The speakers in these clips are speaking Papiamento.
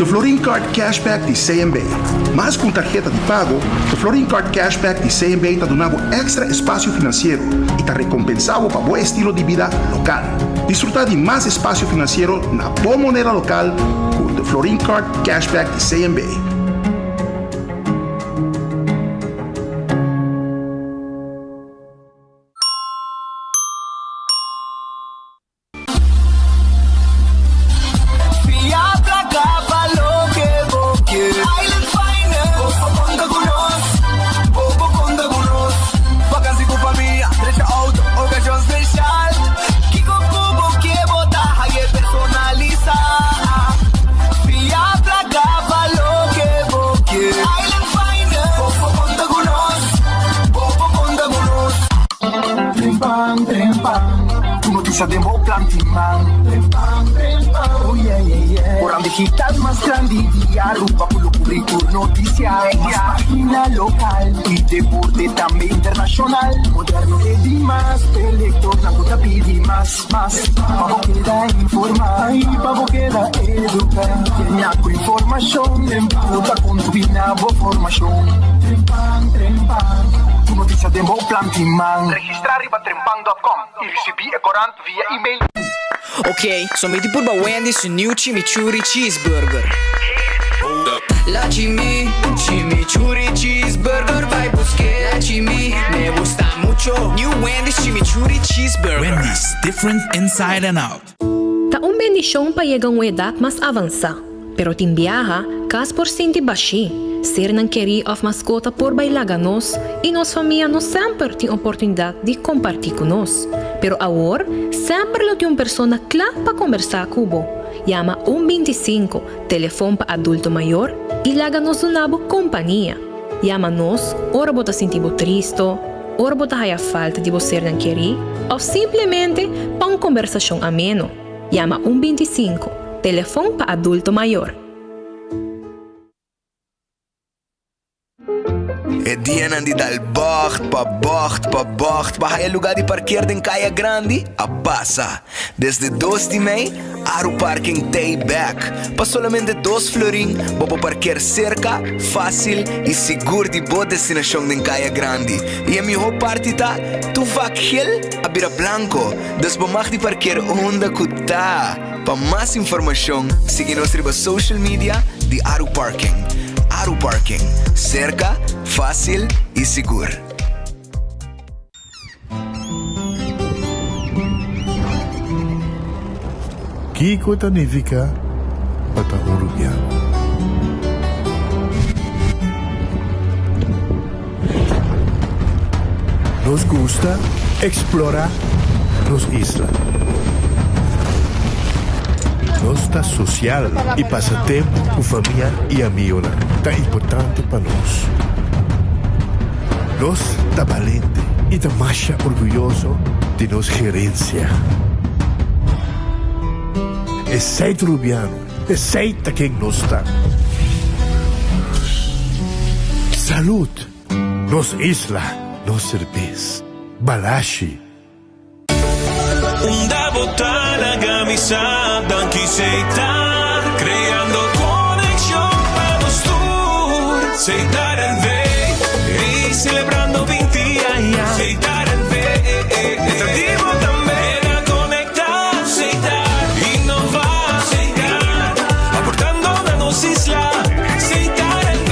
Florin Card Cashback di CMB. Mas ku un tarheta di pago, The Florin Card Cashback di CMB ta duna bo èkstra espasio finansiero i ta rekompensá bo pa bo estilo di bida lokal. Disfrutá di mas espasio finansiero na bo moneda lokal ku The Florin Card Cashback di CMB. Fia placa pa loke bo kier. Island Finance. Bo por conta cu nos. Bo por conta cu nos. Vakantie cu famia, drecha auto, ocasion special. Kico cu bo kier bo ta haye personalisa. Fia placa pa loke bo kier. Island Finance. Bo por conta cu nos. Bo por conta cu nos. Trempan, trempan, tu noticia den bo plan tin man. Trempan, trempan, oh yeah, yeah, yeah. Oran digital mas grandi di Aruba cu lo cubri tur noticia. Mas pagina local y deporte tambe internacional. Moderno e di mas, e lectornan cu ta pidi mas, mas. Pa bo keda informa y pa bo keda educa. Llena cu informacion, trempan ta contribui na bo formacion. Trempan, trempan, tu noticia den bo plan tin man. Registra riba trempan dot com y ricibi e corant via email. Ok, so mi di purba Wendy's su new chimichurri cheeseburger. La chimi, chimichurri cheeseburger bai busk'é. La chimi, me gusta mucho. New Wendy's chimichurri cheeseburger. Wendy's, different inside and out. Ta un bendishon pa yega un edat mas avansá, pero tin biaha kas por sinti bashí, sernan kerí òf maskota por bai laga nos i nos famia no semper tin oportunidat di kompartí ku nos. Pero awor semper lo tin un persona kla pa kombersá ku bo. Yama un 25, telefon pa adulto mayor, i laga nos duna bo kompania. Yama nos ora bo ta sinti bo tristo, ora bo ta haya falta di bo sernan kerí òf simplemente pa un kombersashon ameno. Yama un 25, telefon pa adulto mayor. E dianan di dal bògt pa bògt pa bògt pa haya lugá di parker den Kaya Grandi a pasa. Desde dos di mei, Aru Parking t'ei bèk. Pa solamente dos florin bo por parker serka, fásil i sigur di bo destinashon den Kaya Grandi. I e mihó parti ta, tur vak gel a bira blanko, dus bo mag di parker unda ku ta. Pa mas informashon, sigui nos riba social media di Aru Parking. Aru Parking, serka, fásil i sigur. Kiko ta nifiká pa ta un rubiano? Nos gusta eksplorá nos isla. Nos ta sosial i pasa tempu ku famia i amigonan ta importante pa nos. Nos ta balente i ta masha orguyoso di nos gerensia. Esei ta Rubiano, esei ta ken nos ta. Salud! Nos isla, nos serbes. Balashi. Unda bo ta laga mi sa danki Seitar creando conexion pa nos tur Seitar NV ey celebrando 20 aña Seitar NV e ta di bo tambe na conecta Seitar innova Seitar aportando na nos isla Seitar NV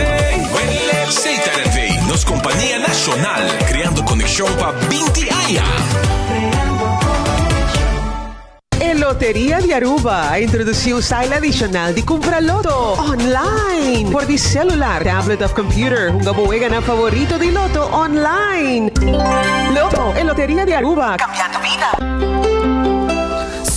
Seitar NV nos compania nacional creando conexion pa 20 aña. E Loteria di Aruba a introduci un style adicional di cumpra loto online. Por di celular, tablet of computer, hunga bo weganan favorito di loto online. Loto, e Loteria di Aruba, cambiando bida.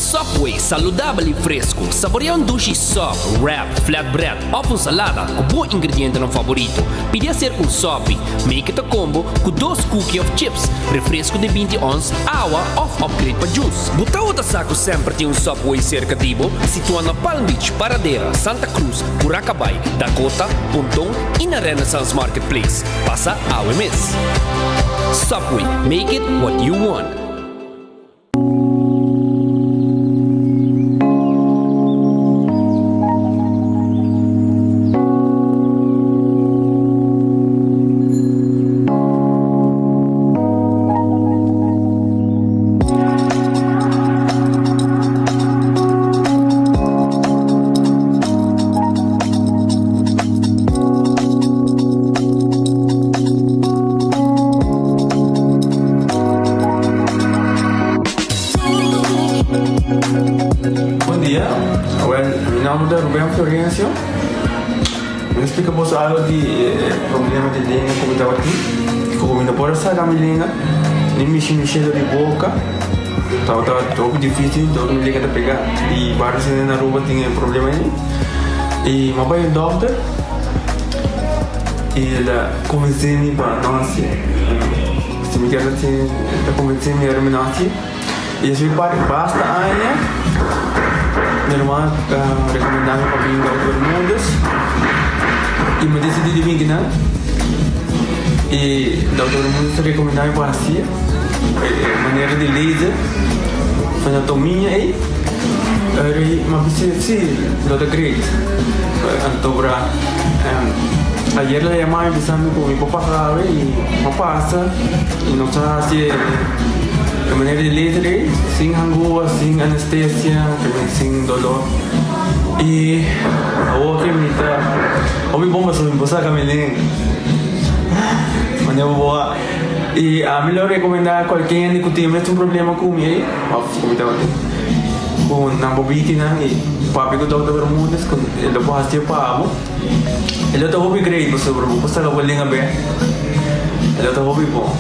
Subway, saludabel y fresco. Saborea un dushi sub, wrap, flatbread of un salada cu bo ingredientenan favorito. Pidi hacer un sopi. Make it a combo cu dos cookie of chips, refresco di 20 ons, awa of upgrade pa juice. Bo tawata sa cu semper tin un Subway cerca di bo? Situa na Palm Beach, Paradera, Santa Cruz, Curacabai, Dakota, Ponton y na Renaissance Marketplace. Pasa awe mes. Subway, make it what you want. Bon dia, awel mi nomber ta Ruben Florencio. Mi ta splika boso algo di e problema di lenga ku mi tabatin. Ku mi no por a saka mi lenga, ni mishi mi shelo di boka. Tabata hopi dificil, dor mi lenga ta pega. I varios hende na Aruba tin e problema ei. I mi a bai un dokter i el a konvensé mi pa no hasi. Si mi kier hasi, el a konvensé mi ora mi no hasi. I esei pa basta aña mi ruman a rekomendá mi pa bin Dokter Bermudez i mi disidí di bin kinan. I Dokter Bermudez a rekomendá mi pa hasi e manera di laser frenotomia ei. Ora mi a bisa si lo ta great. Anto bra ayer el a yama mi bisa mi ku mi por pasa awe i mi a pasa i nos a hasi e. E manera di laser ei, sin hangua, sin anestesia, también sin dolor. I awor ke mi ta hopi bon pasobra mi por saka mi lenga. Manera bo bo a. I ami lo rekomendá kualke hende ku tin mes un problema ku mi ei, òf ku mi tabatin, ku nan por bini kinan i papia ku Dòkter Bermudez ku e lo por hasié pa bo. E lo ta hopi great pasobra bo por saka bo lenga bèk. E lo ta hopi bon.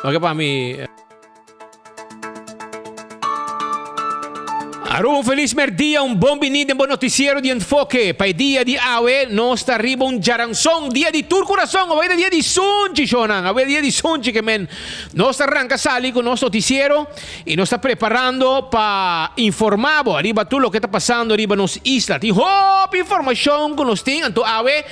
Oke pa mi. Aruba un feliz merdia, un bon bini den bo noticiero di Enfoke. Pa e dia di awe nos ta riba un djaranson, dia di tur kurason, awe ta dia di sunchi shonan, awe dia di sunchi ke men. Nos ta ranka sali ku nos noticiero i nos ta preparando pa informa bo riba tur loke ta pasando riba nos isla. Tin hopi informashon ku nos tin, anto awe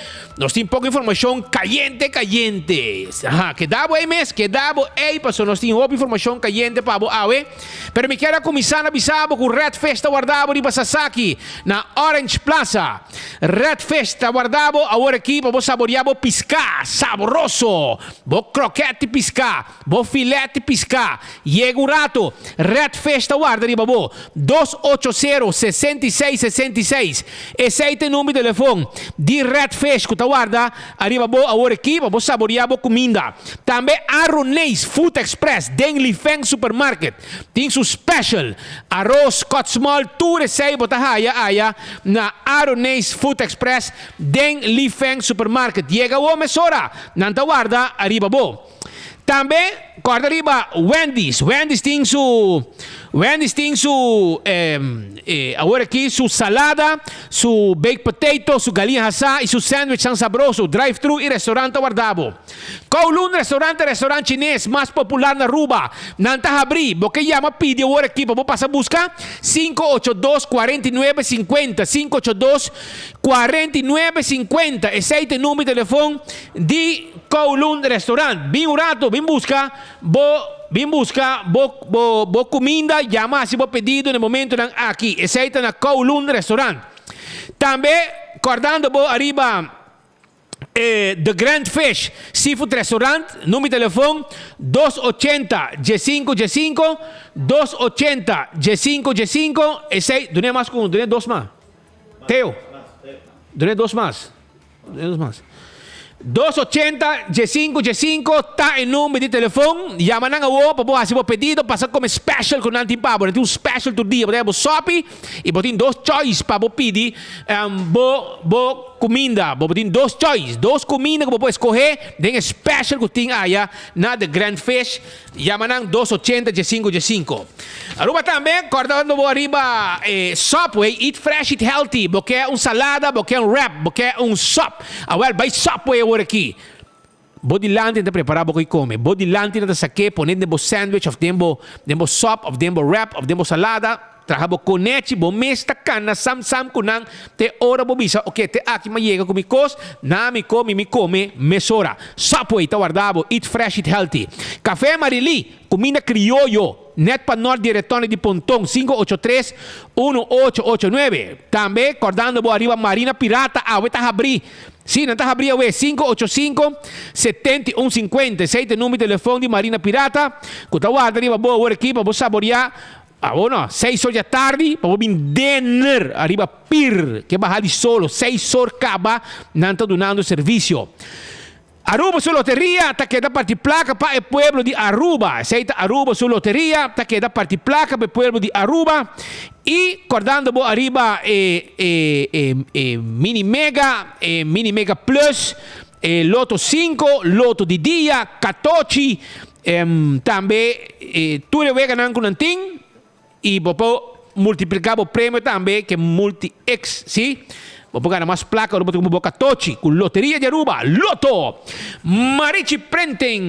Nos tin poko informashon kayente kayente. Aha, keda bo ei mes, keda bo ei pasobra nos tin hopi informashon kayente pa bo awe. Pero mi kier a kuminsá na bisa bo ku Red Fish ta warda bo riba Sasaki na Orange Plaza. Red Fish ta warda bo awor aki pa bo saboreá bo piská saboroso, bo krokèt di piská, bo filèt di piská. Yega un rato, Red Fish ta warda riba bo. Dos ocho sero, 66, 66. Esei ta e number di telefon di Red Fish ku ta warda ariba bo awor aki pa bo saboreá bo kuminda. Tambe Aroneis Food Express den Li Feng Supermarket tin su special aros, kòtsmòl, tur esei bo ta haya aya na Aroneis Food Express den Li Feng Supermarket. Yega awor mesora, nan ta warda ariba bo. Tambe kòrda riba Wendy's. Wendy's tin su Wendy's tin su awor aki su salada, su baked potato, su galiña hasá i su sandwichnan sabroso. Drive thru i restaurant ta warda bo. Kowloon Restaurant ta restaurant chines mas popular na Aruba. Nan ta habrí. Bo ke yama pidi awor aki pa bo pasa buska? 582 49 50, 582 49 50. Esei ta e number di telefon di. Kowloon Restaurant, bin un rato, bin buska bo, bin buska bo, bo, bo kuminda, yama hasi bo pedido na e momentonan aki. Esei ta na Kowloon Restaurant. Tambe, kòrdando bo ariba e The Grand Fish Seafood Restaurant, number di telefon, dos ochenta diesinko diesinko, dos ochenta diesinko diesinko, esei, dun'é mas ku un, dun'é dos mas. Teo, dun'é dos mas. Dos mas. Dos ochenta, diesinco, diesinco ta e number di telefon. Yama nan awo pa bo hasi bo pedido. Pasa come special cu nan tin pa bo. Nan tin un special tur dia. Bo ta haya bo sopi y bo tin dos choice pa bo pidi bo bo cuminda. Bo tin dos choice, dos cuminda cu bo por escoge den e special cu tin aya na The Grand Fish. Yama nan dos ochenta diesinco diesinco. Aruba tambe, corda ando bo ariba e Subway, eat fresh, eat healthy. Bo ke un salada, bo ke un wrap, bo ke un sop. Awel, bai Subway awor aki. Bo dilanti nan ta prepara bo koe come. Bo dilanti nan ta sake, pone den bo sandwich of den bo den bo sop of den bo wrap of den bo salada. Traha bo konechi, bo mes ta kana sam sam ku nan te ora bo bisa, oke, te aki mi a yega ku mi kos, na mi komi, mi kome mesora. Subway ta warda bo, eat fresh, eat healthy. Café Marilí, kuminda krioyo. Net pa nort di Retòne di Ponton, 583 1889. Tambe kòrdando bo ariba Marina Pirata awe ta habrí. Sí, nan ta habrí awe, 585 71 50. Esei ta e number di telefòn di Marina Pirata ku ta warda riba bo awor aki pa bo saboriá Awor no, seis or dja tardi pa bo bin dinner ariba pir ke baha di solo, seis or kaba nan ta dunando servisio. Aruba su loteria ta keda parti plaka pa e pueblo di Aruba. Esei ta Aruba su loteria ta keda parti plaka pa e pueblo di Aruba. I kordando bo ariba e e e e mini mega, e mini mega plus, e loto sinku, loto di dia, katochi, Tambe tur e weganan ku nan tin i bo por multipliká bo premio tambe ke Multi X, sí. Bo por gana mas plaka ora bo ta kumpra bo katochi ku Loteria di Aruba, Lotto! Marichi Printing,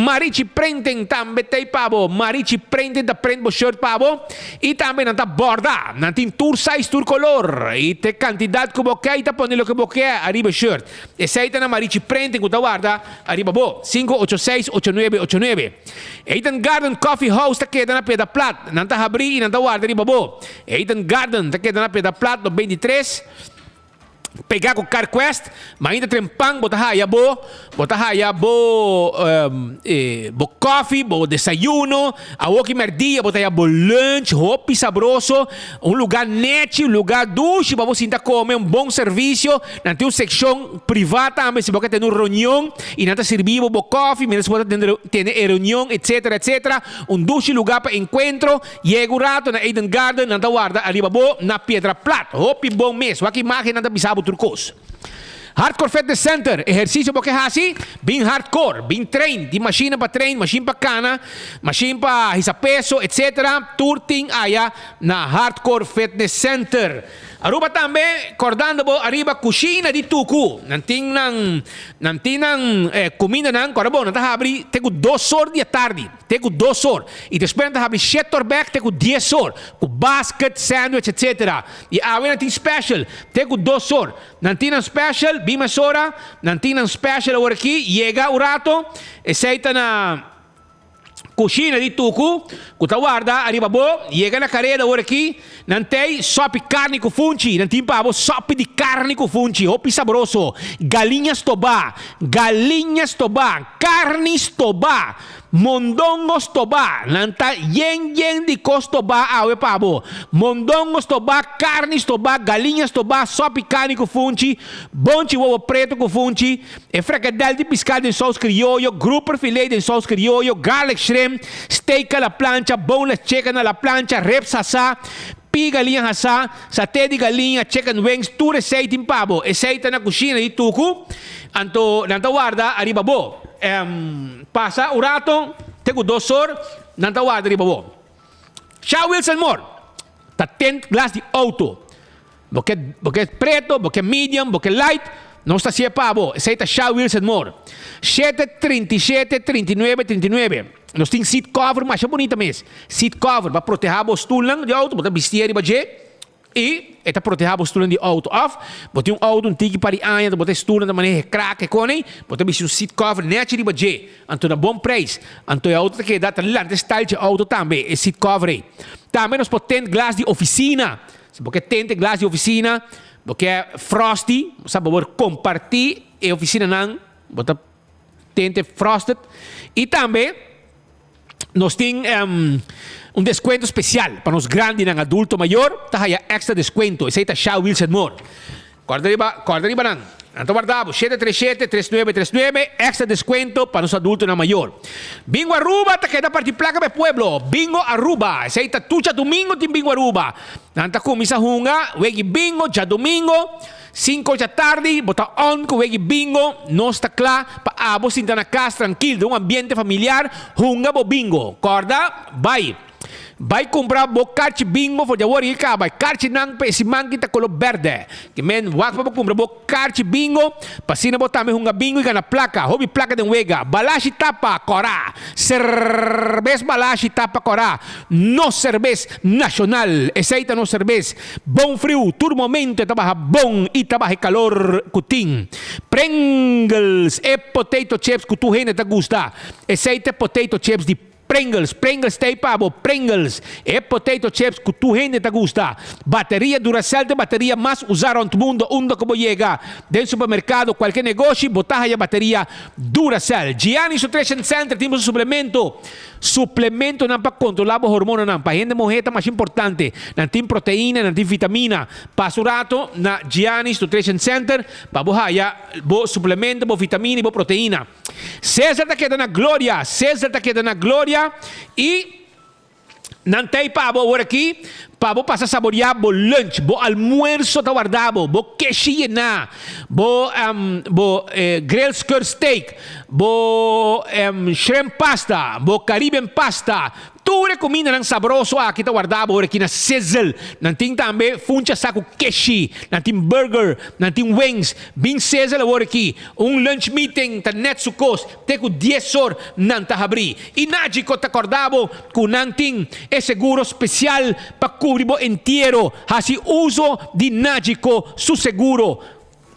Marichi Printing tambe ta ei pa bo. Marichi Printing ta print bo shirt pa bo i tambe nan ta bòrda. Nan tin tur size, tur kolor i te kantidat ku bo ke i ta pone loke bo ke ariba e shirt. Esei ta na Marichi Printing ku ta warda Ariba bo, sinku ocho seis ocho nuebe ocho nuebe. Eden Garden Coffee House ta keda na Piedra Plat. Nan ta habrí i nan ta warda riba bo. Eden Garden ta keda na Piedra Plat no 23, pegá ku Carquest. Ma ainda trempan bo ta haya bo, bo ta haya bo bo koffie, bo desayuno. Awoki mèrdia bo ta haya bo lunch, hopi sabroso. Un lugá nechi, un lugá dushi pa bo sinta kome, un bon servisio. Nan tin un sekshon privá tambe si bo ke tene un reunion i nan ta sirbi bo bo kòfi mientras bo ta tene e reunion etsetera etsetera. Un dushi lugá pa enkuentro. Yega un rato na Eden Garden nan ta warda ariba bo na Piedra Plat. Hopi bon mes. Wak imágen nan ta bisa bo tur kos. Hardcore Fitness Center, ehersisio bo ke hasi? Bin hardcore, bin train, tin mashina pa train, mashin pa kana, mashin pa hisa peso etsetera. Tur tin aya na Hardcore Fitness Center. Aruba tambe kordando bo ariba kushina di Tuku. Nan tin nan nan tin nan kumindanan, kòrda bo, nan ta habri te ku dos or di atardi, te ku dos or. I despues nan ta habri shete or bèk te ku dies or, ku basket, sandwich etsetera. I awe nan tin special te ku dos or. Nan tin nan special, bin mesora, nan tin nan special awor aki, yega un rato, esei ta na. Kushina di tuku ku ta warda ariba bo, yega na kareda ora aki, nan tei sopi karni ku funchi, nan tin pa bo sopi di karni ku funchi, hopi sabroso, galiña stobá, galiña stobá, karni stobá, mondongo stobá, nan ta yen yen di kos stobá awe pa bo, mondongo stobá, karni stobá, galiña stobá, sopi karni ku funchi, bonchi wowo pretu ku funchi. E frekadel di piská den sous krioyo, grouper filet den sous krioyo, garlic shrimp, steak a la plancha, boneless chicken a la plancha, ribs hasá, pie galiña hasá, saté di galiña, chicken wings, tur esei tin pa bo. Esei ta na kushina di Tuku, anto nan ta warda ariba bo. Pasa un rato, te ku dos or, nan ta warda riba bo. Sha Wilson Moore ta tint glas di auto. Bo ke bo ke preto, bo ke medium, bo ke light, nos ta hacié pa bo. Esey ta Sha Wilson Moore. Shete 37 39 39. Nos tin seat cover masha bunita mes. Seat cover pa proteha bo stoelnan di auto, bo ta bistié riba dje y e ta proteha bo stoelnan di auto. Of bo tin un auto un tiki par di aña, bo ta e stoelnan ta maneha e krak e kone, bo ta bisti un seat cover nechi riba dje. Anto na bon prijs. Anto e auto ta keda ta lanta e style dje auto tambe, e seat cover ey. Tambe nos por tint glas di oficina. Si bo ke tente glas di oficina, bo ke frosty, bo sa bo por comparti e oficinanan, bo ta tente frosted. Y tambe nos tin un descuento special pa nos grandinan, adulto mayor ta haya extra descuento. Esey ta Sha Wilson Moore. Corda riba, corda riba nan. Nan ta warda bo, shete tres shete, tres nuebe tres nuebe, extra descuento pa nos adultonan mayor. Bingo Aruba ta keda parti placa pa e pueblo. Bingo Aruba, esey ta tur djadumingo tin Bingo Aruba. Nan ta cuminsa hunga wegi bingo djadumingo, cinco djatardi, bo ta on cu wegi bingo, nos ta cla pa abo sinta na cas trankil den un ambiente familiar, hunga bo bingo. Corda, bay. Bai kumpra bo karchi bingo for di awor i kaba. E karchinan pa e siman ki ta kolo bèrdè. Ki men wak pa bo kumpra bo karchi bingo pa asina bo tambe hunga bingo i gana plaka. Hopi plaka den wega. Balashi tapa kòrá. Serbes Balashi tapa kòrá. Nos serbes nashonal. Esei ta nos serbes. Bon friu. Tur momento e ta baha bon i ta baha e kalor ku tin. Pringles, e potato chips ku tur hende ta gusta. Esei ta e potato chips di. Pringles, Pringles t'ei pa bo, Pringles, e potato chips ku tur hende ta gusta. Bateria Duracell ta e bateria mas usá rònt mundo, unda ku bo yega den supermerkado, kualke negoshi, bo ta haya bateria Duracell. Gianni's Nutrition Center tin boso suplemento, suplementonan pa kontrolá bo hormonanan. Pa hende muhé ta masha importante. Nan tin proteina, nan tin vitamina. Pasa un rato na Gianni's Nutrition Center pa bo haya bo suplemento, bo vitamina i bo proteina. Cesar ta keda na gloria, Cesar ta keda na gloria i nan ta ei pa bo awor aki pa bo pasa saboreá bo lunch, bo almuerso ta warda bo, bo keshi yená, bo bo grilled skirt steak, bo shrimp pasta, bo Caribbean pasta, Tur e kumindanan sabroso aki ta wardá bo ora ki na Sizzle. Nan tin tambe funcha sa ku keshi, nan tin burger, nan tin wings. Bin Sizzle awor aki. Un lunch meeting ta nèt su kos, te ku dies or nan ta habrí. I Nagico ta kòrda bo ku nan tin e seguro spesial pa kubri bo entiero. Hasi uso di Nagico su seguro.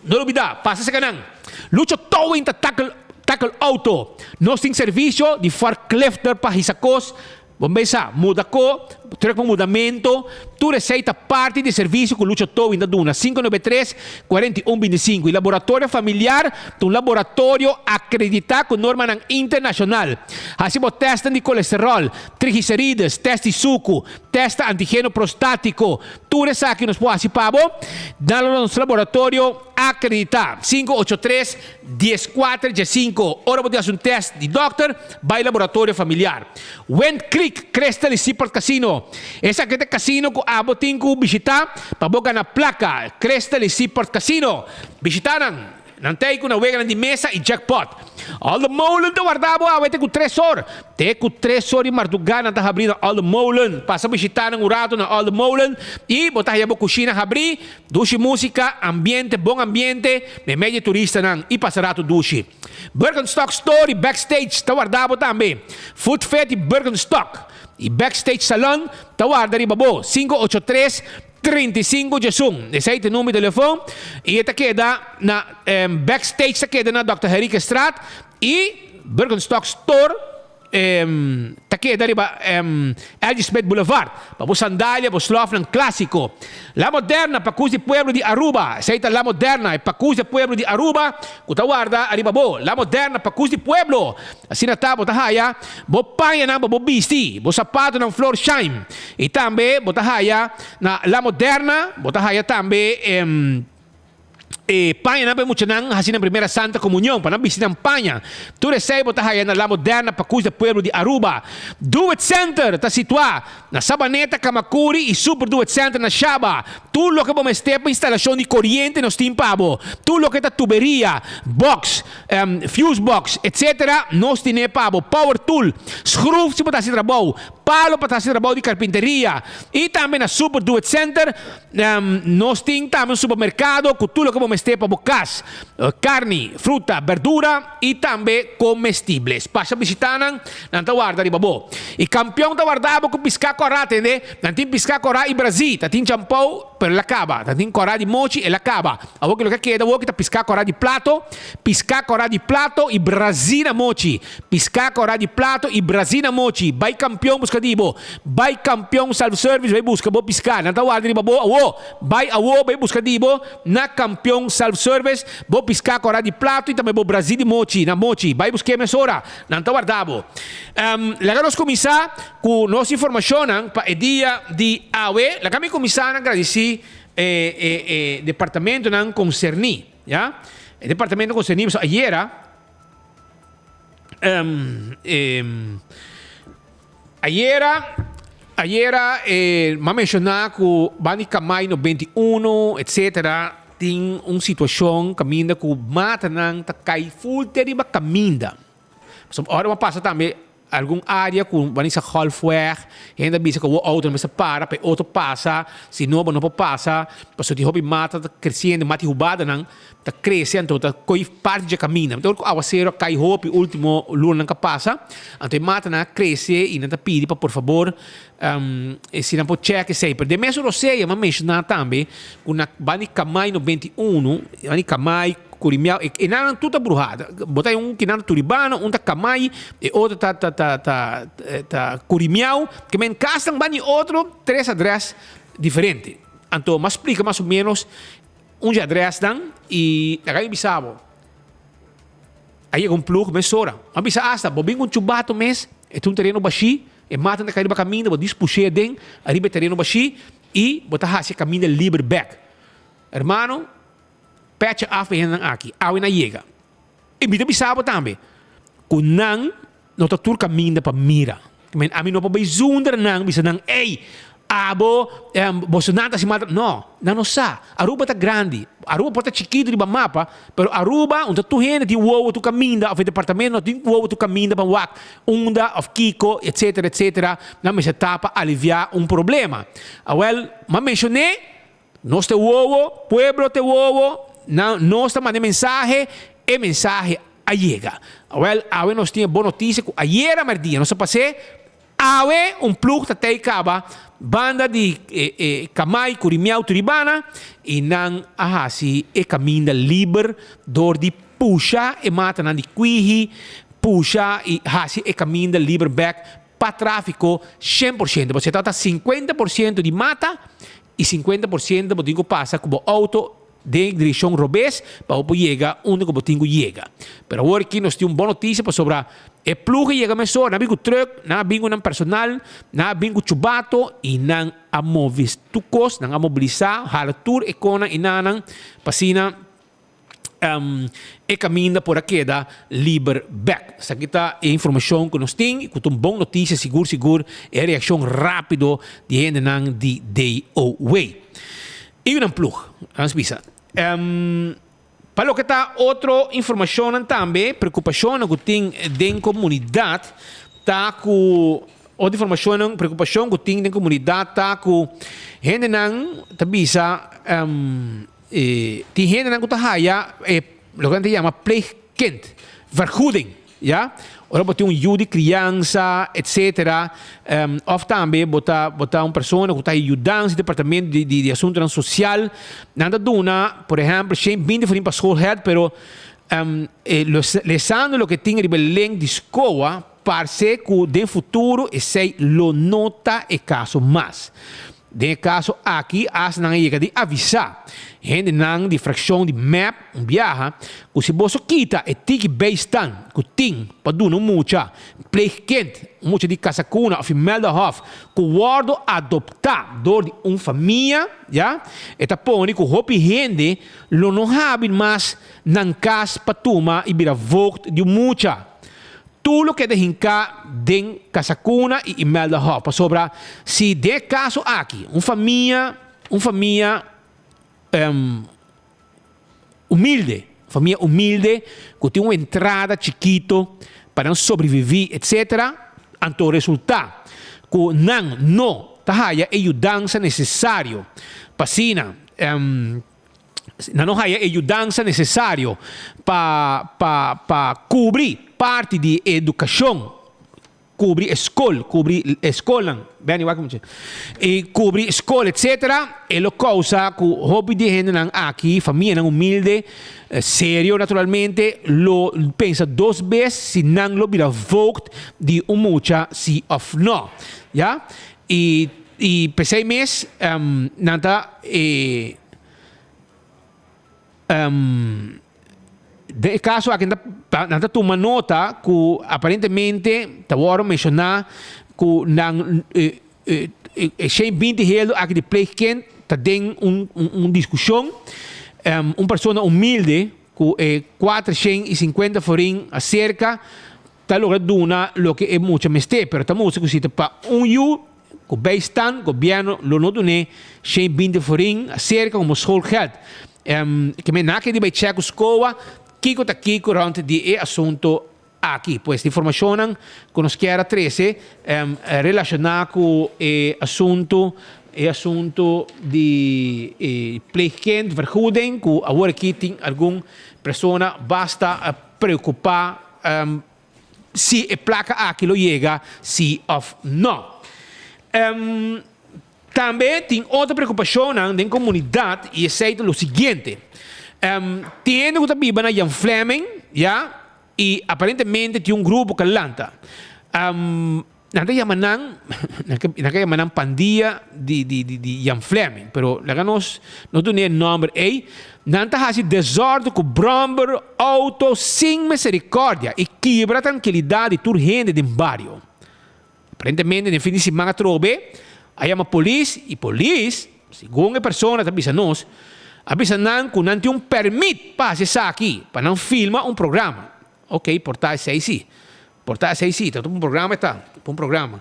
No lubida, pasa serka nan. Lucho Towing ta tackle tackle auto. Nos tin servisio di forklifter pa hisa kos. Bo mesa muda ko, truck pa mudamento. Tur esei ta parti di e servisio ku Lucho Towing ta duna. 593, 41, 25. I Laboratorio Familiar ta un laboratorio akreditá ku normanan internashonal. Hasi bo tèstnan di kolesteròl, triglicerides, tèst di suku, Testa antigeno prostátiko. Tur esaki nos por hasi pa bo. Dalo na nos laboratorio akreditá. 583 14 15. Ora bo tin hasi un tèst di dòkter, bai laboratorio familiar. Wind Creek, Crystal i Seaport Casino. Esaki ta e kasino ku abo tin ku bishitá pa bo gana plaka. Crystal i Seaport Casino. Bishitá nan. Nan ta ei ku nan weganan di mesa i jackpot. Olde Molen ta warda bo awe te ku tres or. Te ku tres or di mardugá nan ta habrí na Olde Molen. Pasa bishitá nan un ratu na Olde Molen i bo ta haya bo kushina habrí, dushi músika, ambiente, bon ambiente, meimei di e turistanan i pasa ratu dushi. Birkenstock Store i Backstage ta warda bo tambe. Food Fit i Birkenstock i Backstage Salon ta warda riba bo. 583 35 djesun. Esei ta e number di telefon y e ta keda na backstage ta keda na Dòkter Henriquezstraat y Birkenstock Store ta keda riba LG Smith Boulevard. Pa bo sandalia, bo slofnan clasico. La Moderna, Pacus di Pueblo di Aruba. Esei ta La Moderna, e Pacus di Pueblo di Aruba cu ta warda ariba bo. La Moderna, Pacus di Pueblo. Asina ta bo ta haya bo pañanan pa bo bisti, bo sapatonan Florsheim. I tambe bo ta haya na La Moderna, bo ta haya tambe e pañanan pa e muchanan hasi nan primera Santa Comunion, pa nan bisti nan paña. Tur esei bo ta haya na La Moderna pa Cus de Pueblo di Aruba. Do It Center ta situá na Sabaneta, Camacuri i Super Do It Center na Shaba. Tur loke bo mester pa instalashon di koriente nos tin pa bo. Tur loke ta tuberia, box, fuse box, etc. Nos tine pa bo. Power tool, schroef si bo ta hasi trabou, Palo pa ta hasi trabou di karpinteria. I tambe na Super Do It Center nos tin tambe un supermerkado ku tur loke bo mester pa bo kas, karni, fruta, berdura i tambe komestibles. Pasa bishita nan, nan ta warda riba bo. I Kampion ta warda bo ku piská kòrá, tende? Nan tin piská kòrá i brazí, ta tin champou, pero el a kaba. Ta tin kòrá di mochi, el a kaba. Awor ke loke a keda awor ki ta piská kòrá di plato, piská kòrá di plato i brazí na mochi. Piská kòrá di plato i brazí na mochi. Bai Kampion buska di bo. Bai Kampion Self Service bai buska bo piská. Nan ta warda riba bo awo. Bai awo bai buska di bo na Kampion Self Service bo piská kòrá di plato i tambe bo brazí di mochi na mochi. Bai busk'é mesora. Nan ta warda bo. Laga nos kuminsá ku nos informashonnan pa e dia di awe. Laga mi kuminsá na gradisí e e e departamentonan konserní. Ya. E departamento konserní pasobra ayera. Ayera, ayera eh, m'a menshoná ku banda di Kamay 91 etcetera tin un situashon kaminda ku matanan ta kai ful te riba kaminda. Pasobra ora bo a pasa tambe Algun área ku bo a nisa Golfweg, hende a bisa ku bo outo no mester para pa e outo pasa, si no bo no por pasa, pasobra tin hopi mata ta kresiendo, mata i hubadanan ta krese anto ta koi parti dje kaminda. Ora ku awaseru a kai hopi último lunanan ku a pasa, anto e matanan a krese i nan ta pidi pa por fabor si nan por chèk esei. Pero den mesun rosea mi a menshoná tambe ku na banda di Kamay 91, banda di Kamay. Curimiao, e e nan tur ta bruhá. Bo ta hay un kinan Turibano, un ta Kamay, e otro ta ta ta ta ta Curimiao. Ke men kasnan ban di otro, tres adrès diferente. Anto m'a splika mas o ménos un dje adrèsnan i laga mi bisa bo, a yega un plug mesora. M'a bisa asta, bo bin ku un chubato mes, e ta un tereno bashí, e mata ta kai riba kaminda, bo dis push'é aden ariba e tereno bashí i bo ta hasi e kaminda liber bèk. Hermano, pecha af e hendenan aki. Awe nan yega. I mi ta bisa bo tambe ku nan no ta tur kaminda pa mira. Men, ami no por bai zundra nan, bisa nan, Ey, abo, boso nan ta hasi mal. No, nan no sa. Aruba ta grandi. Aruba por ta chikitu riba mapa, pero Aruba, unda tur hende tin wowo tur kaminda, òf e departamento no tin wowo tur kaminda pa wak unda òf kiko, etsetera, etsetera, nan mester ta pa aliviá un problema. Awèl, m'a menshoné. Nos ta e wowo, pueblo ta e wowo, nan nos ta manda e mensahe, e mensahe a yega. Awel, awe nos tin e bon notisia ku ayera merdia nos a pas'é, awe un plug ta tei kaba banda di e e Kamai Kurimiau Turibana i nan a hasi e kaminda liber dor di pusha e matanan di kwihi, pusha i hasi e kaminda liber bèk pa tráfiko 100%. Pasobra e tabata 50% di mata I 50% bo tin ku pasa ku bo outo den direkshon robes pa bo por yega unda ku bo tin ku yega. Pero awor aki nos tin un bon notisia pasobra e ploeg a yega mesora, nan a bin ku trùk, nan a bin ku nan personal, nan a bin ku chubato i nan a move tur kos, nan a mobilisá, hala tur e konan i nannan pa asina e kaminda por a keda liber bek. Esaki ta e informashon ku nos tin i ku ta un bon notisia sigur sigur e reakshon rápido di hendenan di DOW. I nan plug, nos bisa. Pa loke ta otro informashonnan tambe, preokupashonnan ku tin den komunidat ta ku otro informashonnan, preokupashon ku tin den komunidat ta ku hendenan ta bisa E tin hendenan ku ta haya e loke nan ta yama pleegkind vergoeding, ya. Ora bo tin un yu di kriansa etsetera, òf tambe bo ta bo ta un persona ku ta haya yudansa di departamento di di asuntunan sosial, nan ta duna por ehèmpel shen binti florin pa schoolgeld, pero e lesando loke tin riba e link di SCOA parse ku den futuro esei lo no ta e kaso mas. Den e kaso aki as nan a yega di avisá hendenan di frakshon di mep un biaha ku si boso kita e tiki bijstand ku tin pa duna un mucha pleegkind, un mucha di Casa Cuna òf Imeldahof ku wòrdu adoptá dor di un famia, ya, e ta pone ku hopi hende lo no habi mas nan kas pa tuma i bira voogd di un mucha. Tur lo keda hinká den Casacuna i Imeldahof, pasobra si den e kaso aki un famia, un famia humilde, un famia humilde ku tin un entrada chikito pa nan sobreviví etcetera, anto resultá ku nan no ta haya e yudansa nesesario pa asina Nan no haya e yudansa nesesario pa pa pa kubri parti di e edukashon, kubri e skol, kubri e skolnan, Benny wak mucha, i kubri skol etsetera, e lo kousa ku hopi di e hendenan aki, famianan humilde, serio naturalmente, lo pensa dos bes si nan lo bira voogd di un mucha si òf no. Ya. I i p'esei mes nan ta e den e kaso aki nan ta nan ta tuma nota ku aparentemente ta wòrdu menshoná ku nan e e shen binti heldu aki di pleegkind ta den un un diskushon. Un persona humilde ku e 450 florin aserka Ta logra duna loke e mucha mester, pero ta mustra ku si ta pa un yu ku bijstand, gobièrnu lo no dun'é 120 florin aserka komo schoolgeld. Ke men nan ke di bai chèk ku SCOA kiko ta kiko rònt di e asuntu aki. Pues informashonnan ku nos kier a trese relashoná ku e asuntu e asuntu di e pleegkind vergoeding ku awor aki tin algun persona basta preokupá si e plaka aki lo yega si of no. Tambe tin otro preocupacionnan den comunidad y esey ta lo siguiente. Um, tin hende ku ta biba na Jan Fleming, ya, i aparentemente tin un grupo ku a lanta. Um, nan ta yama nan, nan ka yama nan pandilla di, di, di, di Jan Fleming, pero laga nos no duna e nòmber ei. Nan ta hasi desòrdu ku bròmber, outo, sin miserikordia i kibra trankilidat di tur hende den bario. Aparentemente den fin di siman atrobe a yama polis i polis, segun e persona ta bisa nos, a bisa nan ku nan tin un pèrmit pa hasi esaki, pa nan filma un programa. Ok, por ta esei si. Por ta esei si, ta un programa e ta, pa un programa.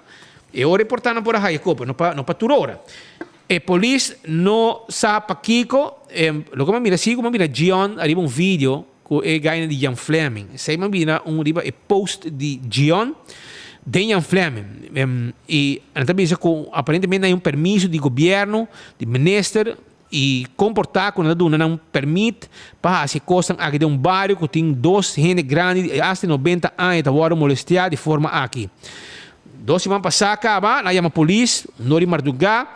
E ora e por ta nan por a haya kopa, no pa no pa tur ora. E polis no sa pakiko, loke mi a mira si ku mi a mira Gion ariba un video Ku e gaina di Jan Fleming. Esei mi a bira un riba e post di Gion den Jan Fleming. I nan ta bisa ku aparentemente nan hay un permiso di gobierno, di minister, i komportá ku nan ta duna nan permit pa hasi e kosnan aki den un bario ku tin dos hende grandi di hasta nobenta aña ta wòrdu molestiá di forma aki. Dos siman pasá kaba nan a yama polis un dor di mardugá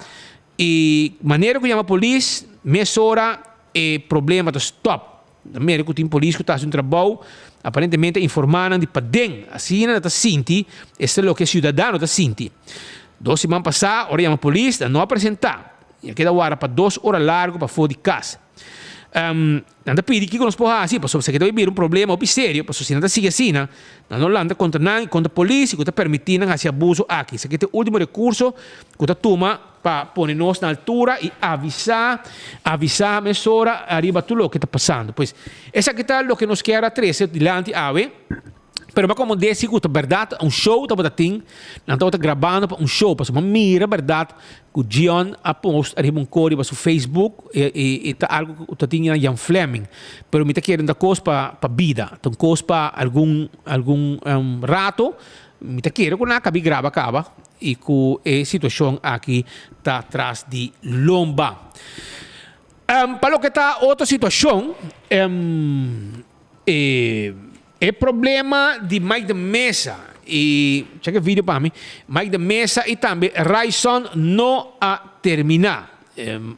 i manera ku yama polis mesora e problema ta stòp. Ta mira ku tin polis ku ta hasi un trabou, aparentemente a informá nan di paden. Asina nan ta sinti, esta loke e siudadano ta sinti. Dos siman pasá, ora yama polis, nan no a presentá i a keda warda pa dos ora largu pafó di kas. Nan ta pidi kiko nos por hasi, pasobra esaki ta bira un problema hopi serio, pasobra si nan ta sigui asina, nan lo lanta kontra nan i kontra polis i ku ta permití nan hasi abuso aki. Esaki ta e último rekurso ku ta tuma pa pone nos na altura i avisá, avisá mesora ariba tur loke ta pasando. Pues, esaki ta loke nos kier a trese dilanti awe, pero bo komo desi ku ta bèrdat un show tabata tin, nan tabata grabando pa un show, pasobra bo mira bèrdat ku Gion a post ariba un kos riba su Facebook, i ta algu ku ta tin na Jan Fleming, pero mi ta kere un ta kos pa pa bida, ta un kos pa algun algun rato, mi ta kere ku nan a kabi graba kaba. I ku e situashon aki ta tras di lomba. Pa loke ta otro situashon, e problema di Mike de Meza i, chek e video pa mi, Mike de Meza i tambe Ryson no a terminá.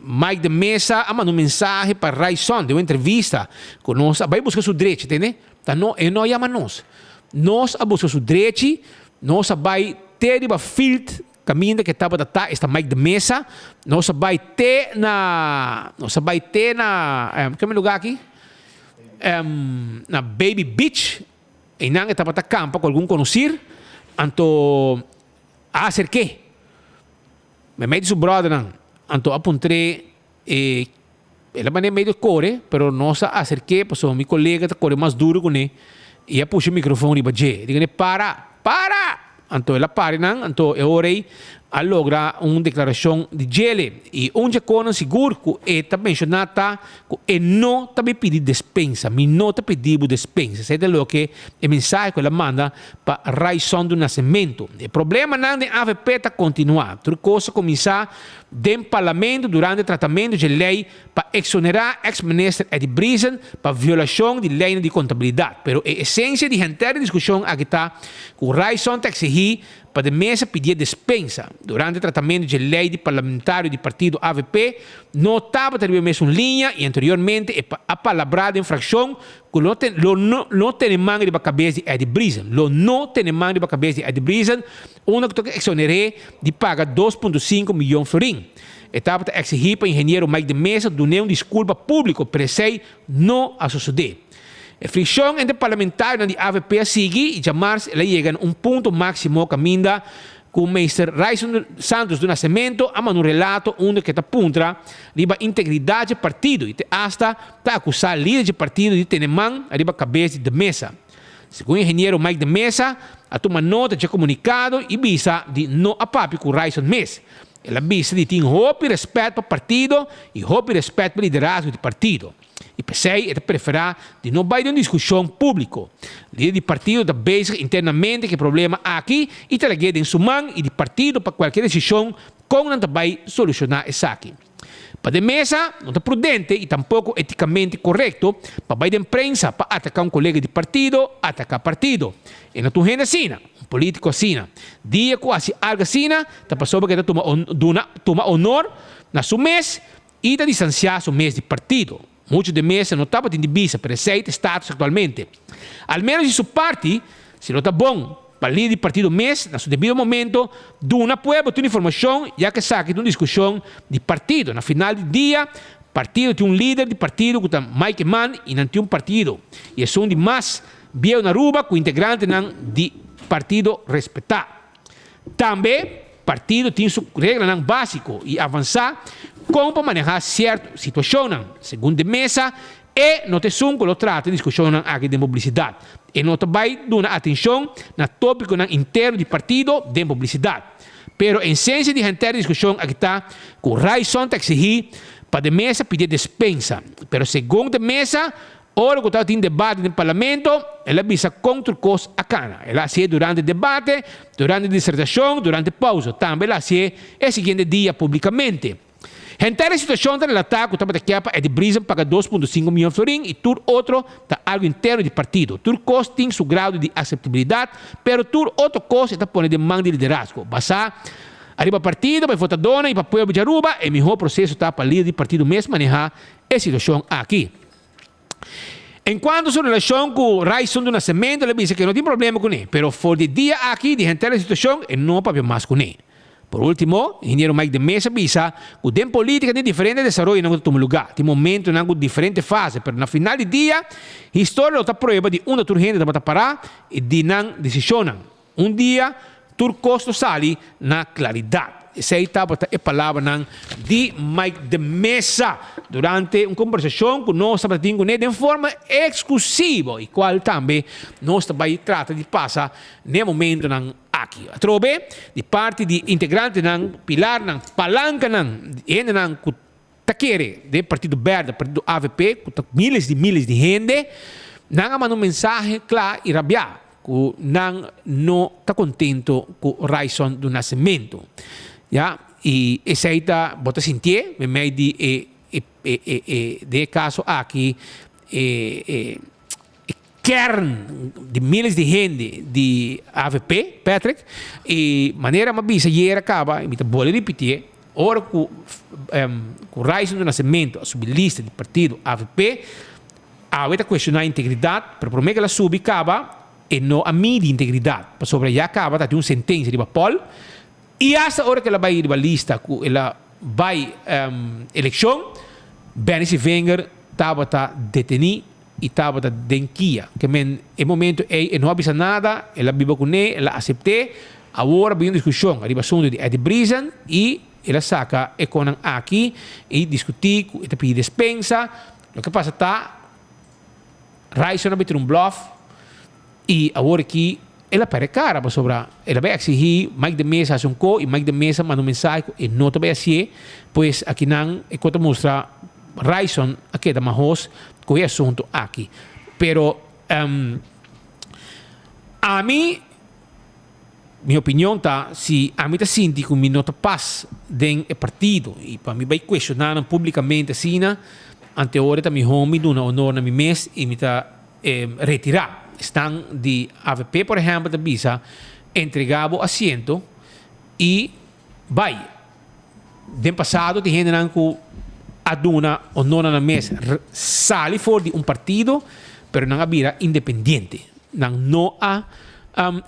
Mike de Meza a manda un mensahe pa Ryson den un entrevista ku nos a bai buska su drechi, tende? Ta no, e no a yama nos. Nos a buska su drechi, nos a bai te riba field kaminda ke tabata ta, esta Mike de Meza, nos a bai te na, nos a bai te na, ke mi lugar aki? Na Baby Beach, einan e tabata kampa ku algun konosir, anto a aserk'é, meimei di su bròdernan, anto a puntr'é E el a manera medio kore, pero nos a aserk'é pasobra mi kolega ta kore mas duru kuné i a pusha e mikrofon riba dje. E di kuné, Para! Para! Anto el a para nan, anto e ora ei a logra un deklarashon di djele. I un dje konan sigur ku e ta menshoná ta ku e no ta bai pidi despensa. Mi no ta pidi bo despensa. Esei ta loke e mensahe ku el a manda pa Raison do Nascimento. E problemanan den avp ta kontinuá. Tur kos a kuminsá Den parlamento durante tratamento dje ley pa exonerá ex minister Eddie Briesen pa violacion di leynan di contabilidad. Pero e esencia di henter e discusion aki ta cu Ryson ta exigí pa de mesa pidié despensa. Durante tratamento dje ley di parlamentario di partido avp no tabata riba e mesun liña y anteriormente e a palabrá den fraccion Ku lo ten, lo no, no tene man riba kabes di Eddie Briesen. Lo no tene man riba kabes di Eddie Briesen, unda ku ta eksoner'é di paga dos punto sinku miyon florin. E tabata eksigí pa ingeniero Mike de Meza dun'é un diskulpa públiko, pero esei no a sosodé. E frikshon entre parlamentarionan di avp a sigui i djamars el a yega na un punto máksimo kaminda ku Meester Ryson Santos do Nascimento a manda un relato unda ku e ta puntra riba integridat dje partido i te asta ta akusá lider dje partido di tene man riba kabes di De Meza. Segun ingeniero Mike De Meza a tuma nota dje komunikado i bisa di no a papia ku Ryson mes. El a bisa di tin hopi rèspèt pa partido i hopi rèspèt pa liderazgo di partido. I p'esei e ta preferá di no bai den un diskushon públiko. Lider di partido ta bezig internamente ku e problema aki i ta lag'é den su man i di partido pa kualke desishon kon nan ta bai solushoná esaki. Pa den mesa no ta prudente i tampoko etikamente korekto pa bai den prensa pa ataká un kolega di partido, ataká partido. E no ta un hende asina, un polítiko asina. Dia ku hasi algu asina ta pasobra ku e ta tuma duna tuma honor na su mes i ta distansiá su mes di partido. Muchu de Meza no tabatin di bisa, pero esei ta e status aktualmente. Al menos di su parti, si lo ta bon pa lider di partido mes, na su debido momento, duna pueblo tur informashon, ya ku esaki ta un diskushon di partido. Na final di dia, partido tin un lider di partido ku ta Mike Eman i nan tin un partido i esun di mas bieu na Aruba ku integrantenan di partido respetá. Tambe partido tin su reglanan básiko i avansá kon pa manehá sierto situashonnan. Segun de Meza, e no ta esun ku lo trata e diskushonnan aki den publisidat. E no ta bai duna atenshon na tópikonan interno di partido den publisidat. Pero esensia di henter e diskushon aki ta ku Ryçond ta eksihí pa de Meza pidi despensa. Pero segun de Meza, Ora ku tabatin debate den parlamento, el a bisa kon tur kos a kana. El a hasié durante debate, durante disertashon, durante pousa. Tambe el a hasié e siguiente dia publikamente. Henter e situashon ta relatá ku tabata kier pa Eddie Briesen paga 2.5 mion florin i tur otro ta algu interno di partido. Tur kos tin su grado di aseptibilidat, pero tur otro kos e ta pone den man di liderazgo. Basá ariba partido, pa e votadónan i pa pueblo di Aruba, e mihó proseso ta pa lider di partido mes manehá e situashon aki. En cuanto su relacion cu Ryson do Nascimento, el a bisa cu e no tin problema cune, pero for di dia aki di henter e situacion e no a papia mas cune. Por ultimo, ingeniero Mike de Meza a bisa cu den politica tin diferente desaroyonan cu ta tuma lugar, tin momentonan cu diferente fase, pero na final di dia, historia lo ta prueba di unda tur hende tabata para y di nan decisionnan. Un dia tur kos lo sali na klaridat. Esei tabata e palabranan di Mike de Meza durante un kombersashon ku nos tabata tin kuné den forma eksklusivo i kual tambe nos ta bai trata di pasa n'e momentonan aki. Atrobe di parti di integrantenan, pilarnan, palankanan, hendenan ku ta kere den Partido Berde, Partido avp, ku ta miles di miles di hende, nan a manda un mensahe kla i rabiá. Ku nan no ta kontento ku Ryçond do Nascimento. Ya, i esei ta, bo ta sintié meimei di e e e e den e kaso aki e e e kern di miles di hende di avp, Patrick, i manera mi a bisa ayera kaba i mi ta bolbe ripitié, ora ku ku Ryçond do Nascimento a subi lista di partido avp, Awe ta cuestiona integridad, pero prome cu el a subi caba e no a midi integridad, pasobra ya caba ta tin un sentencia riba Paul y hasta ora cu el a bay riba lista cu el a bay eleccion, Benny Sevinger tabata deteni y tabata den kia. Ke men e momento ey e no a bisa nada, el a biba cune, el a acepte. Awor a bin un discusion riba asunto di Eddie Briesen y el a saca e conan aki y discuti cu e ta pidi despensa. Loke pasa ta, Ryson a bitir un bluff y awor aki el a perde cara pasobra el a bay exigi Mike de Meza haci un co y Mike de Meza manda un mensahe cu e no ta bay hacié, pues akinan e co ta mustra Ryson a keda mahos cu e asunto aki. Pero ami. Mi opinion ta si ami ta sinti ku mi no ta pas den e partido i pa mi bai kuestioná nan públikamente asina, anteora ta mihó mi duna honor na mi mes i mi ta retirá. Esnan di avp por ehèmpel ta bisa entregá bo asiento i bai. Den pasado tin hendenan ku a duna honor na nan mes sali for di un partido pero nan a bira independiente. Nan no a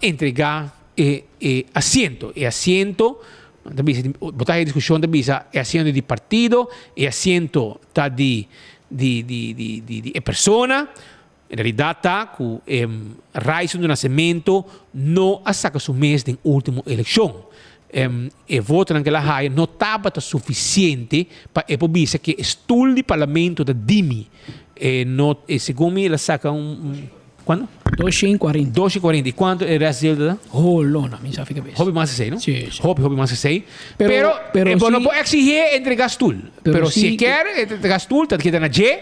entregá e e asiento. E asiento, nan ta bisa, bo ta haña diskushon ta bisa e asiento di partido, e asiento ta di di di di di di e persona. En realidat ta ku e Ryçond do Nascimento no a saka su mes den ultimo elekshon. E votonan ku el a haya no tabata sufisiente pa e por bisa ku e stul di parlamento ta di mi. E no, segun mi el a saka un, kuantu? 240. 240. I kuantu e rest deel ta? Holona, mi sa fika bes. Hopi mas esei, no? Si, si. Hopi, hopi mas esei. Pero, Pero, e bo no si por eksigé entrega stul. Pero Pero si si e kier entrega stul, ta keda na dje.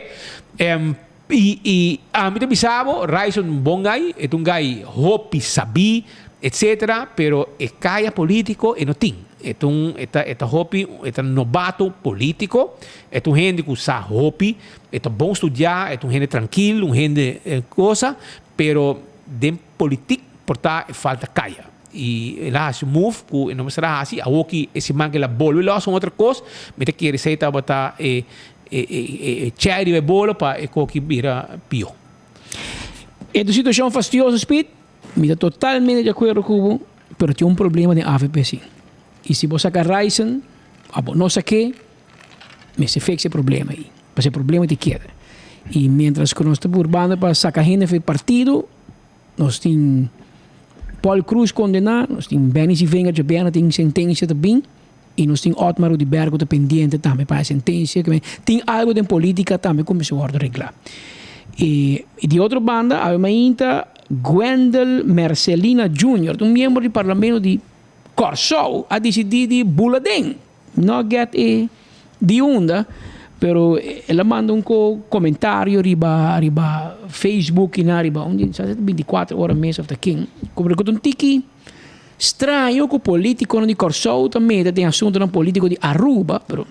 I i ami ta bisa bo, Ryson un bon guy, e ta un guy hopi sabí, etcetera, pero e kaya politico e no tin. E ta un e ta e ta hopi e ta nobato politico, e ta un hende ku sa hopi, e ta bon studiá, e ta un hende trankil, un hende cosa, pero den politik por ta e falta kaya. I el a hasi un move ku e no mester a hasi. Awoki e siman ku el a bolbe lòs un otro kos, mi ta kere esei tabata e. e e e chai riba e bolo pa e koki bira pio. E ta un situacion fastioso Speed, mi ta totalmente di acuerdo cu bo, pero tin un problema den avp si. Y si bo saca Ryson, of bo no saké, mester fix e problema ei, pasobra e problema ta keda. Y mientras cu nos ta purbando pa saca hende for e partido, nos tin Paul Croes condena, nos tin Benny Sievinger djabièrnè tin sentencia ta bin, y nos tin Otmar Oduber cu ta pendiente tambe pa e sentencia. Tin algo den politica tambe cu mester wordo regla. Y di otro banda, awe mainta Gwendel Mercelina Junior, un miembro di parlamento di Kòrsou, a dicidi di bula den. No get e di unda, pero el a manda un ko comentario riba riba Facebook y na riba un di sa 24 ora mes of ta ken, como cu ta un tiki straño cu politiconan di Kòrsou ta mete den asuntonan politico di Aruba, pero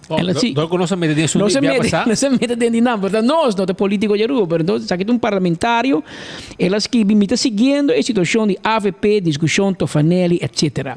el a si. Dor cu nos a mete den asunto di bia pasa. Nos a mete den di nan, pero ta nos no ta politico di Aruba, pero entonces esaki ta un parlamentario, el a skibi mi ta siguiendo e situacion di avp, discusion Tofanelli, etc.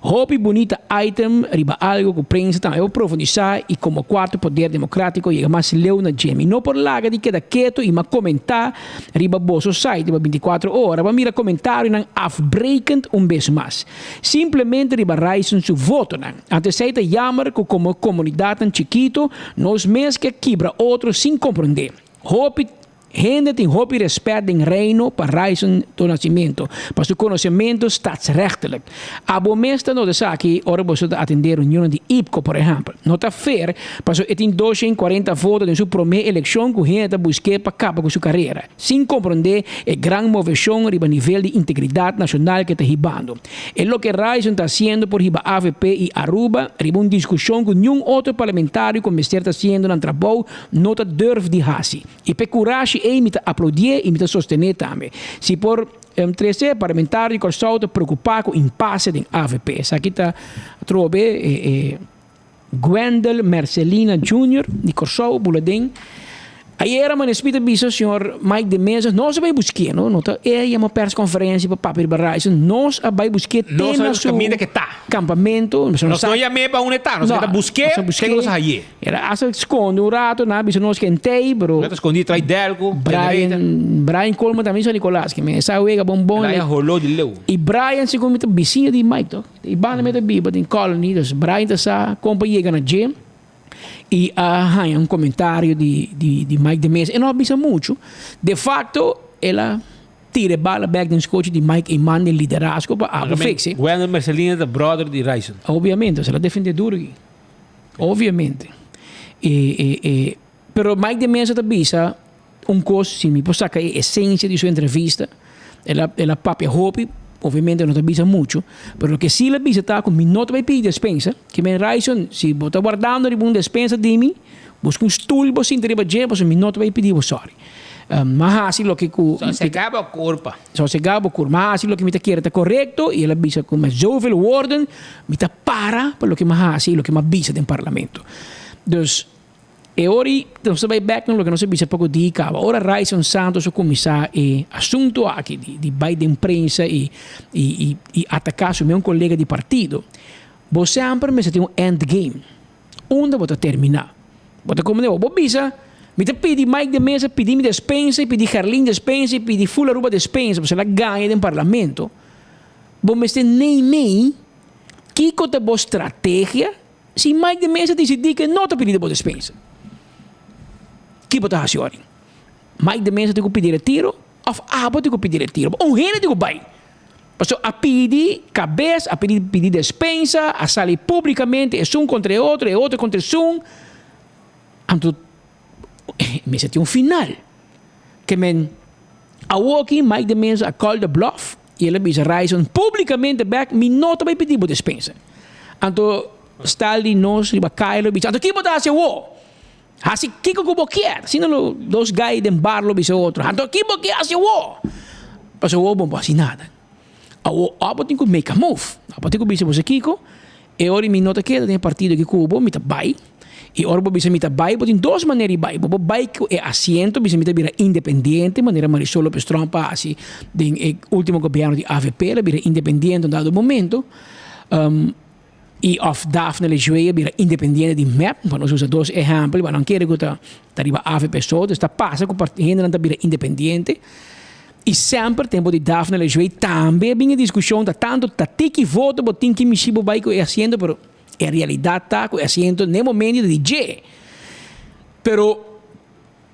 Hopi bunita item riba algo cu prensa tambe por profundisa y como cuarto poder democratico yega mas leu na dje. Mi no por laga di keda keto y ma comenta riba boso site riba 24 ora pa mira comentarionan afbrekend un bes mas. Simplemente riba Ryson su votonan. Anto esey ta jammer cu como comunidadnan chikito nos mes ke kibra otro sin comprende. Hopi. Hende tin hopi respet den Reino pa Ryson do Nascimento, pa su conocemento statsrechtelijk. Abo mes ta nota esaki ora boso ta atende reunionnan di IPCO, por ehempel. No ta fair, paso e tin 240 voto den su prome eleccion cu hende ta busk'e pa caba cu su carera, sin comprende e gran movecion riba nivel di integridad nacional cu e ta hibando. E loke Ryson ta haciendo por hiba avp y Aruba riba un discusion cu niun otro parlamentario cu mester ta haciendo nan trabou no ta durf di haci. I p'e kurashi ei mi ta aplaudié i mi ta sostené tambe. Si por trese parlamentario di Kòrsou ta preokupá ku impase den avp. Esaki ta atrobe e Gwendel Mercelina Junior di Kòrsou bula den. Ayera Manesmith a bisa señor Mike de Meza nos a bai busk'é no, no ta e yama persconferencia pa papia riba radio, nos a bai busk'é te na su kampamento. Nos no yam'é pa unda e ta, nos a keda busk'é te ku nos a hañ'é. El a hasta sconde un rato, nan a bisa nos ken tey, pero. Nan ta scondi trai Delco, Brian, Brian Coleman tambe San Nicolas, ke men sa wega bon bon. El a holó di leu. Y Brian segun mi ta bisiño di Mike toch, y banda mi ta biba den Colony, dus Brian ta sa kon pa yega na dje y a haña un comentario di di di Mike de Meza. E no a bisa mucho, de facto el a tira e bala bek den scochi di Mike Eman den liderazgo pa abo fix. Wendell Mercelina ta brother di Ryson. Obviamente, el a defende duro aki. Obviamente. E, e, e, pero Mike de Meza ta bisa un cos, si mi por saca e esencia di su entrevista, el a, el a papia hopi, obviamente no ta bisa mucho, pero loke si el a bisa ta cu mi no ta bay pidi despensa, ke men Ryson, si bo ta wardando riba un despensa di mi, busca un stoel bo sinta riba dje, pasobra mi no ta bay pidi bo sorry. M'a haci loke cu. Sosega bo curpa. Sosega bo curpa. M'a haci loke mi ta kere ta corecto y el a bisa cu met zoveel woorden mi ta para pa loke m'a haci y loke m'a bisa den parlamento. Dus e ora y nos ta bay bek na loke nos a bisa poco dia caba. Ora Ryson Santos a cuminsa e asunto aki di di bay den prensa y y y ataca su meun colega di partido, bo semper mester tin un end game. Unda bo ta termina? Bo ta komende bo. Bo bisa, Mi ta pidi Mike de Meza pidi mi despensa y pidi Gerlin despensa y pidi full Aruba despensa pasobra el a gaña den parlamento. Bo mester neimei kiko ta bo strategia si Mike de Meza disidí ke no ta pidi bo despensa. Ki bo ta hasi ora? Mike de Meza tin ku pidi retiro òf abo tin ku pidi retiro? Un hende tin ku bai. Pasobra a pidi kabes, a pidi pidi despensa, a sali publikamente esun kontra e otro, e otro kontra esun. Anto mester tin un final. Ke men awoki Mike de Meza a call the bluff i el a bisa Ryson publikamente bek mi no ta bai pidi bo despensa. Anto stal di nos riba kaya lo bisa anto ki bo ta hasi awo? Hasi kiko ku bo kier. Asina lo dos gai den bar lo bisa otro anto ki bo kier hasi awo? Pasobra awo bo no por hasi nada. Awo abo tin ku make a move. Abo tin ku bisa bo sa kiko, e ora mi no ta keda den e partido aki ku bo, mi ta bai. I ora bo bisa mi ta bai, bo tin dos manera di bai. Bo por bai ku e asiento, bisa mi ta bira independiente, manera Marisol Lopez Tromp a hasi den e ultimo gobierno di avp, el a bira independiente un dado momento. I òf Daphne Lejuez a bira independiente di mep, pa nos usa dos ehèmpel, pa nan kere ku ta ta riba avp so, dus ta pasa ku hendenan ta bira independiente. I semper tempu di Daphne Lejuez tambe a bin e diskushon ta tantu ta tiki voto bo tin ki mishi bo bai ku e asiento, pero e realidat ta ku e asiento n'e momento ta di dje. Pero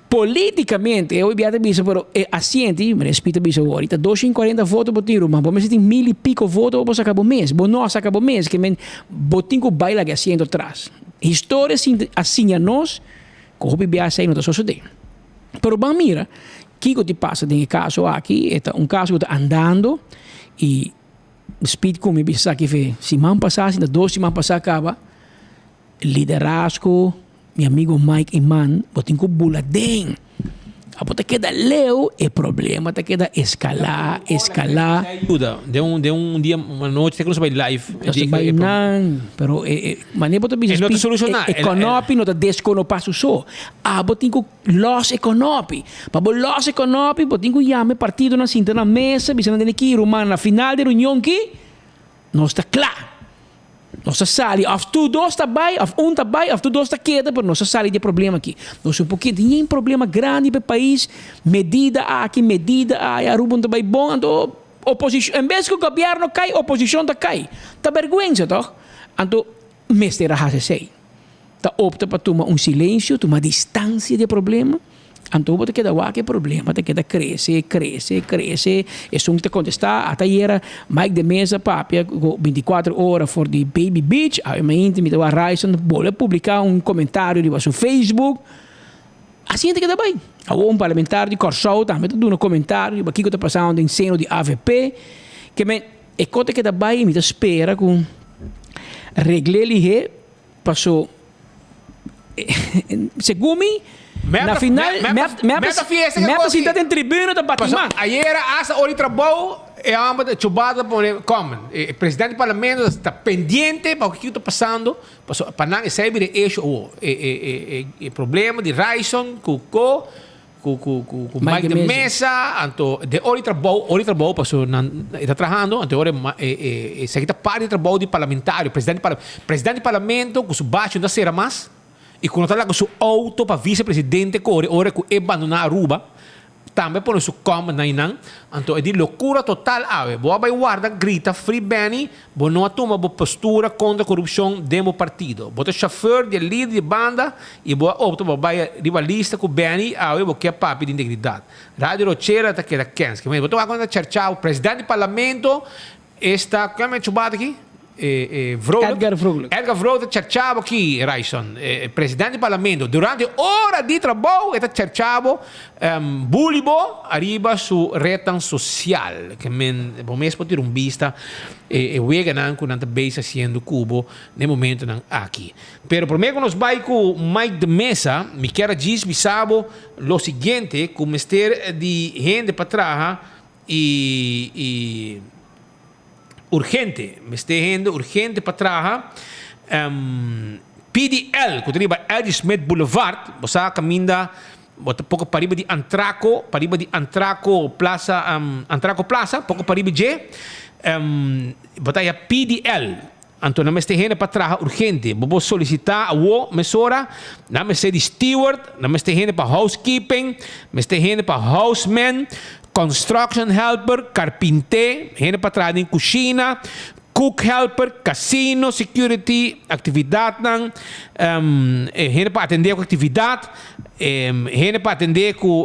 Politicamente, e hoy bia ta bisa, pero e asiento, y meneer Speed ta bisa awor, y ta 240 voto bo tin ruman, bo mester tin mil y pico voto pa bo saca bo mes, bo no a saca bo mes, ke men bo tin cu bay laga e asiento tras. Historia sin a siña nos cu hopi bia esey no ta sosode. Pero ban mira kico ti pasa den e caso aki, e ta un caso cu ta andando y Speed cu mi bisa esaki fe siman pasa, si ta dos siman pasa caba, Liderazgo, mi amigo Mike Eman, bo tin ku bula den. Abo ta keda leu, e problema ta keda eskalá, eskalá. Ayuda, den un, den un dia, un anochi, te ku nos a bai live. Nos a bai nan, pero e, e, manera bo ta bisa, E no ta solushoná. E konopi no ta deskonopá su so. Abo tin ku lòs e konopi. Pa bo lòs e konopi, bo tin ku yama e partidonan sinta na mesa, bisa nan tene ki, ruman, na final di e reunion ki, nos ta kla. Nos a sali, of tur dos ta bai, of un ta bai, of tur dos ta keda, pero nos a sali di e problema aki. Nos un poquito, tin yen problema grandi pa e pais, medida aki, medida aya, Aruba no ta bai bon, anto oposicion, en bes cu gobierno cay, oposicion ta cay. Ta berguensa toch? Anto mester a haci esey. Ta opta pa tuma un silencio, tuma distancia di e problema, anto bo ta keda wak e problema ta keda crece, crece, crece, esun ta contesta, ata ayera Mike de Meza papia cu 24 ora for di Baby Beach, awe mainta mi ta wak Ryson bolbe publica un comentario riba su Facebook, asina ta keda bay. Awor un parlamentario di Corsou tambe ta duna comentario riba kico ta pasando den seno di avp, ke men e cos ta keda bay y mi ta spera cu regle lihe. Paso, segun mi, na final, mep, mep, mep ta sinta den tribuna ta bati man. Ayera hasta ora di trabou e homber ta chubado ta pone comment. E presidente di parlamento ta pendiente pa kiko ta pasando, paso pa nan esei bira e issue awo. E e e e problema di Ryson ku ko. Ku ku ku ku Mike de Meza, anto de ora di trabou, ora di trabou paso nan e ta trahando, anto e ora e e e esaki ta parti di trabou di parlamentario, presidente di parla, presidente di parlamento ku su bachi no ta sera mas i ku no ta laga su auto pa vicepresidente kore ora ku e bandona Aruba, tambe pone su comment na einan, anto e di lokura total awe, bo a bai warda grita free Benny Bo no a tuma bo postura kontra korupshon den bo partido. Bo ta shofèr di e lider di banda i bo a opta pa bai riba lista ku Benny awe bo ke papia di integridat. Radio Rochela ta keda kens. Bo ta wak unda charchao president di parlamento esta kua chubata aki? Vrolijk. Edgar Vrolijk. Edgar Vrolijk ta charchabo aki Ryson. President di parlamento durante ora di trabou e ta charchabo Bully bo ariba su retnan social. Ke men bo mes por tira un bista e weganan ku nan ta bezig hasiendo ku bo na e momentonan aki. Pero prome ku nos bai ku Mike de Meza, mi kier a djis bisa bo lo siguiente, ku mester di hende pa traha i i urgente, mester hende urgente pa traha. PDL ku ta riba Eddie Smith Boulevard, bo sa kaminda Bo ta poko pariba di Antraco, pariba di Antraco Plaza, Antraco Plaza, poko pariba dje, bo ta haya PDL. Anto nan mester hende pa traha urgente. Bo por solicita awo mesora. Nan mester di steward, nan mester hende pa housekeeping, mester hende pa houseman, construction helper, carpinte, hende pa traha den cushina, Cook helper, casino security, actividadnan, hende pa atende cu actividad, hende pa atende cu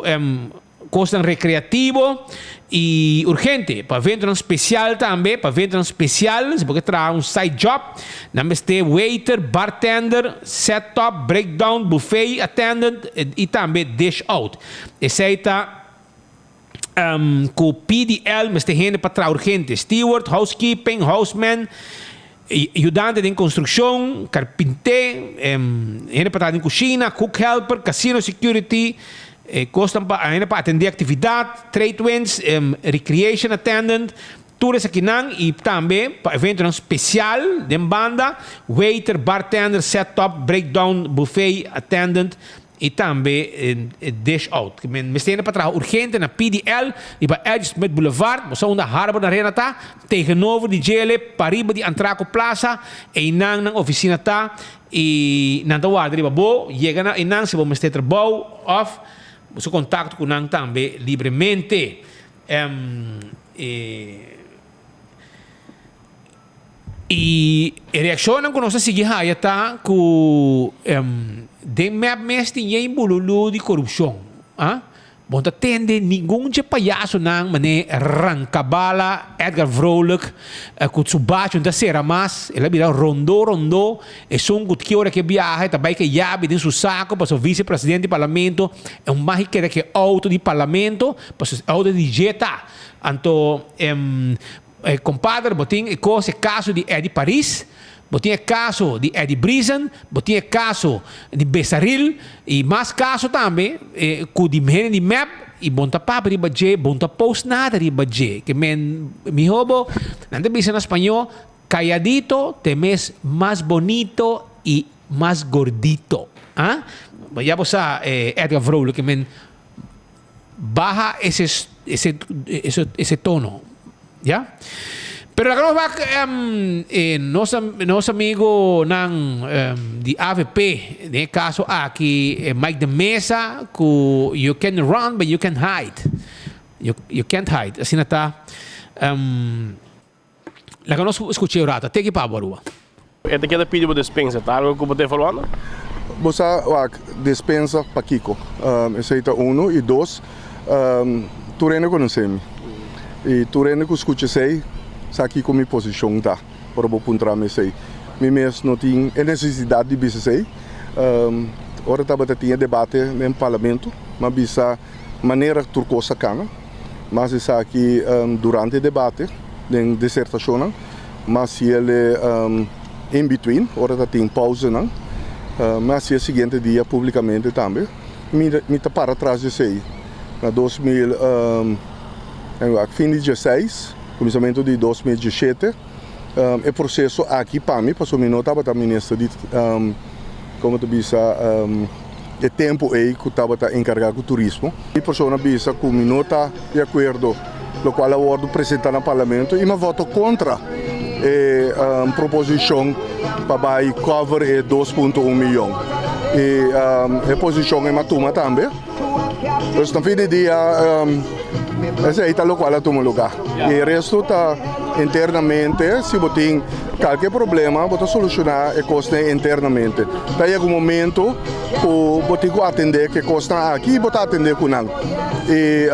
cosnan recreativo y urgente, pa eventonan special tambe, pa eventonan special, si bo ke traha un side job, nan mester waiter, bartender, set up, breakdown, buffet attendant y tambe dish out. Esey ta. Ku PDL mester hende pa traha urgente, steward, housekeeping, houseman, yudante den konstrukshon, karpinté, hende pa traha den kushina, cook helper, casino security, kosnan pa hende pa atendé aktividat, trade winds, recreation attendant, tur esakinan i tambe pa eventonan spesial den banda, waiter, bartender, set up, breakdown, buffet attendant. i tambe dish out. Mester hende pa traha urgente na PDL riba Edge Smith Boulevard, bo sa unda Harbor Arena ta, tegenover di djele pariba di Antraco Plaza, einan nan oficina ta i nan ta warda riba bo. Yega na einan si bo mester trabou of bo su contacto cu nan tambe libremente. I e reakshonnan ku nos a sigui haya ta ku den mep mes tin yen bululu di korupshon. Bo no ta tende ningun dje payasonan manera Rankabala, Edgar Vrolijk, ku su bachi no ta sera mas, el a bira rondó rondó, esun ku ki ora ke biaha e ta bai ke yabi den su sako pasobra vice presidente di parlamento e un magi keda ke outo di parlamento pasobra outo di dje ta. Anto E compadre, bo tin e cos, e caso di Eddy Paris, bo tin e caso di Eddy Briesen, bo tin e caso di Besaril y mas caso tambe cu di hende di mep y bo no ta papia riba dje, bo no ta post nada riba dje. Ke men miho bo, nan ta bisa na spañó, calladito te mes mas bonito y mas gordito. Ah? Ya bo sa Edgar Vrolijk, ke men Baha ese ese ese ese tono, ya. Pero laga nos wak eh, nos nos amigonan di avp, den e kaso aki Mike de Meza ku you can run but you can hide. You you can't hide, asina ta. Laga nos skucha e rato. Teki pa bo, Aruba. E ta keda pidi bo despensa. Ta algo ku bo ta evaluando? Bo sa wak, despensa pakiko? Esei ta unu. I dos, tur hende konosé mi. I tur hende ku skucha esei sa kiko mi posishon ta ora bo puntra mi esei. Mi mes no tin e nesesidat di bisa esei. Ora tabata tin e debate den parlamento, mi a bisa manera tur kos a kana. Mas esaki durante e debate den disertashonnan, mas si el e in between, ora ta tin pauzenan, mi hasi e siguiente dia publikamente tambe. Mi mi ta para tras di esei. Na 2000, fin di dieseis, kuminsamentu di 2017, e proseso aki pa mi, pasobra mi no tabata minister di, komo ta bisa, e tempu ei ku tabata enkargá ku turismo. Mi persona bisa ku mi no ta di akuerdo lokual a wòrdu presentá na parlamento i mi a vòto kontra e proposishon pa bai cover e 2.1 miyon. I e posishon ei mi a tuma tambe. Dus na fin di dia esei ta lokual a tuma lugá. I e resto ta internamente, si bo tin kalke problema bo ta solushoná e kosnan internamente. Ta yega un momento ku bo tin ku atendé ku e kosnan aki i bo ta atendé ku nan. I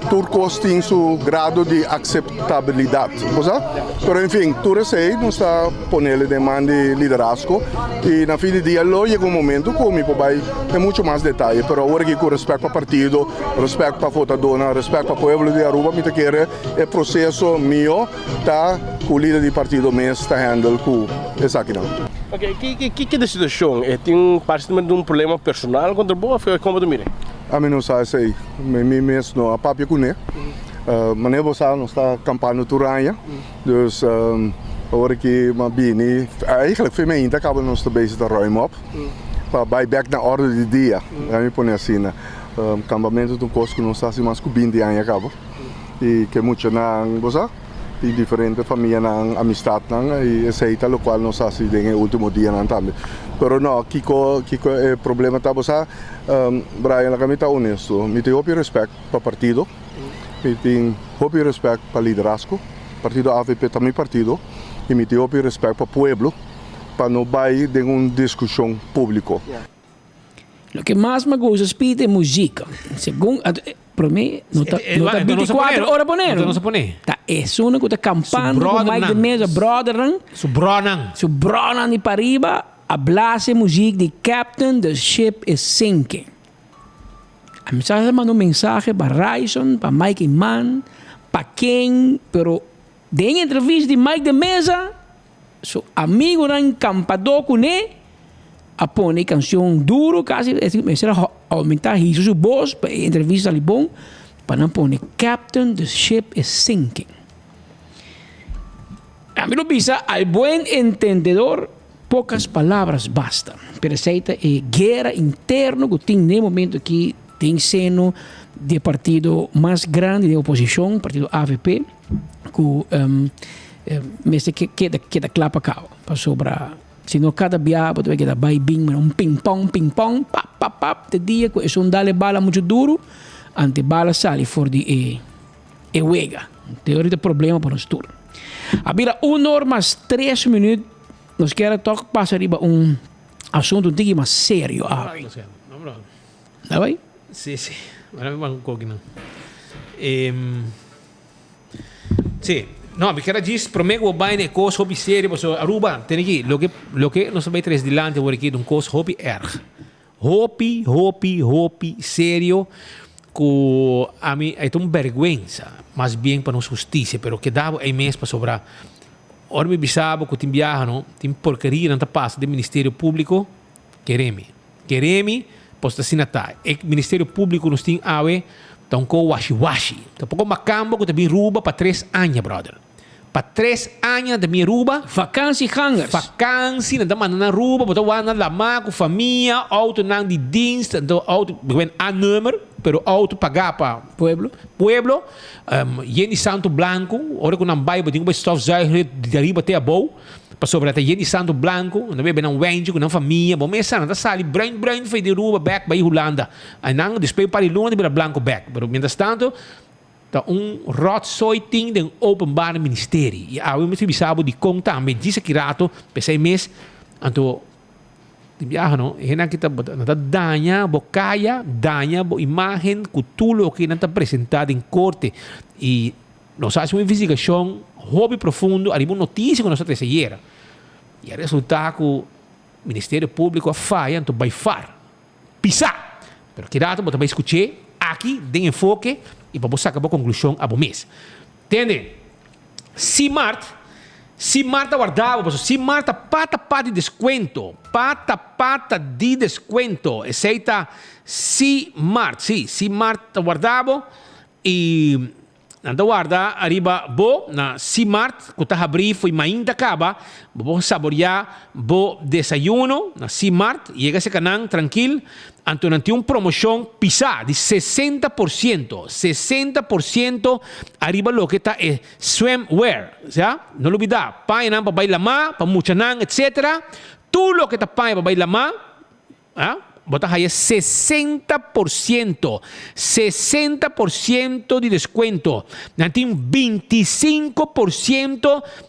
tur kos tin su grado di akseptabilidat, bo sa. Pero en fin, tur esei nos ta ponele den man di liderazgo i na fin di dia lo yega un momento ku mi por bai den mucho mas detaye. Pero awor aki ku rèspèt pa partido, rèspèt pa votadónan, rèspèt pa pueblo di Aruba mi ta kere e proseso mihó ta ku lider di partido mes ta handle ku esakinan. Ok, kiko ta e situashon? E tin parse di un problema personal kontra bo òf kon bo ta mira? Ami no sa esei. Mi mes no a papia kuné. Manera bo sa nos ta kampando tur aña. Dus awor ki mi a bini, eigenlijk fe mi ainda kaba nos ta bezig ta ruim op pa bai bek na orde di dia. Mi pone asina. Kampamento ta un kos ku nos ta hasi mas ku binti aña kaba. I ke muchanan, bo sa, tin diferente famianan, amistatnan i esei ta lokual nos a hasi den e último dianan tambe. Pero no, kiko kiko e problema ta, bo sa, Brian, laga mi ta honesto, mi tin hopi rèspèt pa partido, mi tin hopi rèspèt pa liderazgo, partido avp ta mi partido, i mi tin hopi rèspèt pa pueblo pa no bai den un diskushon públiko. Loke mas mi gusta spita e muziek. Segun prome no ta no ta 24 ora pone no. Ta esunnan ku ta kampando ku Mike de Meza brothernan. Su bronan. Su bronan di pariba a blasa e muziek di Captain the ship is sinking. A mi sa manda un mensahe pa Ryson, pa Mike Eman, pa ken pero den entrevista di Mike de Meza Su amigunan kampadó kuné a pone e kanshon duru kasi e mester a oumentá hizo su bos pa e entrevista sali bon pa nan pone Captain the ship is sinking. Ami lo bisa al buen entendedor. Pocas palabras basta. Pero esei ta e guera interno ku tin den e momento aki den seno di e partido mas grandi den oposishon, partido avp, ku mester keda keda kla pa kaba. Pasobra si no kada bia bo ta bai keda bai bin manera un ping pong ping pong pap pap pap te dia ku esun dal e bala muchu duru ante e bala sali for di e e wega. Te ora ta problema pa nos tur. A bira un or mas tres minuut. Nos kier a tok pasa riba un asunto un tiki mas serio awe. Da bai? Sí, sí. Ahora mi ban koki nan. Ehm, sí. No, mi kier a djis prome ku bo bai na e kos hopi serio pasobra Aruba tene ki loke loke nos ta bai tres dilanti awor aki ta un kos hopi erg. Hopi, hopi, hopi serio ku ami e ta un bèrgwensa mas bien pa nos hustisia pero keda bo ei mes pasobra ora mi bisa bo ku tin biaha no tin porkerianan ta pasa den ministerio públiko kere mi kere mi pasobra ta asina ta e ministerio públiko nos tin awe ta un ko washi washi ta poko makambo ku ta bin ruba pa tres aña brother. Pa tres aña nan ta bin Aruba. Vakansiegangers. Vakansi nan ta manda nan Aruba, bo ta wak nan lamá ku famia, outonan di dienst, anto outo ben A-nummer, pero outo pagá pa Pueblo. pueblo, yen di santu blanku, ora ku nan bai bo tin ku bai stofzuiger di ariba te abou, pasobra ta yen di santu blanku, nan ta bebe nan wijntje ku nan famia, bo mesa nan ta sali bruin bruin for di Aruba bèk bai Hulanda, nan despues un par di luna ta bira blanku bèk, pero mientras tanto. Ta un rotzooi tin den Openbaar Ministerie. I awe mi ta bisa bo dikon tambe djis aki rato, p'esei mes, anto di biaha no, e hendenan aki ta nan ta daña bo kaya, daña bo imagen ku tur loke nan ta presentá den korte. I nos a hasi un investigashon hopi profundo ariba un notisia ku nos a trese ayera. I a resultá ku Ministerio Públiko a faya anto by far. Pisá! Pero ki rato bo ta bai skuch'é aki den enfoke i pa bo saka bo konklushon abo mes. Tende, si Mart, si Mart ta warda bo, pasobra si Mart ta pata pa di deskuento, pata pata di deskuento, esei ta si Mart, si, si Mart ta warda bo i Nan ta warda ariba bo na Simart ku ta habrí fo'i mainta kaba. Bo por saboriá bo desayuno na Simart. Yega serka nan trankil. Anto nan tin un promoshon pisá di 60%, 60% ariba loke ta e swimwear. Osea, no lubidá, pañanan pa bai lamá, pa muchanan, etsetera. Tur loke ta paña pa bai lamá. A, Bo ta haya 60%, 60% di descuento. Nan tin 25%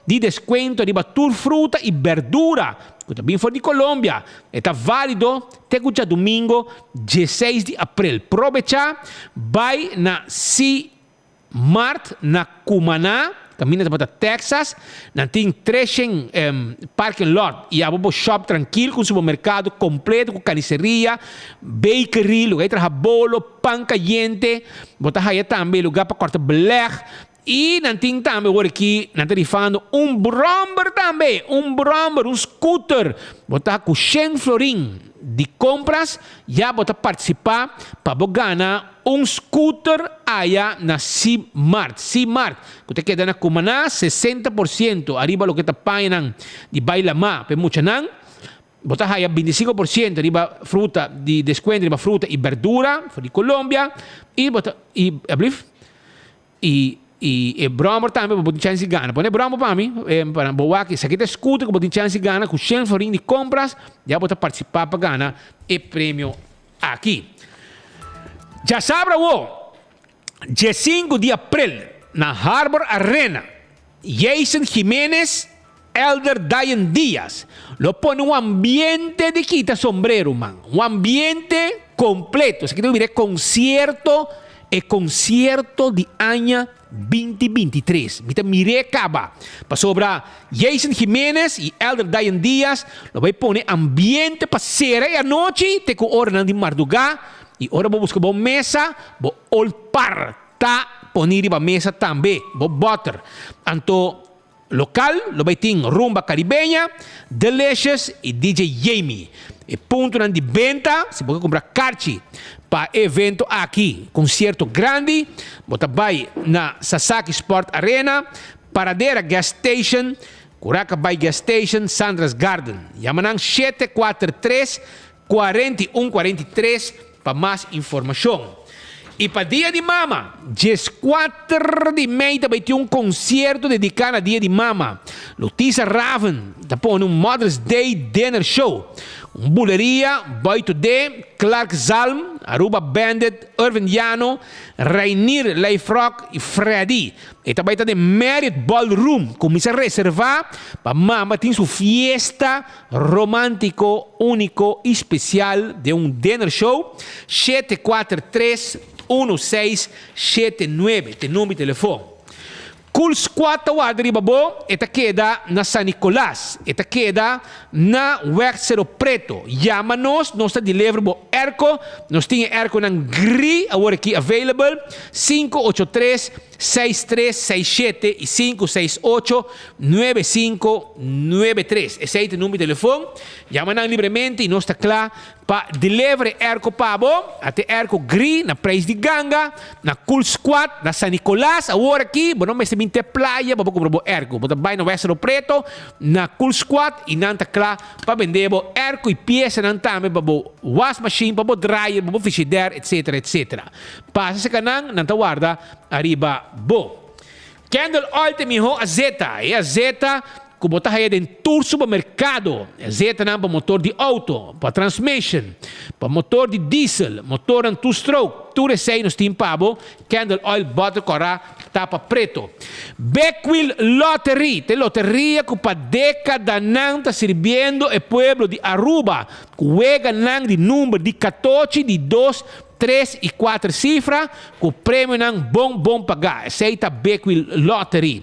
di descuento riba tur fruta y berdura cu ta bin for di Colombia. E ta valido te cu djadumingo dieseis di april. Probecha, bay na C. Mart na Cumaná, kaminda tabata Texas, nan tin treshen parking lot i abo bo shop trankil ku un supermerkado kompleto ku kaniseria, bakery, luga di traha bolo, pan kayente, bo ta haya tambe luga pa kòrta beleg i nan tin tambe awor aki nan ta rifando un bròmber tambe, un bròmber, un scooter, bo ta ku shen florin di kompras ya bo ta partisipá pa bo gana Un scooter aya na Simart, Simart, cu ta keda na Cumaná, 60% ariba loke ta pañanan di bay lamá pa e muchanan. Bo ta haya 25% riba fruta di descuento riba fruta y berdura for di Colombia y bo ta y ablief y y e brommer tambe bo tin chance di gana. Pone brommer pa mi pa bo wak esaki ta e scooter cu bo tin chance di gana cu shen florin di compras ya bo ta participa pa gana e premio Aki. Djasabra awo, diesinku di aprel, na Harbor Arena, Jason Jimenez, Elder Dayan Diaz lo pone un ambiente di kita sombrero, man. Un ambiente completo. Esaki ta bira e concierto, e concierto di aña 2023. Mi ta mir'é kaba. Pasobra Jason Jimenez i Elder Dayan Diaz lo bai pone ambiente pa sera e anochi te ku oranan di mardugá i ora bo buska bo mesa, bo olpar ta poni riba mesa tambe, bo bòter. Anto Local lo bay tin Rumba Caribeña, Delicious y DJ Jamie. E puntonan di benta, si bo ke cumpra karchi pa e evento aki, concierto grandi, bo ta bay na Sasaki Sport Arena, Paradera Gas Station. Curaca Bay Gas Station, Sandra's Garden. Yama nan 743 41 43 pa mas informacion. Y pa Dia di Mama, 14 di mei ta bay tin un concierto dedica na Dia di Mama. Lutisa Raven ta pone un Mother's Day Dinner Show. Un buleria, Boy Today, Clark Zalm, Aruba Bandit, Irvin Llano, Reinier Leifrock y Freddy. E ta bai ta den Marriott Ballroom. Cuminsa reserva pa mama tin su fiesta romantico, unico y special den un dinner show. 743 1679 ta e number di telefon. Cool Squad ta warda riba bo, e ta keda na San Nicolas, e ta keda na Weg Cero Preto. Yama nos, nos ta deliver bo airco, nos tin e airconan gri awor aki available, 583 6367 y 568 9593. Esey ta e number di telefon, yama nan libremente y nos ta cla Pa deliver e airco pa bo, a te airco gri na prijs di ganga, na Cool Squad, na San Nicolas, awor aki bo no mester bin te playa pa bo cumpra bo airco. Bo ta bay na West Rio Preto, na Cool Squad y nan ta cla pa bende bo airco y piesanan tambe pa bo was machine, pa bo dryer, pa bo frigidaire, etc. Etc. Pasa cerca nan, nan ta warda ariba bo. Candle oil ta e miho azeta. E azeta Ku bo ta haya den tur supermerkado. E zetanan pa motor di outo, pa transmission, pa motor di diesel, motornan two stroke, tur esei nos tin pa bo, candle oil bottle kòrá, tapa preto. Bekwil Lottery ta e loteria ku pa dekadanan ta sirbiendo e pueblo di Aruba ku weganan di number di katochi, di dos, Tres i kuater sifra ku premionan bon bon pagá. Esei ta Bekwil Lottery.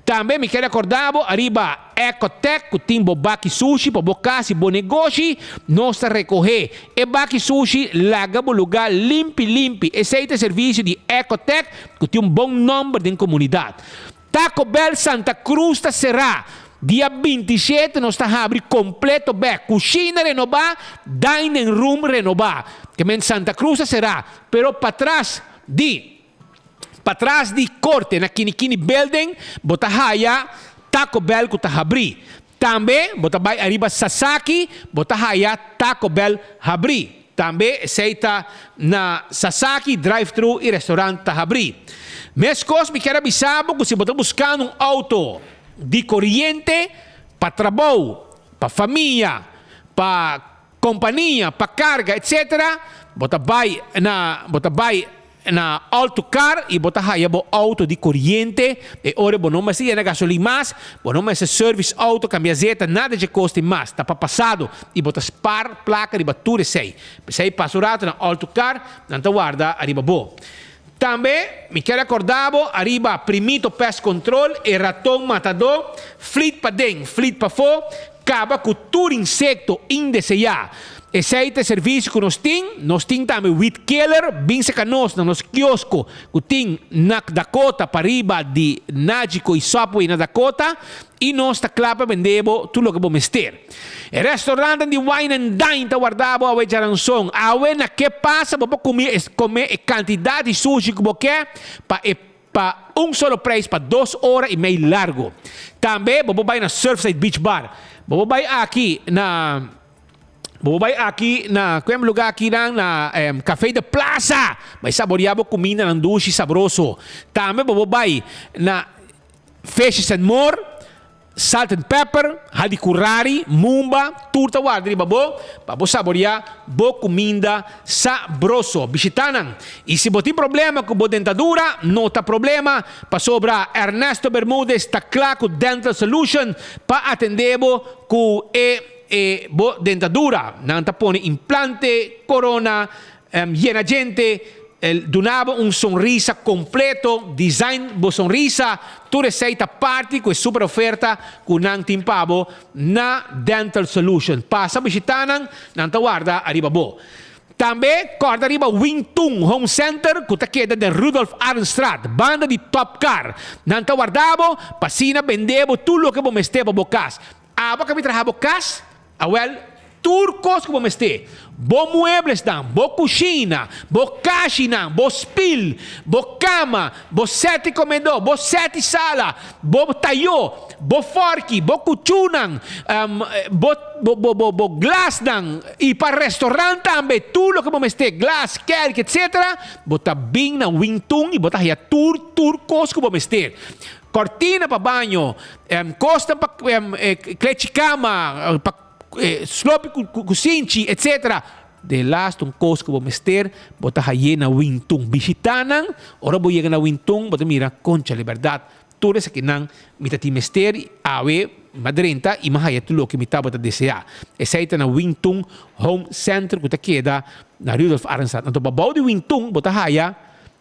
Tambe mi kere akorda bo ariba Ecotec ku tin bo baki sushi pa bo kas i bo negoshi. Nos ta rekohé e baki sushi laga bo lugá limpi limpi. Esei ta e servisio di Ecotec ku tin un bon nòmber den komunidat. Taco Bell Santa Cruz ta será. Dia 27 nos ta habri kompleto bèk. Kushina renobá, dining room renobá. Ke men Santa Cruz ta será, pero patras di patras di korte na Kinikini Building bo ta haya Taco Bell ku ta habrí. Tambe bo ta bai ariba Sasaki bo ta haya Taco Bell habrí. Tambe esei ta na Sasaki drive thru y restaurant ta habrí. Mescos mi kier a bisa bo cu si bo ta buscando un auto di coriente pa trabou, pa famia, pa compania, pa carga etc. Bo ta bai na bo ta bai Na Alto Car y bo ta haya bo auto di coriente, e ora bo no mester yena gasolin mas, bo no mester service auto, cambia zeta, nada dje cos tin mas, ta pa pasado y bo ta spaar placa riba tur esey. P'esey pasa un rato na Alto Car, nan ta warda ariba bo. Tambe mi kier acorda bo ariba Primito Pest Control, e raton matador, flit paden, flit pafo, Kaba ku tur insekto indeseá. Esei ta e servisio ku nos tin. Nos tin tambe weed killer. Bin seka nos na nos kiosko ku tin na Dakota pariba di Nagico i Subway na Dakota i nos ta kla pa bende bo tur loke bo mester. E restaurantnan di Wine and Dine ta warda bo awe djaranson. Awe na ke pasa bo por kome e kantidat di sushi ku bo ke pa e Pa un solo prijs pa dos ora y mei largo. Tambe bo por bay na Surfside Beach Bar. Bo por bay aki na Bo por bay aki na cuem lugar aki nan na Café de Plaza. Bay saborea bo cuminda nan dushi sabroso. Tambe bo por bay na Fishes and More. Salt and pepper, hadikurari, mumba, tur ta warda riba bo pa bo saboreá bo kuminda sabroso. Bishitá nan i si bo tin problema ku bo dentadura, no ta problema pasobra Ernesto Bermudez ta kla ku Dental Solution pa atendé bo ku e e bo dentadura. Nan ta pone implante, korona, Yena djente, el duna bo un sonrisa completo, design bo sonrisa, tur esey ta parti cu e super oferta cu nan tin pa bo na Dental Solution. Pasa bishita nan, nan ta warda ariba bo. Tambe corda riba Wing Tun Home Center cu ta keda den Rudolf Arendstraat, banda di Top Car. Nan ta warda bo pa asina bende bo tur loke bo mester pa bo cas. Abo a kabi traha bo cas? Awel. Tur kos ku bo mester, bo mueblesnan, bo kushina, bo kashinan, bo spil, bo kama, bo sèt di komedó, bo sèt di sala, bo tayó, bo fòrki, bo kuchúnan, bo bo bo bo glasnan i pa restorant tambe, tur loke bo mester, glas, kèlki, etsetera, bo ta bin na Wingtun i bo ta haya tur tur kos ku bo mester. Kòrtina pa baño, kosnan pa klechi kama, pa slopi ku sinchi, etsetera. De laatste un kos ku bo mester, bo ta hay'é na Wintun. Bishitá nan, ora bo yega na Wintun, bo ta mira, Concha, liberdat, tur esakinan mi ta tin mester i awe mi a drenta i mi a haya tur loke mi tabata deseá. Esei ta na Wintun Home Center ku ta keda na Rudolf Arendstraat. Anto pabou di Wintun bo ta haya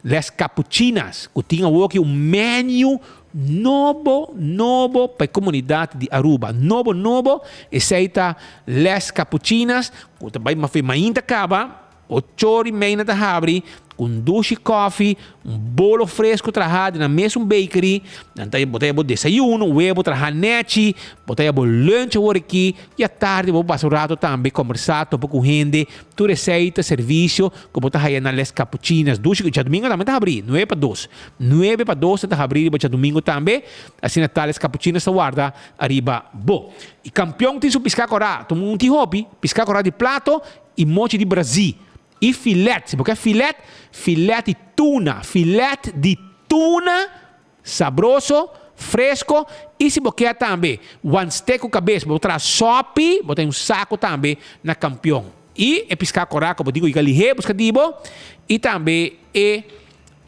Les Capuchinas, ku tin awoki un menu nobo, nobo pa e komunidat di Aruba. Nobo, nobo, esei ta Les Capuchinas, ku ta bai mafe mainta kaba, ocho ora i mei nan ta habri, ku un dushi kòfi, un bolo fresku trahá di nan mesun bakery, nan ta bo ta haya bo desayuno, webo trahá nèchi, bo ta haya bo lunch awor aki, i atardi bo pasa un rato tambe kòmbersá, topa ku hende, Tur esei ta servisio ku bo ta haya na Les Capuchinas. Dushi ku djadumingu tambe ta habrí, nuebe pa dos. Nuebe pa dos ta habrí riba djadumingu tambe. Asina ta Les Capuchinas ta warda ariba bo. I kampion tin su piská kòrá. Tuma un tin hopi, piská kòrá di plato i mochi di brazí. I filet, si bo ke filet, filet di tuna. Filet di tuna Sabroso, fresco y si bo kier tambe wan steak cu cabes bo traha sopi, bo ta un saco tambe na Campeon. Y e pisca cora cu bo tin cu yega lihe busca di bo y tambe e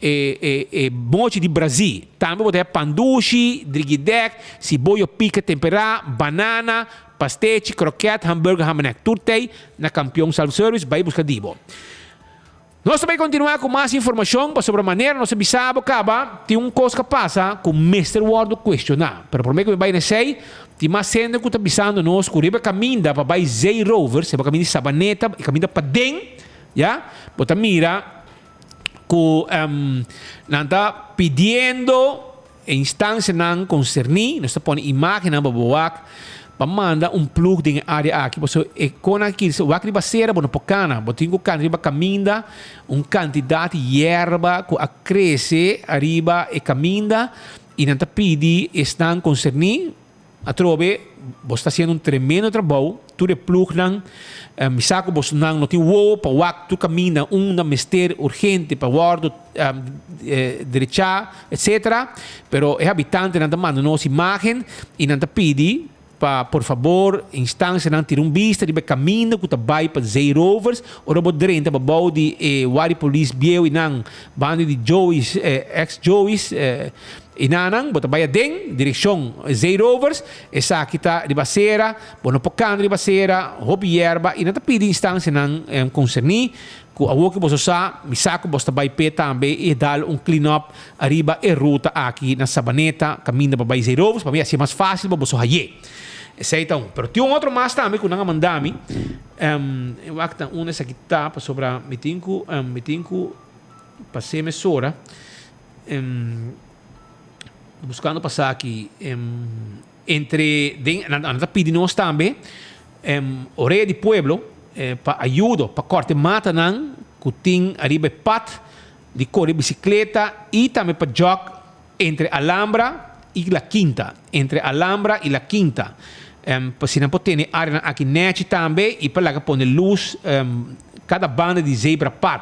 e e e mochi di Brazi. Tambe bo ta haya pandushi, drigidek, siboyo pica tempera, banana, pastechi, kroket, hamburger, hamenek. Tur tey na Campeon Self Service bay busca di bo. Nos ta bai kontinuá ku mas informashon pasobra manera nos a bisa bo kaba tin un kos ka pasa ku mester wòrdu kuestioná. Pero promé ku mi bai na esei, tin mas hende ku ta bisando nos ku riba e kaminda pa bai Zeerovers, riba kaminda di Sabaneta, e kaminda paden, ya, bo ta mira ku nan ta pidiendo E instansianan konserní, nos ta pone imágennan pa bo wak, pa manda un plug den e área aki, pasobra e konan aki si wak riba sera bo no por kana, bo tin ku kana riba kaminda, un kantidat di yerba ku a krese ariba e kaminda i nan ta pidi esnan konserní, Atrobe, bo sta haciendo un tremendo trabou, tur e plugnan, mi sa cu bosonan no tin wowo pa wak tur caminda unda mester urgente pa wordo drecha, etc. Pero e habitantenan ta manda nos imagen y nan ta pidi pa por fabor instancianan tira un bista riba e caminda cu ta bay pa Zeerovers, ora bo drenta pa bou di e Wari Police bieu y nan banda di Joey's, ex Joey's, I nanan, bo ta bai aden, direkshon Zeerovers, esaki ta riba sera, bo no por kanda riba sera, hopi yerba, i nan ta pidi instansianan konserní ku awor ku boso sa, mi sa ku boso ta bai p'e tambe i dal un clean up ariba e ruta aki na Sabaneta, kaminda pa bai Zeerovers, pa mi hasié mas fásil pa boso hay'é. Esei ta un. Pero tin un otro mas tambe ku nan a manda mi, e wak ta unda esaki ta, pasobra mi tin ku, mi tin ku pas'é mesora. Buscando pa sa aki entre den nan ta pidi nos tambe orea di pueblo pa ayudo pa corte matanan cu tin ariba e pad di core bicicleta y tambe pa jog entre Alhambra y La Quinta entre Alhambra y La Quinta pa si nan por tene areanan aki nechi tambe y pa laga pone luz cada banda di zebra pad.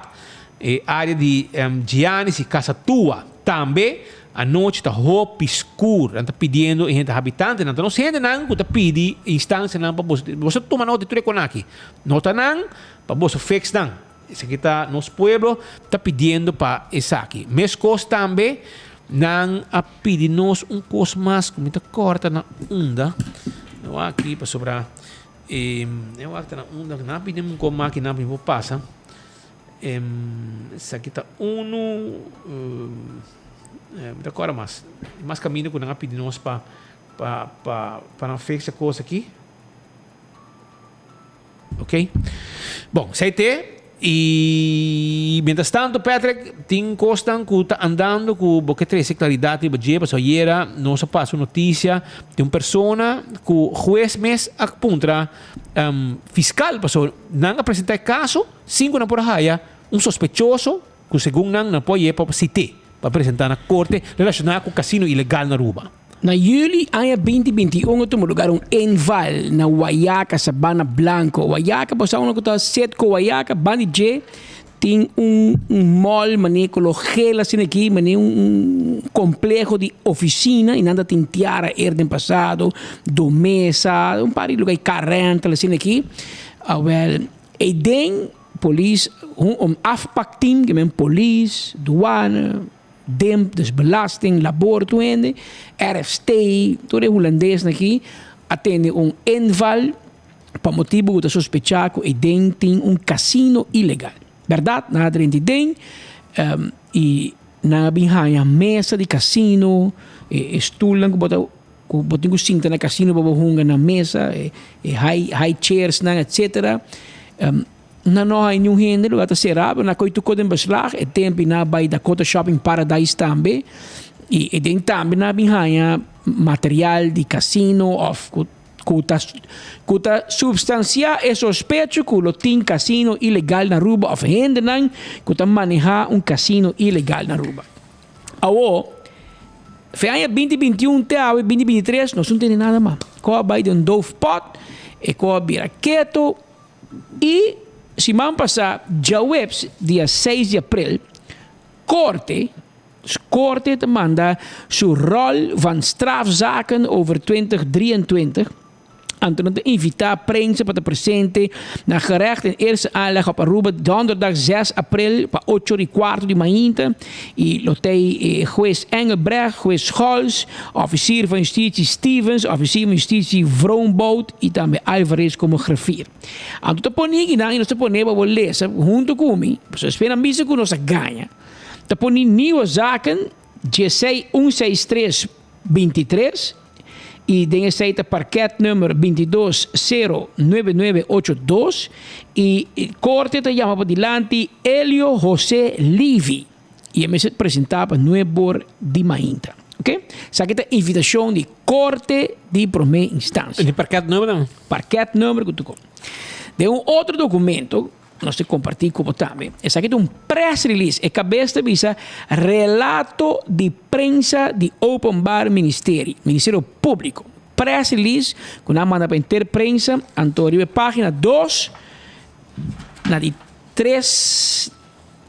E área di Giannis i Casa Tua tambe anochi ta hopi skur. Nan ta pidiendo e hende habitantenan. Ta nos hendenan ku ta pidi instansianan pa boso. Boso tuma nota di tur e kon aki. Nota nan pa boso fix nan. Esaki ta nos pueblo ta pidiendo pa esaki. Meskos tambe nan a pidi nos un kos mas ku mi ta kòrta na unda. No aki pasobra e wak ta na unda. Nan a pidi un kon makina mi por pasa. Esaki ta unu, mi ta kòrda mas, mas kaminda ku nan a pidi nos pa pa pa pa nan fix e kos aki. Ok. Bon, esei te. I mientras tanto Patrick tin kosnan ku ta andando ku bo ke trese klaridat riba dje pasobra ayera nos a pasa un notisia di un persona ku hues mes a puntra fiskal pasobra nan a presenta e kaso sin ku nan por a haya un sospechoso ku segun nan nan por haye pa site pa presenta na korte relashoná ku kasino ilegal na Aruba. Na juli aña 2021 a tuma lugar un inval na Wayaca, Sabana Blanco. Wayaca, bo sa unda cu ta Setco Wayaca, banda di dje tin un un mall mane color geel asina aki, mane un un compleho di oficina y nan ta tin tiara er den pasado, Domesa, un par di lugar y car rental asina aki. Awel, eyden polis un afpakteam, ke men polis, douane, DIMP, dus belasting, labor tur hende, RFST, tur e hulandesnan aki a tene un inval pa motibu ku ta sospechá ku e den tin un kasino ilegal. Bèrdat, nan a drenta e den i nan a bin haña mesa di kasino, e stulnan ku bo ta ku bo tin ku sinta na kasino pa bo hunga na mesa, e high high chairsnan etsetera. Nan no hay niun hende, lugar ta será, pero nan a koy tur kos den beslag. E tempo nan a bay Dakota Shopping Paradise tambe. Y e den tambe nan a bin haña material di casino of cu cu ta cu ta substancia e sospecho cu lo tin casino ilegal na Aruba of hendenan cu ta maneha un casino ilegal na Aruba. Awo, fe aña 2021 te awe 2023 nos no tene nada mas. Ko a bay den doofpot, e ko a bira keto. I siman pasá djaweps dia seis di aprel, Korte, Korte ta manda su Rol van Strafzaken over 2023, anto nan ta invitá prensa pa ta presente na Gerecht in Eerste Aanleg op Aruba donderdag 6 aprel pa ocho or i kuarto di mainta i lo t'ei e hues Engelbrecht, hues Scholz, Officier van Justitie Stevens, Officier van Justitie Vroombout i tambe Alvarez komo griffier. Anto ta pone kinan i nos ta pone pa bo lesa huntu ku mi, pasobra espe nan bisa ku nos a gaña. Ta pone Nieuwe Zaken diesei un seis tres bintitres i den esei ta parketnummer bintidos sero nuebe nuebe ocho dos i korte ta yama padilanti Elio Jose Livi. I e mester presentá pa nuebor di mainta. Oké? Esaki ta invitashon di Korte di Promé Instansia. Di parketnummer dan? Parketnummer ku tur kos. Den un otro dokumento, nos ta kompartí ku bo tambe. Esaki ta un press release. E kabes ta bisa Relato di Prensa di Openbaar Ministerie, Ministerio Públiko. Press release ku nan a manda pa henter prensa. Anto riba e página dos na di tres.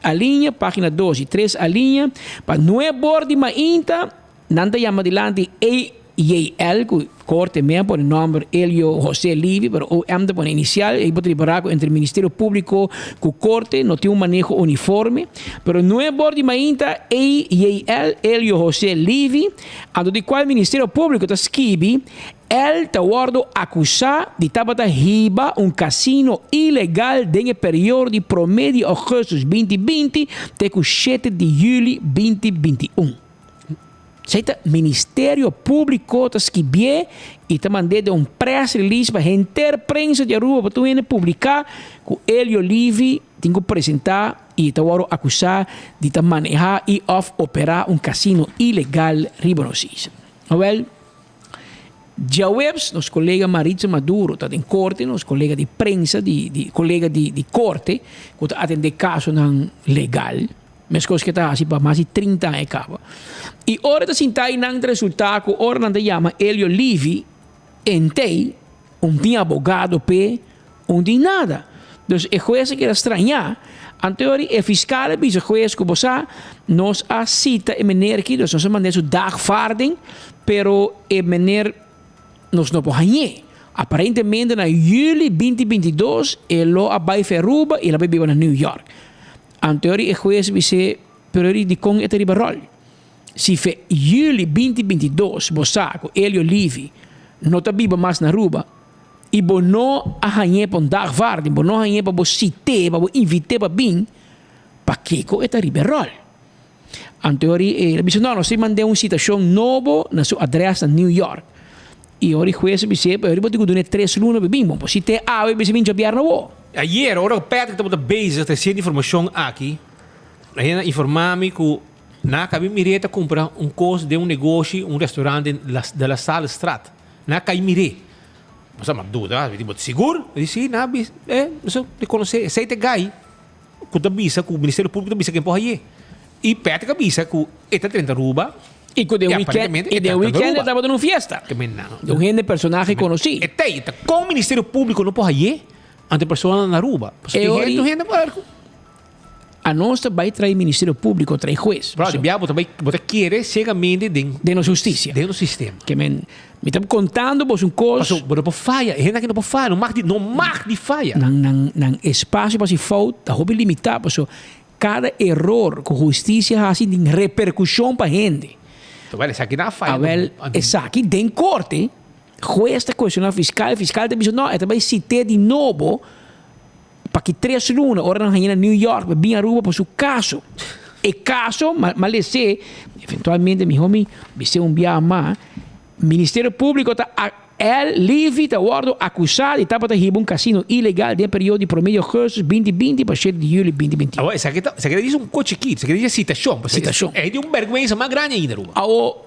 Alinea, página dos i tres alinea, pa nuebor di mainta, nan ta yama dilanti EJL, ku korte men a pone nòmber Elio José Livi, pero OM ta pone inisial, ei bo ta ripará ku entre Ministerio Públiko ku korte no tin un maneho uniforme, pero nuebor di mainta EJL, Elio José Livi, anto di kual Ministerio Públiko ta skibi El ta wordo acusa di tabata hiba un casino ilegal den e periodo di prome di augustus 2020 te cu shete di juli 2021. Esey ta Ministerio Publico ta skibié y ta mand'é den un press release pa henter prensa di Aruba pa tur hende publica cu Elio Livi tin cu presenta y ta wordo acusa di ta maneha y of opera un casino ilegal riba nos isla. Awel. Djaweps nos kolega Maritza Maduro ta den korte, nos kolega di prensa di di kolega di di korte ku ta atendé kasonan legal, meskos ke ta hasi pa mas di trinta aña kaba. I ora ta sinta einan ta resultá ku ora nan ta yama Elio Livi entei un tin abogado p'e, un tin nada. Dus e hues a keda strañá. Anto e ora e fiskal a bisa hues ku bo sa nos a sita e meneer aki, dus nos a mand'é su dagvaarding, pero e meneer nos no por hañ'é. Aparentemente na juli 2022 e lo a bai for Aruba i el a bai biba na New York. Anto e ora e hues a bis'é, pero e ora dikon e ta riba ròl? Si fe juli 2022 bo sa ku Elio Livi no ta biba mas na Aruba, i bo no a hañ'é pa un dagvaarding, bo no a hañ'é pa bo sit'é, pa bo invit'é pa bin, pakiko e ta riba e ròl? Anto ora el a bisa, No, nos tin mand'é un sitashon nobo na su adrès na New York. I ora e hues a bis'é, Pero bo tin ku dun'é tres luna pa bin, bo por sit'é awe i bisa bin djabièrnè awor. Ayera ora ku Patrick tabata bezig ta hasiendo informashon aki, a hende a informa mi ku nan a kabi mir'é ta kumpra un kos den un negoshi, un restaurant den De La Sallestraat. Nan a kai mir'é. Bo sa, ma duda, mi di, bo ta sigur? Mi di, si, nan a bisa, e, mi sa rekonosé, esei ta e gai ku ta bisa ku Ministerio Públiko ta bisa ken por haye. I Patrick a bisa ku e ta drenta Aruba. I ku den weekend, i den weekend e tabata na un fiesta. Di un hende personahe konosí. E ta ei, ta kon Ministerio Públiko no por haye ante persona na Aruba? Pasobra E ora tin hende ku. Anos ta bai trae Ministerio Públiko, trae hues. Bro, di bia bo ta bai, bo ta kere siegamente den. Den nos hustisia. Den nos sistema. Ke men, mi ta kontando boso un kos. Pasobra bo no por faya, e hende aki no por faya, no mag di, no mag di faya. Nan, nan, nan espasio pa hasi fout ta hopi limitá, pasobra Kada eror ku hustisia hasi tin reperkushon pa hende. Awel esaki nan a faya. Awel esaki den korte, hues ta kuestioná fiskal, fiskal ta bisa no, e ta bai sit'é di nobo pa ki tres luna ora nan hañ'é na New York pa bin Aruba pa su kaso. E kaso, m'a les'é, eventualmente mihó mi bis'é un biaha mas, Ministerio Públiko ta El Levy ta wòrdu akusá di tabata hiba un kasino ilegal den e periodo di promé di ougùstùs 2020 pa shete di yüli 2021. Awor, esaki ta, esaki ta disi un kos chikito, esaki ta disi sitashon. Sitashon. E di un bèrgwensa mas grandi ainda, Aruba. Awor,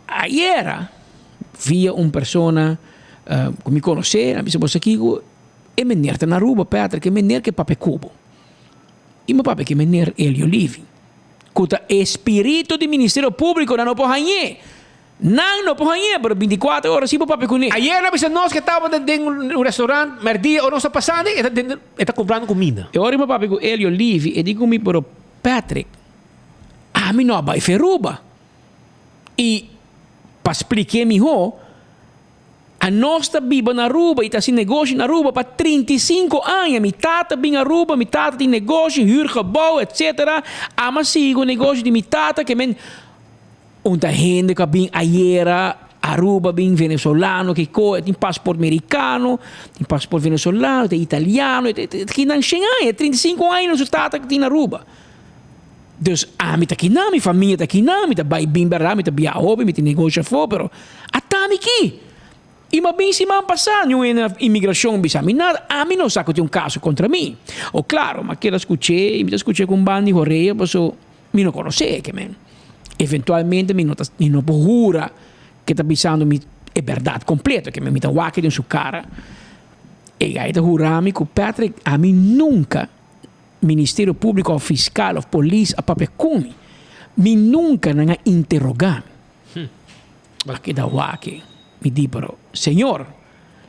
ayera, via un persona ku mi konosé, a bisa bo esaki ku e meneer ta na Aruba, Patrick, e meneer ke papia ku bo. I mi papia ku e meneer Elio Levy, ku ta e spiritu di Ministerio Públiko, nan no por hañ'é. Nan no por hañ'é, pero binticuater ora si bo papia kuné. Ayer nan bisa nos ke tabata den un restaurant merdia ora nos ta pasando e ta den e ta comprando cuminda. E ora mi papia ku Elio Livi e di ku mi pero Patrick ami no a bai Feruba i pa spliké mihó anos ta biba na Aruba i ta hasi negoshi na Aruba pa 35 aña mi tata bin Aruba mi tata tin negoshi huur gebouw etc ami a sigui ku negoshi di mi tata ke men Un ta hende ku a bin ayera Aruba bin venezolano kiko e tin paspoort mericano tin paspoort venezolano tin italiano e ta kinan shen aña 35 aña su tata tin na Aruba dus ami ta kinan mi famia ta kinan mi ta bai bin berdad mi ta biaha hopi mi tin negoshi afo pero ata mi ki i mi a bin siman pasa niun hende na imigracion bisa mi nada ami no sa ku tin un kaso kontra mi o klaro mi a keda skuch'e i mi ta skuch'e ku un banda di horea paso Mi no konosé e ke men. Eventualmente mi no ta, mi no por hura ke ta bisando mi e bèrdat kompleto, ke men mi ta wak den su kara. E gai ta hura mi ku Patrick, ami nunka Ministerio Públiko òf fiskal òf polis a papia ku mi. Mi nunka nan a interogá mi. A keda wak. Mi di, pero señor,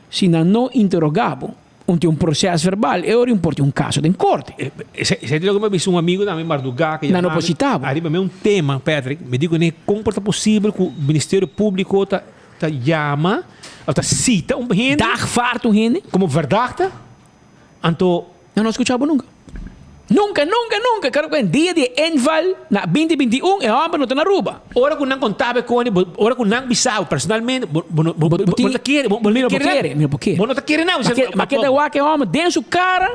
si nan no interogá bo, Un tin un proces verbal, e ora un por tin un caso den corte. Esei ta loke mi a bisa un amigo tambe mardugá ke Nan no por cita bo. Ariba mi un tema, Patrick, mi di kuné kon por ta posibel ku Ministerio Públiko ta ta yama òf ta sita un hende. Dagvaard un hende. Komo verdachte, anto. Nan no a skucha bo nunka. Nunka, nunka, nunka. Karo ku en dia di e inval na 2021 e hòmber no ta na Aruba. Ora ku nan konta bo e koni, ora ku nan bisa bo personalmente, bo bo bo bo no ta kere, bo no ta kere, mi no por kere. Bo no ta kere nan. Ma ke ta wak e hòmber den su kara,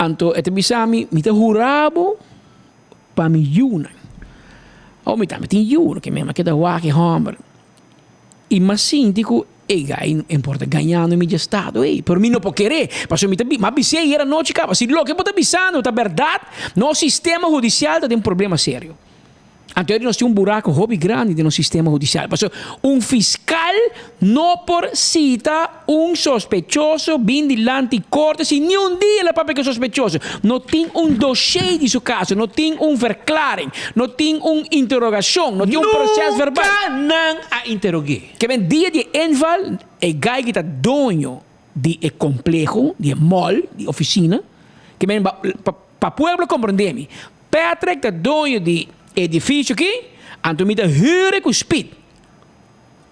anto e ta bisa mi, mi ta hura bo pa mi yunan. Awo mi tambe tin yu, ke mi a keda wak e hòmber. I m'a sinti ku e gai no por ta gañando mi dje estado ei, pero mi no por ker'é, pasobra mi ta bi, m'a bis'é ayer anochi kaba, si loke bo ta bisando ta bèrdat, nos sistema hudisial ta den un problema serio. Anto nos tin un buraku hopi grandi den nos sistema hudisial, pasobra un fiskal no por sita un sospechoso bin dilanti korte si niun dia el a papia ku e sospechoso. No tin un dossier di su kaso, no tin un verklaring, no tin un interogashon, no tin un proces verbal. Nunka nan a interog'é. Ke men dia di e inval, e guy ki ta doño di e kompleho, di e mall, di ofisina, ke men pa pueblo komprendé mi, Patrick ta doño di e edifisio aki, anto mi ta hür e ku Speed.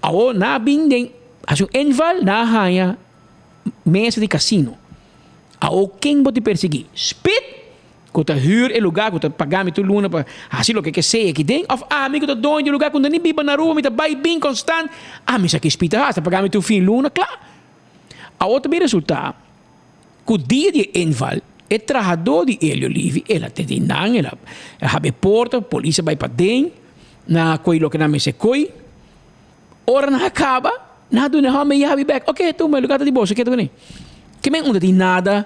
Awor nan a bin den hasi un inval, nan a haña mesa di kasino. Awor ken bo tin persiguí? Speed ku ta hür e lugá ku ta paga mi tur luna pa hasi loke ke sea aki den òf ami ku ta doño di e lugá ku no ta ni biba na Aruba mi ta bai bin konstant ami sa ki Speed ta hasi ta paga mi tur fin luna kla. Awor ta bin resultá ku dia di e inval e trahadó di Elio Livi el a tende nan el a habri e porta polis a bai paden nan a kohe loke nan mester kohe. Ora nan a kaba, nan a duna e hòmber e yabi bèk. Oke, tuma, e lugá ta di boso, keda kuné. Ke men unda tin nada.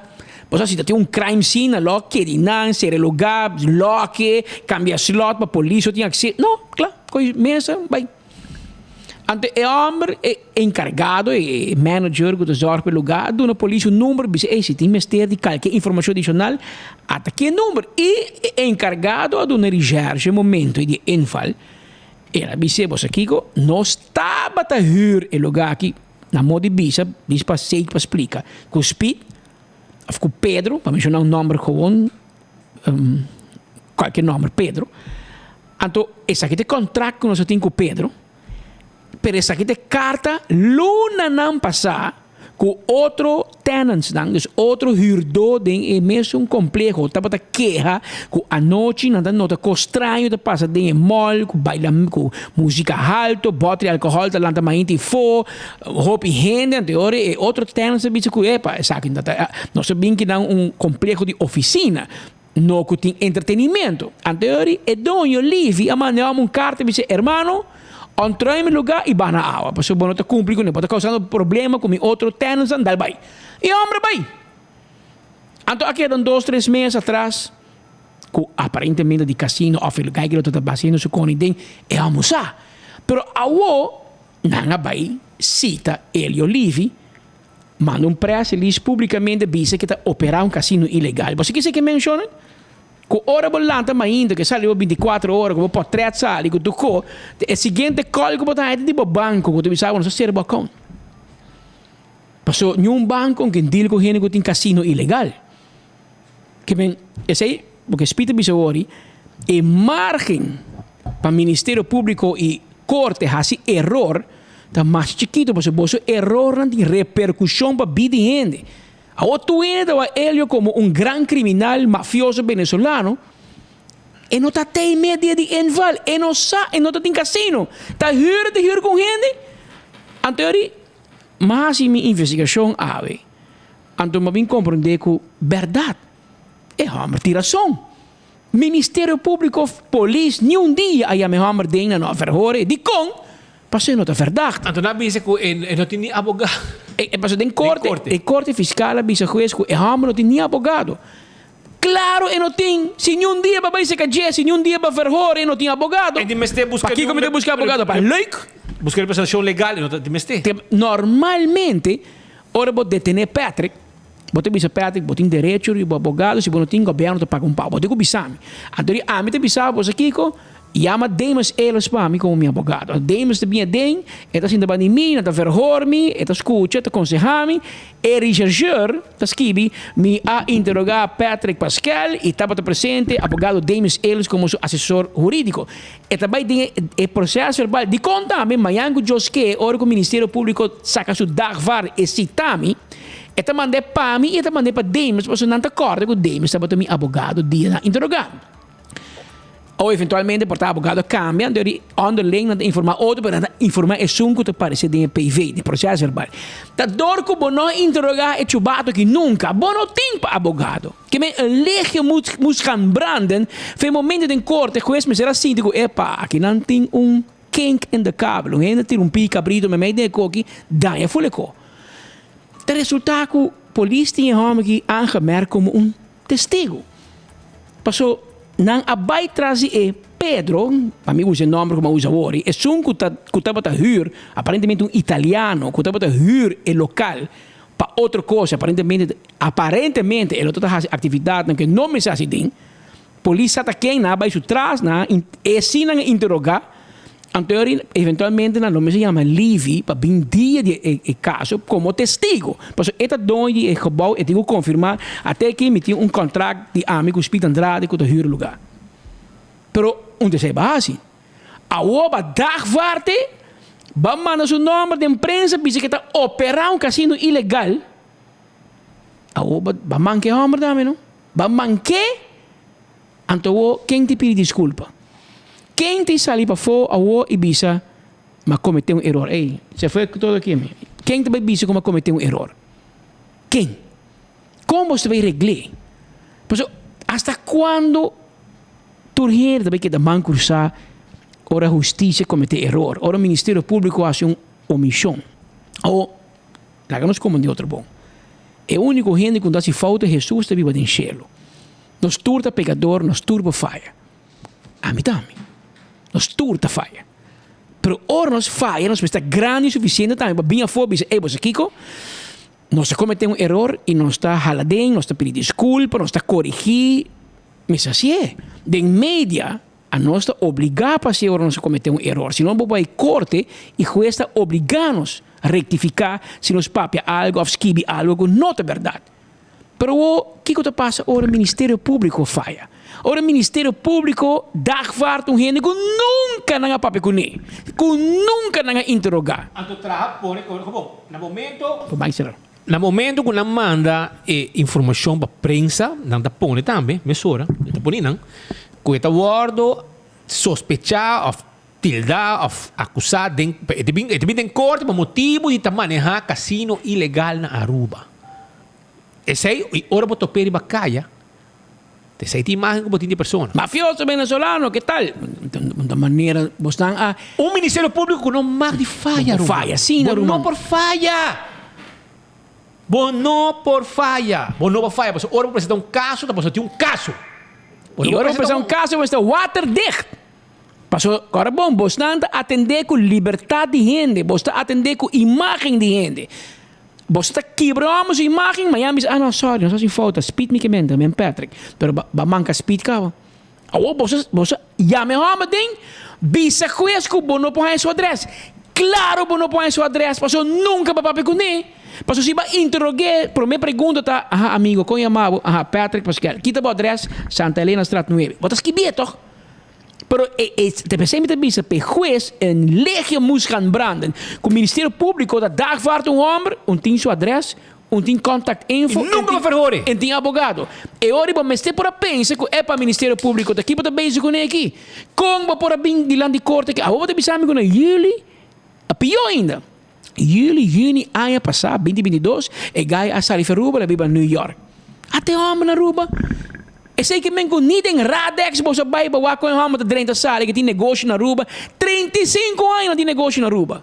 Bo sa si ta tin un crime scene a lo keri nan, sera e lugá, lock e, kambia slot pa polis no tin akseso. No, kla, ko'i mesa, bai. Anto e hòmber, e enkargado, e manager ku ta zòrg pa e lugá a duna polis un number, bisa, ey, si tin mester di kalke informashon adishonal, ata ki e number. I e enkargado a duna rishèrshe e momento di e inval. El a bis'é, Bo sa kiko? Nos tabata hür e lugá aki. Na modo di bisa, bis pa sake pa splika, ku Speed òf ku Pedro, pa menshoná un nòmber gewoon, kualke nòmber, Pedro. Anto esaki ta e kontrakt ku nos a tin ku Pedro, pero esaki ta e karta lunanan pasá ku otro tenantsnan, dus otro hürdó den e mesun kompleho tabata keha ku anochi nan ta nota kos straño ta pasa den e mall, ku baila ku musika halto, bòter di alkohòl ta lanta mainta i fo, hopi hende. Anto e ora e otro tenants a bisa ku epa esaki no ta, nos a bin kinan un kompleho di ofisina, no ku tin entretenimento. Anto e ora e doño Livi a manda e hòmber un karta i bisa, Hermano, ontruim e lugá i baha na awa, pasobra bo no ta kumpli kuné, bo ta kousando problema ku mi otro tenantsnan, dal bai. E hòmber a bai. Anto a keda un dos tres mes atras ku aparentemente di kasino òf e lugá ku lo ta basiendo su koni den e hòmber sa. Pero awo nan a bai sita Elio Livi Manda un press release publicamente bisa ke ta opera un casino ilegal. Bo sa kisa ke menciona? Ku ora bo lanta mainta ke sali bo binticuatro ora ku bo portret sali ku tur ko, e siguiente call ku bo ta haña ta di bo banco ku ta bisa bo nos a sera bo account. Paso niun banco ke deal ku hende ku tin casino ilegal. Ke men esei bo ke spita bisa wori e margen pa Ministerio Publico y Corte haci error ta mas chikito pasobra boso errornan tin repercusion pa bida di hende. Awor tur hende ta wak Elio como un gran criminal mafioso venezolano, e no ta tei media di inval, e no sa, e no ta tin casino, ta huur ta huur cu un hende. Anto yori, mi a haci mi investigacion awe. Anto mi a bin komprondé ku bèrdat e hòmber tin rason. Ministerio Públiko òf polis niun dia a yama e hòmber den na no a verhor'é. Dikon? Pasobra e no ta verdacht. Anto nan a bisa ku e no tin ni abogado. E pasobra den korte, e korte fiskal a bisa hues ku e hòmber no tin ni abogado. Klaro e no tin. Si niun dia bo a bai seka dje, si niun dia bo a verhor'é e no tin abogado. E tin mester buska Pakiko mi ta buska abogado? Pa leuk. Buska representashon legal e no ta tin mester. Normalmente Ora bo detené Patrick, bo ta bisa Patrick, bo tin derecho riba bo abogado, si bo no tin, gobièrnu ta paga un pau. Bo tin ku bisa mi. Anto di ami ta bisa bo, sa kiko? Yama Demas Ellis pa mi komo mi abogado. Anto Demas ta bini aden, e ta sinta banda di mi, nan ta verhoor mi, e ta skucha, e ta konsehá mi. E rechercheur ta skibi, Mi a interogá Patrick Pascal i tabata presente abogado Demas Ellis komo su asesor hurídiko. E ta bai den e proces verbal. Dikon tambe mañan ku Dios ke ora ku Ministerio Públiko saka su dagvaar e sita mi, e ta mand'é pa mi i e ta mand'é pa Demas pasobra nan ta kòrda ku Demas tabata mi abogado dia nan interogá mi. O eventualmente por ta abogado a kambia, anto di onderling nan ta informá otro pero nan ta informá esun ku ta paresé den e PV, den e proces verbal. Ta dor ku bo no interogá e chubato aki nunka, bo no tin pa abogado. Ke men een lichtje moet moest gaan branden, fe momento den korte hues mester a sinti ku epa, aki nan tin un kink in de kabel, un hende tira un pia kabrito memei den e koki, daña ful e ko. Ta resulta ku polis tin e hòmber aki aangemerkt komo un testigu. Paso nan a bai tras di e Pedro, pa mi usa e nòmber ku mi a usa awor, esun ku ta ku tabata hür, aparentemente un italiano ku tabata hür e lokal, Pa otro cos, aparentemente, aparentemente el otro ta haci actividadnan cu e no mester haci den. Polis sa ta ken, nan a bay su tras, nan a e si nan a interoga, anto e eventualmente nan lo mester yama Livy pa bin dia di e e caso como testigo. Pasobra e ta doño di e gebouw, e tin cu confirma, ate aki mi tin un contract di ami cu Speed Andrade cu ta huur e lugar. Pero un ta esey ba haci. Awor ba dagvaarte, ba manda su nomber den prensa bisa ke ta opera un casino ilegal. Awor ba ba manke homber tambe no. Ba manke, anto awor ken ti pidi disculpa? Ken ti sali pafó awor y bisa m'a comete un eror? Ey, se fue todo aquí mi. Ken ta bay bisa cu m'a comete un eror? Ken? Con bo ta bay regl'é? Pasobra hasta cuando Tur hende ta bay keda man cruzá ora husticia comete eror, ora Ministerio Publico haci un omision. Awo, laga nos como di otro bon. E úniko hende ku no ta hasi fout ta Hesus ta biba den shelu. Nos tur ta pekador, nos tur por faya. Ami tambe. Nos tur ta faya. Pero ora nos faya, nos mester ta grandi o sufisiente tambe pa bin afó bisa, ey, bo sa kiko? Nos a kometé un eror i nos ta hala den, nos ta pidi diskulpa, nos ta korigí. Mester hasié. Den media, anos ta obligá pa hasié ora nos a kometé un eror. Si no, bo bai korte i hues ta obligá nos rektifiká si nos papia algu òf skibi algu ku no ta bèrdat. Pero awor, kiko ta pasa ora Ministerio Públiko faya? Ora Ministerio Públiko dagvaart un hende ku nunka nan a papia kuné, ku nunka nan a interogá. Anto traha pone ku bon, na momento. Por bai sera. Na momento ku nan manda e informashon pa prensa, nan ta pone tambe, mesora, nan ta pone nan, ku e ta wòrdu sospechá òf tildá òf akusá den, e ta bin, e ta bin den korte pa motibu di ta manehá kasino ilegal na Aruba. Esei, i ora bo top'é riba kaya, ta esei ta imágen ku bo tin di e persona. Mafioso venezolano, ke tal? Un ta manera bo stan a. Un Ministerio Públiko ku no mag di faya, ruman. Faya asina, ruman. Bo no por faya! Bo no por faya! Bo no por faya, pasobra ora bo presentá un kaso, ta pasobra tin un kaso. I ora bo presentá un kaso, bo mester waterdicht. Pasobra, kòrda bon, bosnan ta atendé ku libertat di hende, bos ta atendé ku imágen di hende. Boso ta kibra hòmber su imágen, mañana bisa, ah no, sorry, nos a hasi fout, speed mi ke menter, men Patrick. Pero ba ba manka speed kaba. Awor boso boso yama e hòmber den, bisa hues ku bo no por haña su adrès. Klaro bo no por haña su adrès, pasobra nunka bo a papia kuné. Pasobra si bo a interog'é, promé pregunta ta, aha amigo, kon yama bo? Aha, Patrick Pascal. Kita bo adrès? Santa Elenastraat nuebe. Bo ta skibié tòg? Pero e e te p'esei mi ta bisa p'e hues en legio moest gaan branden. Ku Ministerio Públiko ta dagvaard un hòmber, un tin su adrès, un tin contact info, I nunka bo verhoor e. en tin abogado. E ora bo mester por a pensa ku epa Ministerio Públiko ta ki bo ta bezig kuné aki? Kon bo por a bin dilanti korte aki? Awor bo ta bisa mi ku na yüli, a pió ainda, yüli, yüni aña pasá, binti 22, e gai a sali fi Aruba, el a biba New York. Ata e hòmber na Aruba. Esei ke men ku ni den Radex boso a bai pa wak kon e hòmber ta drenta sali ke tin negoshi na Aruba. 35 aña nan tin negoshi na Aruba.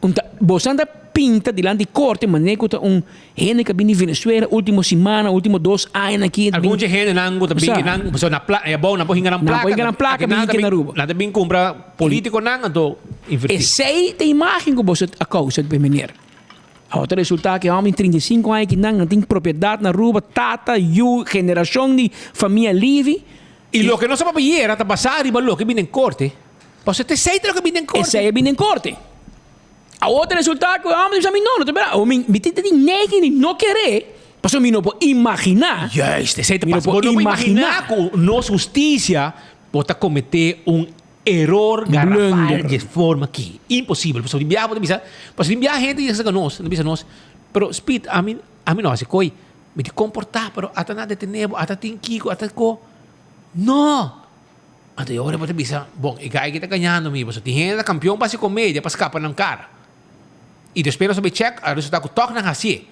Un ta boso ta pinta dilanti korte manera ku ta un hende ku a bin di Venezuela ultimo simana, ultimo dos aña aki. Algun dje hendenan ku ta bin kinan pasobra na pla e abou nan por hinga nan Nan por hinga nan plaka bin hiki na Aruba. Nan ta bin kumpra politikonan anto invertí. Esei ta imagen ku boso a kousa di meneer. Awor ta resulta ku e hòmber tin 35 aña kinan nan tin propiedat na Aruba, tata, yu, generashon di famia Livi. I loke nos a papia yera ta basá riba loke bini den korte. Pasobra ta esei ta loke bini den korte. Esei a bini den korte. Awor ta resulta ku e hòmber ta bisa mi no, no ta bera. Awor mi mi tin tin neiging di no keré, pasobra mi no por imaginá. Juist, esei ta Mi no pasa. por Bo no por imaginá. imaginá ku nos hustisia por ta kometé un eror garrafal Blunder. di e forma aki. Imposibel. Pasobra tin biaha bo ta bisa, pasobra tin biaha hende yega serka nos, nan bisa nos, pero Speed, ami, ami no hasi koi. Mi ta komportá, pero ata nan a detené bo, ata tin kiko, ata ko. No! Anto e ora bo ta bisa, bon, e guy aki ta gañando mi, pasobra tin hende ta kampion pa hasi komedia pa skapa nan kara. I despues nos a bai chèk, a resultá ku tòg nan hasié.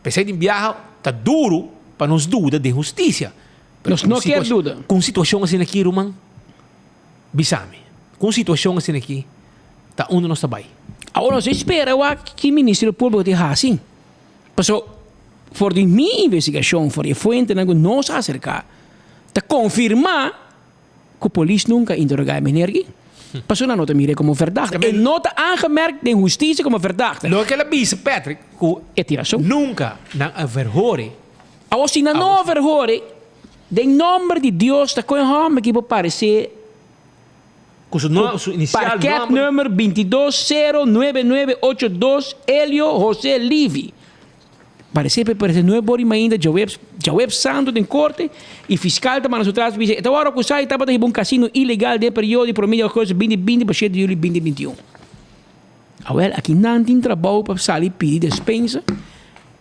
P'esei tin biaha ta duru pa nos duda den hustisia. Nos no kier duda. Ku un situashon asina aki, ruman, bisa mi, ku un situashon asina aki, ta unda nos ta bai? Awor nos a spera wak ki Ministerio Públiko tin hasi. Pasobra for di mi investigashon, for di e fuentenan ku nos a aserká, ta konfirmá ku polis nunka a interogá e meneer aki. Pasobra nan no ta mir'é komo verdachte. E no ta aangemerkt den hustisia komo verdachte. Loke el a bisa Patrick ku E tin rason. nunka nan a verhor'é. Awor si nan no a verhor'é, den nomber di Dios ta kon e hòmber ki por paresé Ku su no, su inisial nòmber. Parketnummer 22 09982 Elio José Livi. Parece pe parece nueve bori mainda djaweps djaweps santo den corte y fiscal ta manda su tras bisa e ta wòrdu acusa y tabata hiba un casino ilegal den e periodo di prome di agosto binti binti pa shete di juli binti binti un. Awel aki nan tin trabou pa sali pidi despensa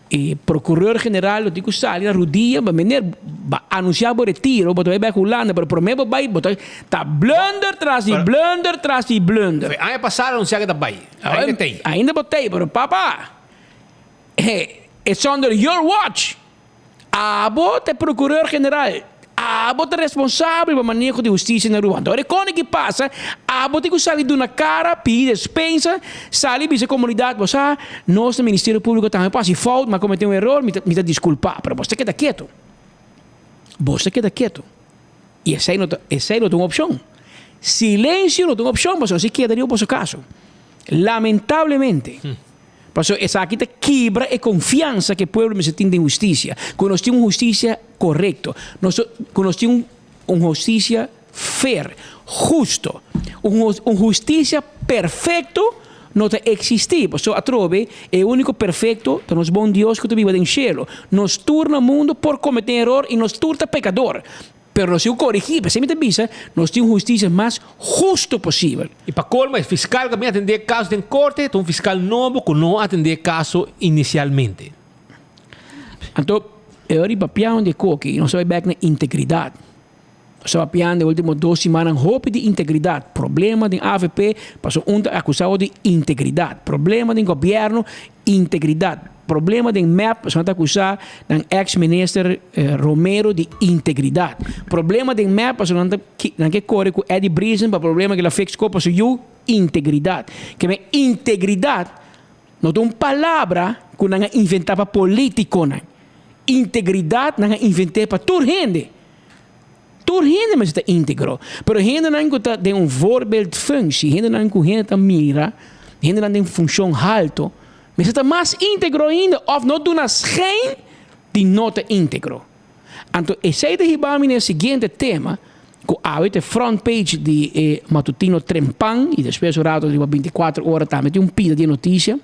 e procureur general lo tin cu sali na rudia pa meneer ba anuncia bo retiro bo ta bay bek Hulanda pero prome bo bay bo ta ta blunder tras di blunder tras di blunder. Fe aña pasa anuncia ke ta bay ainda tey. Ainda bo tey pero papa. It's under your watch. Abo ta e procureur general. Abo ta responsabel pa maneho di hustisia na Aruba. Anto ora e kone ki pasa, abo tin ku sali duna kara, pidi despensa, sali bisa e komunidat, bo sa, nos na Ministerio Públiko tambe por hasi fout, mi a kometé un eror, mi ta mi ta diskulpá. Pero bos ta keda ketu. Bos ta keda ketu. I esei no ta esei no ta un opshon. Silensio no ta un opshon pasobra si keda riba boso kaso. Lamentablemente. Pasobra esaki ta kibra e konfiansa ku e pueblo mester tin den hustisia. Ku nos tin un hustisia korekto. Nos ku nos tin un un hustisia fair, husto. Un un hustisia perfekto no ta eksistí. Pasobra atrobe e úniko perfekto ta nos bon Dios ku ta biba den shelu. Nos tur na mundu por kometé eror i nos tur ta pekador. Pero nos tin ku korigí. P'esei mi ta bisa, nos tin un hustisia mas husto posibel. I pa kolmo e fiskal ku a bin atendé e kaso den korte ta un fiskal nobo ku no a atendé e kaso inisialmente. Anto, e ora di papia un di e koki, nos ta bai bèk na integridat. Nos ta papiando e ultimo dos simannan hopi di integridat. Problema den avp, pasobra un ta akusado di integridat. Problema den gobièrnu, integridat. Problema den mep, pasobra nan ta akusá nan eks minister Romero di integridat. Problema den mep, pasobra nan ta nan ke kore ku Eddy Briesen pa problema ku el a fix kopa su yu, integridat. Ke men integridat no ta un palabra ku nan a inventá pa politikonan. Integridat nan a invent'é pa tur hende. Tur hende mester ta íntegro, pero hendenan ku ta den un voorbeeldfunctie, hendenan ku hende ta mira, hendenan den funshon halto, mester ta mas íntegro ainda òf no duna schijn di no ta íntegro. Anto esei ta hiba mi na e siguiente tema ku awe ta e front page di e matutino Trempan i despues un rato riba bintikuater ora tambe tin un pida di e notisia.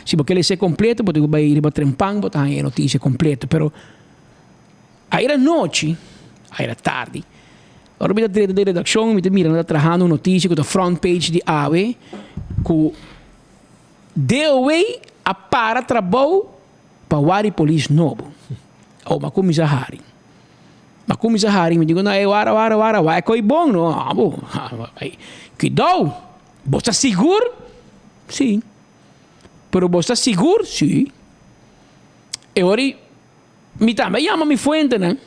Si bo ke lesa e kompleto bo tin ku bai riba Trempan bo ta haña e notisia kompleto, pero. Ayera nochi, ayera tardi, ora mi ta drenta den redakshon mi ta mira nan ta trahando un notisia ku ta front page di awe ku DOW a para trabou pa wari polis nobo. Awo mi a kuminsá hari. Mi a kuminsá hari mi digo no ey wara wara wara wak e koi bon no abo kuidou bo ta sigur? Si. Pero bo ta sigur? Si. E ora Mi tambe a yama mi fuentenan,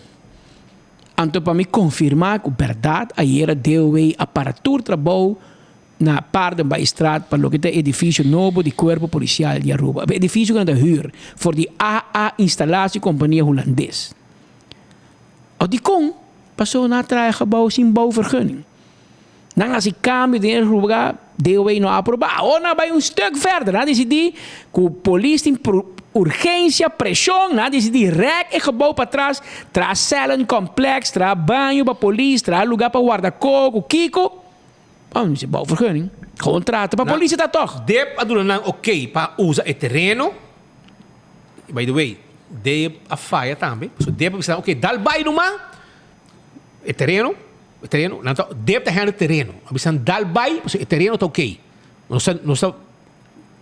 anto pa mi konfirmá ku bèrdat ayera DOW a para tur trabou na Paardenbaaistraat pa loke ta e edifisio nobo di Kuerpo Polisial di Aruba. E edifisio ku nan ta hür for di AA Installatie kompania Hulandes. O dikon? Pasobra nan a traha e gebou sin bouwvergunning. Nan hasi kambio den e rubrica, DOW no a aproba. Awor nan a bai un stuk verder. Nan a disidí ku polis tin urgensia, preshon. Nan a disidí rèk e gebou patras, traha cellencomplex, traha baño pa polis, traha lugá pa warda koko, kiko. Bo mester bouwvergunning. Gewoon trata pa polis e ta tòg. Dep a duna nan oké pa usa e tereno. By the way, Dep a faya tambe. Pasobra Dep a bisa nan oké, dal bai numa e tereno. E tereno, nan ta deb ta hende tereno. A bisa nan dal bai, pasobra e tereno ta oké. Nos ta, nos ta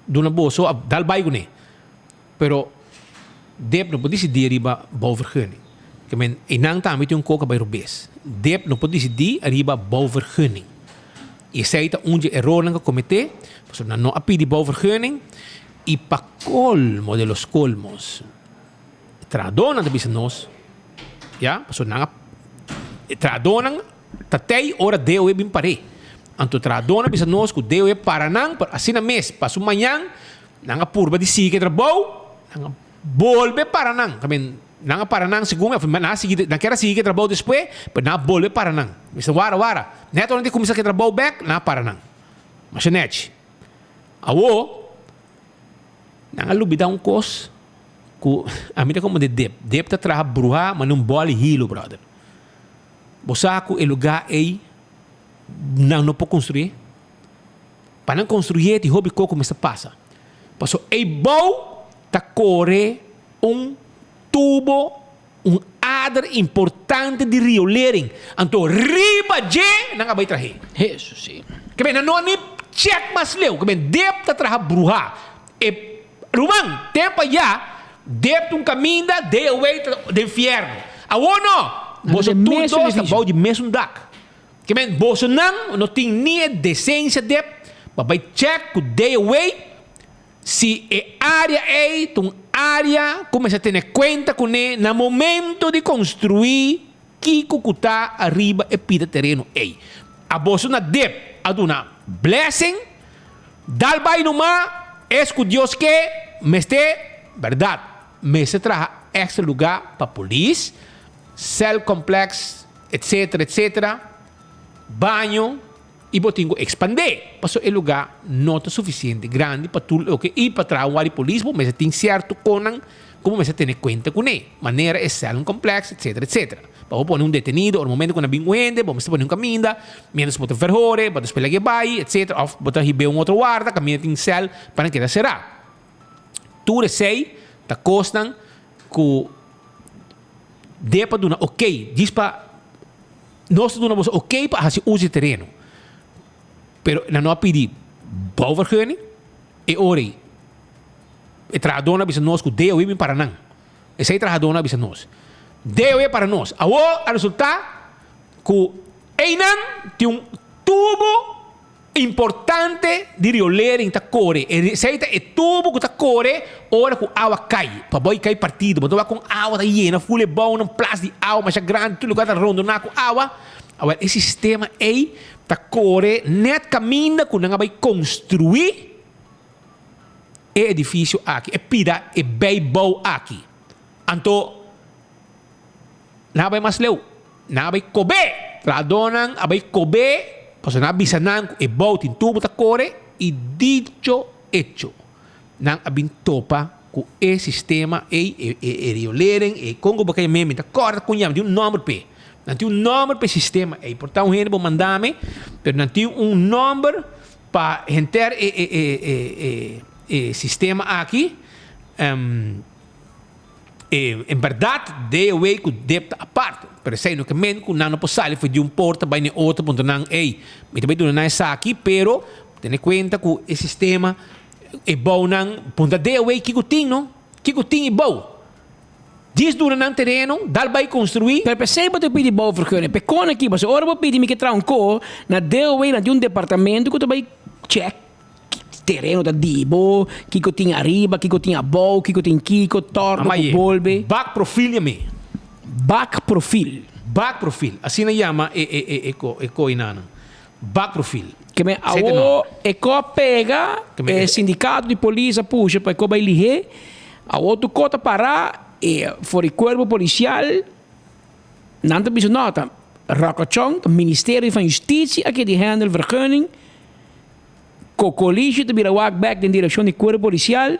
duna boso a dal bai kuné. Pero deb no por disidí riba bouwvergunning. Ke men einan tambe tin un kos ku a bai robes. Deb no por disidí riba bouwvergunning. I esei ta un dje erornan ku a kometé, pasobra nan no a pidi bouwvergunning i pa kolmo de los kolmos, Trahadónan ta bisa nos, ya, pasobra nan a, e trahadónan ta tei ora DOE bin par'é. Anto trahadónan a bisa nos ku DOE para nan, pero asina mes, pasobra mañan nan a purba di sigui ku e trabou, nan a bolbe para nan. Ta men, nan a para nan segun mi, nan a sigui, nan kier a sigui ku e trabou despues, pero nan a bolbe para nan. Mi bisa, wara, wara, nèt ora nan tin kuminsá ku e trabou bèk, nan a para nan. Masha nèchi. Awor, Nan a lubida un kos ku ami ta komo di Dip. Dip ta traha bruha mane un bòl di hilo brother. Bo sa ku e lugá ei nan no por konstruí? Pa nan konstruí tin hopi kos ku mester pasa. Pasobra ei bou ta kore un tubo, un ader importante di riolering. Anto riba dje nan a bai trah'é. Hesus, sí. Ke men nan no a ni check mas leu. Ke men Dep ta traha bruha. E ruman, tempo ayá Dep ta un kaminda, DOW ta den fierno. Awor no, boso tur dos ta bou di mesun dak. Ke men boso nan no tin ni e desensia Dep pa bai check ku DOW. Si e área ei ta un área ku mester tene kuenta kuné na momento di konstruí. kiko ku ta ariba e pida tereno ei. A boso na dip a duna blessing, dal bai numa, es ku Dios ke, mester, bèrdat, mester traha èkstra lugá pa polis, cel complex, etcetera, etcetera, baño, i bo tin ku ekspandé, pasobra e lugá no ta sufisiente grandi pa tur loke i pa traha un wari polis bo mester tin sierto konan ku bo mester tene kuenta kuné, manera e cel complex, etcetera, etcetera. Pa bo pone un detenido ora momento ku nan bin ku hende bo mester pone un kaminda mientras bo ta verhore, bo ta spera ke bai, etcetera, òf bo ta hib'é un otro warda kaminda tin cel pa nan keda será. Tur esei ta kosnan ku deba duna okey djis pa nos ta duna boso okey pa hasi uso di tereno pero nan no a pidi bouwvergunning e ora ei e trahadónan a bisa nos ku DOW bin para nan esei trahadónan a bisa nos DOW a para nos awor a resulta ku einan tin un tubo Importante di riolering ta kore. Esei ta e tubo ku ta kore ora ku awa kai. Pa bo kai partido, bo ta wak kon awa ta yena ful e bounan, plas di awa masha grandi, tur lugar ta rondoná ku awa. Awel, e sistema ei ta kore nèt kaminda ku nan a bai konstruí e edifisio aki, e pida e bijbouw aki. Anto nan a bai mas leu. Nan a bai kob'é. Trahadónan a bai kob'é, pasobra nan a bisa nan ku e bou tin tubu ta kore, i dicho hecho, nan a bin topa ku e sistema ei, e e riolering, e kon ku bo ka yam'é, mi ta kòrda kon yama, tin un nòmber p'e. Nan tin un nòmber p'e sistema ei. Por ta un hende por manda mi, pero nan tin un nòmber pa henter e e e e e sistema aki. E en berdad DOW cu dep ta apart, pero esey no ke men cu nan no por sali for di un porta bay na e otro puntra nan ey mi ta bay duna nan esaki pero tene cuenta cu e sistema e bou nan puntra DOW kico tin no kico tin e bou djis duna nan tereno dal bay construi. Pero p'esey bo ta pidi bouwvergunning p'e con aki pasobra ora bo pidi mi ke traha un co na DOW nan tin un departamento cu ta bay check. Tereno ta di bo, kiko tin ariba, kiko tin abou, kiko tin kiko, torno ku bolbe. Bak profil yam'é. Bak profil. Bak profil, asina yama e e e e koinanan. Bak profil. Ke men awo e ko a pega, e sindikato di polis a pusha pa e ko bai lihé, awo tur ko ta pará e for di kuerpo polisial nan ta bisa no ta Ròkòchòn, ta Ministerio van Justitie a ke di handle vergunning. Kokolishi ta bira wak bek den direkshon di kuerpo polisial,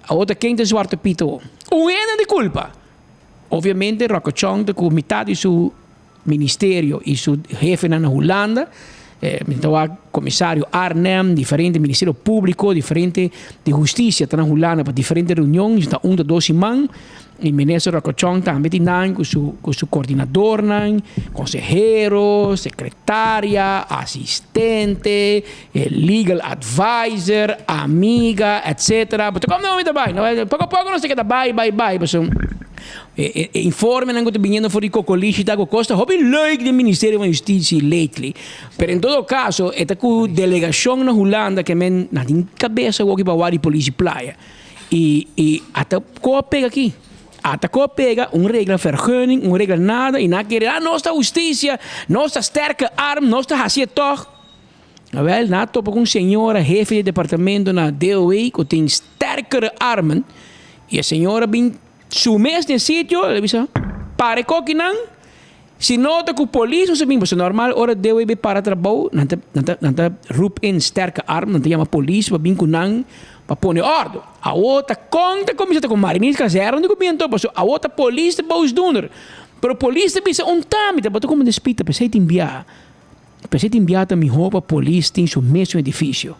awor ta ken ta Zwarte Piet awor? Un hende di kulpa! Obviamente Rocco Chong ta ku mitad di su ministerio i su hefenan na Hulanda, mi ta wak komisario Arnhem, diferente ministerio públiko, diferente di hustisia ta na Hulanda pa diferente reunion, ta un ta dos siman. I Minister Rocco Chong tambe tin nan ku su ku su koordinadornan, konsehero, sekretaria, asistente, e legal advisor, amiga, etcetera. Bo ta kom no mi ta bai. No, poko poko nos ta keda bai, bai, bai. Pasobra e e informenan ku ta biniendo for di Kokolishi ta ku kos ta hopi leuk den Ministerio van Justitie lately. Pero en todo kaso e ta ku delegashon na Hulanda ke men nan tin kabesa awoki pa wak di polis di playa. I i ata ko a pega aki. Ata ko a pega un regla vergunning, un regla nada i nan a kere, ah nos ta hustisia, nos ta sterke arm, nos ta hasi e tog. Awel, nan a topa ku un señora hefe di departamento na DOW ku tin sterkere armen i e señora bin su mes den sitio, el a bisa, para e kokinan, si no ta ku polis nos a bin, pasobra normal ora DOW bay para trabou, nan ta nan ta nan ta roep in sterke arm, nan ta yama polis pa bin ku nan pa pone ordo. Awor ta kon ta kuminsá ta ku Mariniers Kazerne di ku bin anto, pasobra awor ta polis ta boosdoener. Pero polis ta bisa un tami, ta bota komo despita, p'esei tin biaha. P'esei tin biaha ta mihó pa polis tin su mesun edifisio.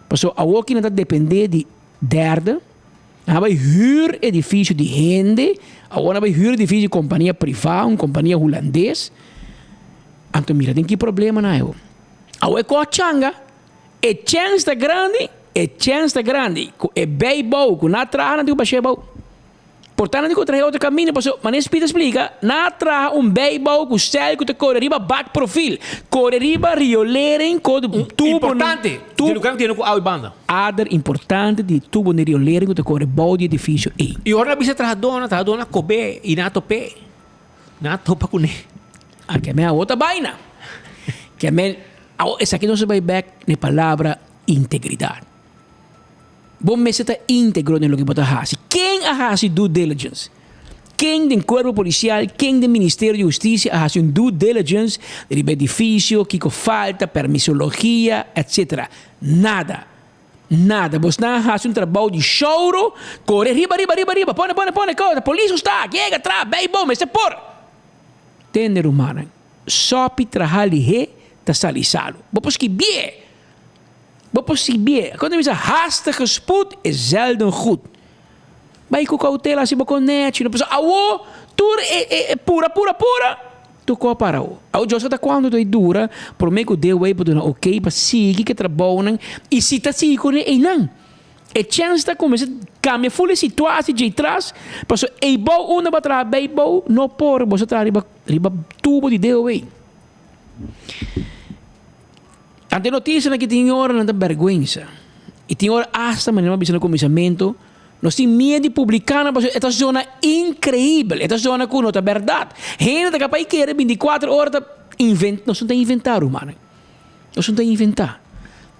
Pasobra awor ki nan ta dependé di derde. Nan a bai hür edifisio di hende, awor nan a bai hür edifisio di kompania privá, un kompania hulandes. Anto mira den ki problema nan a. Awor e kos changa, e chèns ta grandi, e chèns ta grandi ku e beibou ku nan a traha nan tin ku bash'é bou. Por ta nan tin ku traha e otro kaminda pasobra manera Speed a splika, nan a traha un beibou ku sèl ku ta kore riba bak profil, kore riba riolering, ko tubo. Importante, di lugar ku tiene ku awa i banda. Ader importante di tubo di riolering ku ta kore bou di edifisio ei. I ora nan bisa trahadónan, trahadónan a kob'é i nan a top'é. Nan a topa kuné. A ke men awor ta baina. Ke men awor esaki nos a bai bek na e palabra integridat. Bo mester ta íntegro den loke bo ta hasi. Ken a hasi due diligence? Ken den kuerpo polisial, ken den Ministerio di Hustisia a hasi un due diligence riba edifisio, kiko falta, permisologia, etc. Nada. Nada. Bosnan a hasi un trabou di shouro, kore riba, riba, riba, riba, pone, pone, pone, kota, polis no sta, yega, traha, bay bo, mester por. Tende rumannan, sòpi traha lihé ta sali salu. Bo por skibié! Bo por sibié. Kon ta bisa haastige spoed is zelden goed. Bai ku koutela si bo kon nechi. No pasobra awo tur e e e pura pura pura tur ko a para awo. Awo Dios ta kuantu ta dura prome ku Deo ei por duna oké pa sigui ku e trabounan i si ta sigui kuné einan. E chèns ta kuminsá kambia ful e situasie djei tras pasobra ei bou unda bo a traha bei bou no por bo sa traha riba riba tubo di Deo ei. Ante noticianan ki tin ora nan ta berguensa y tin ora hasta manera mi a bisa na cuminsamentu nos tin miedu di publica nan pasobra e ta zona increibel, e ta zona cu no ta berdad. Hende ta capaz kere binticuatro ora ta inventa, nos no ta inventa rumannan, nos no ta inventa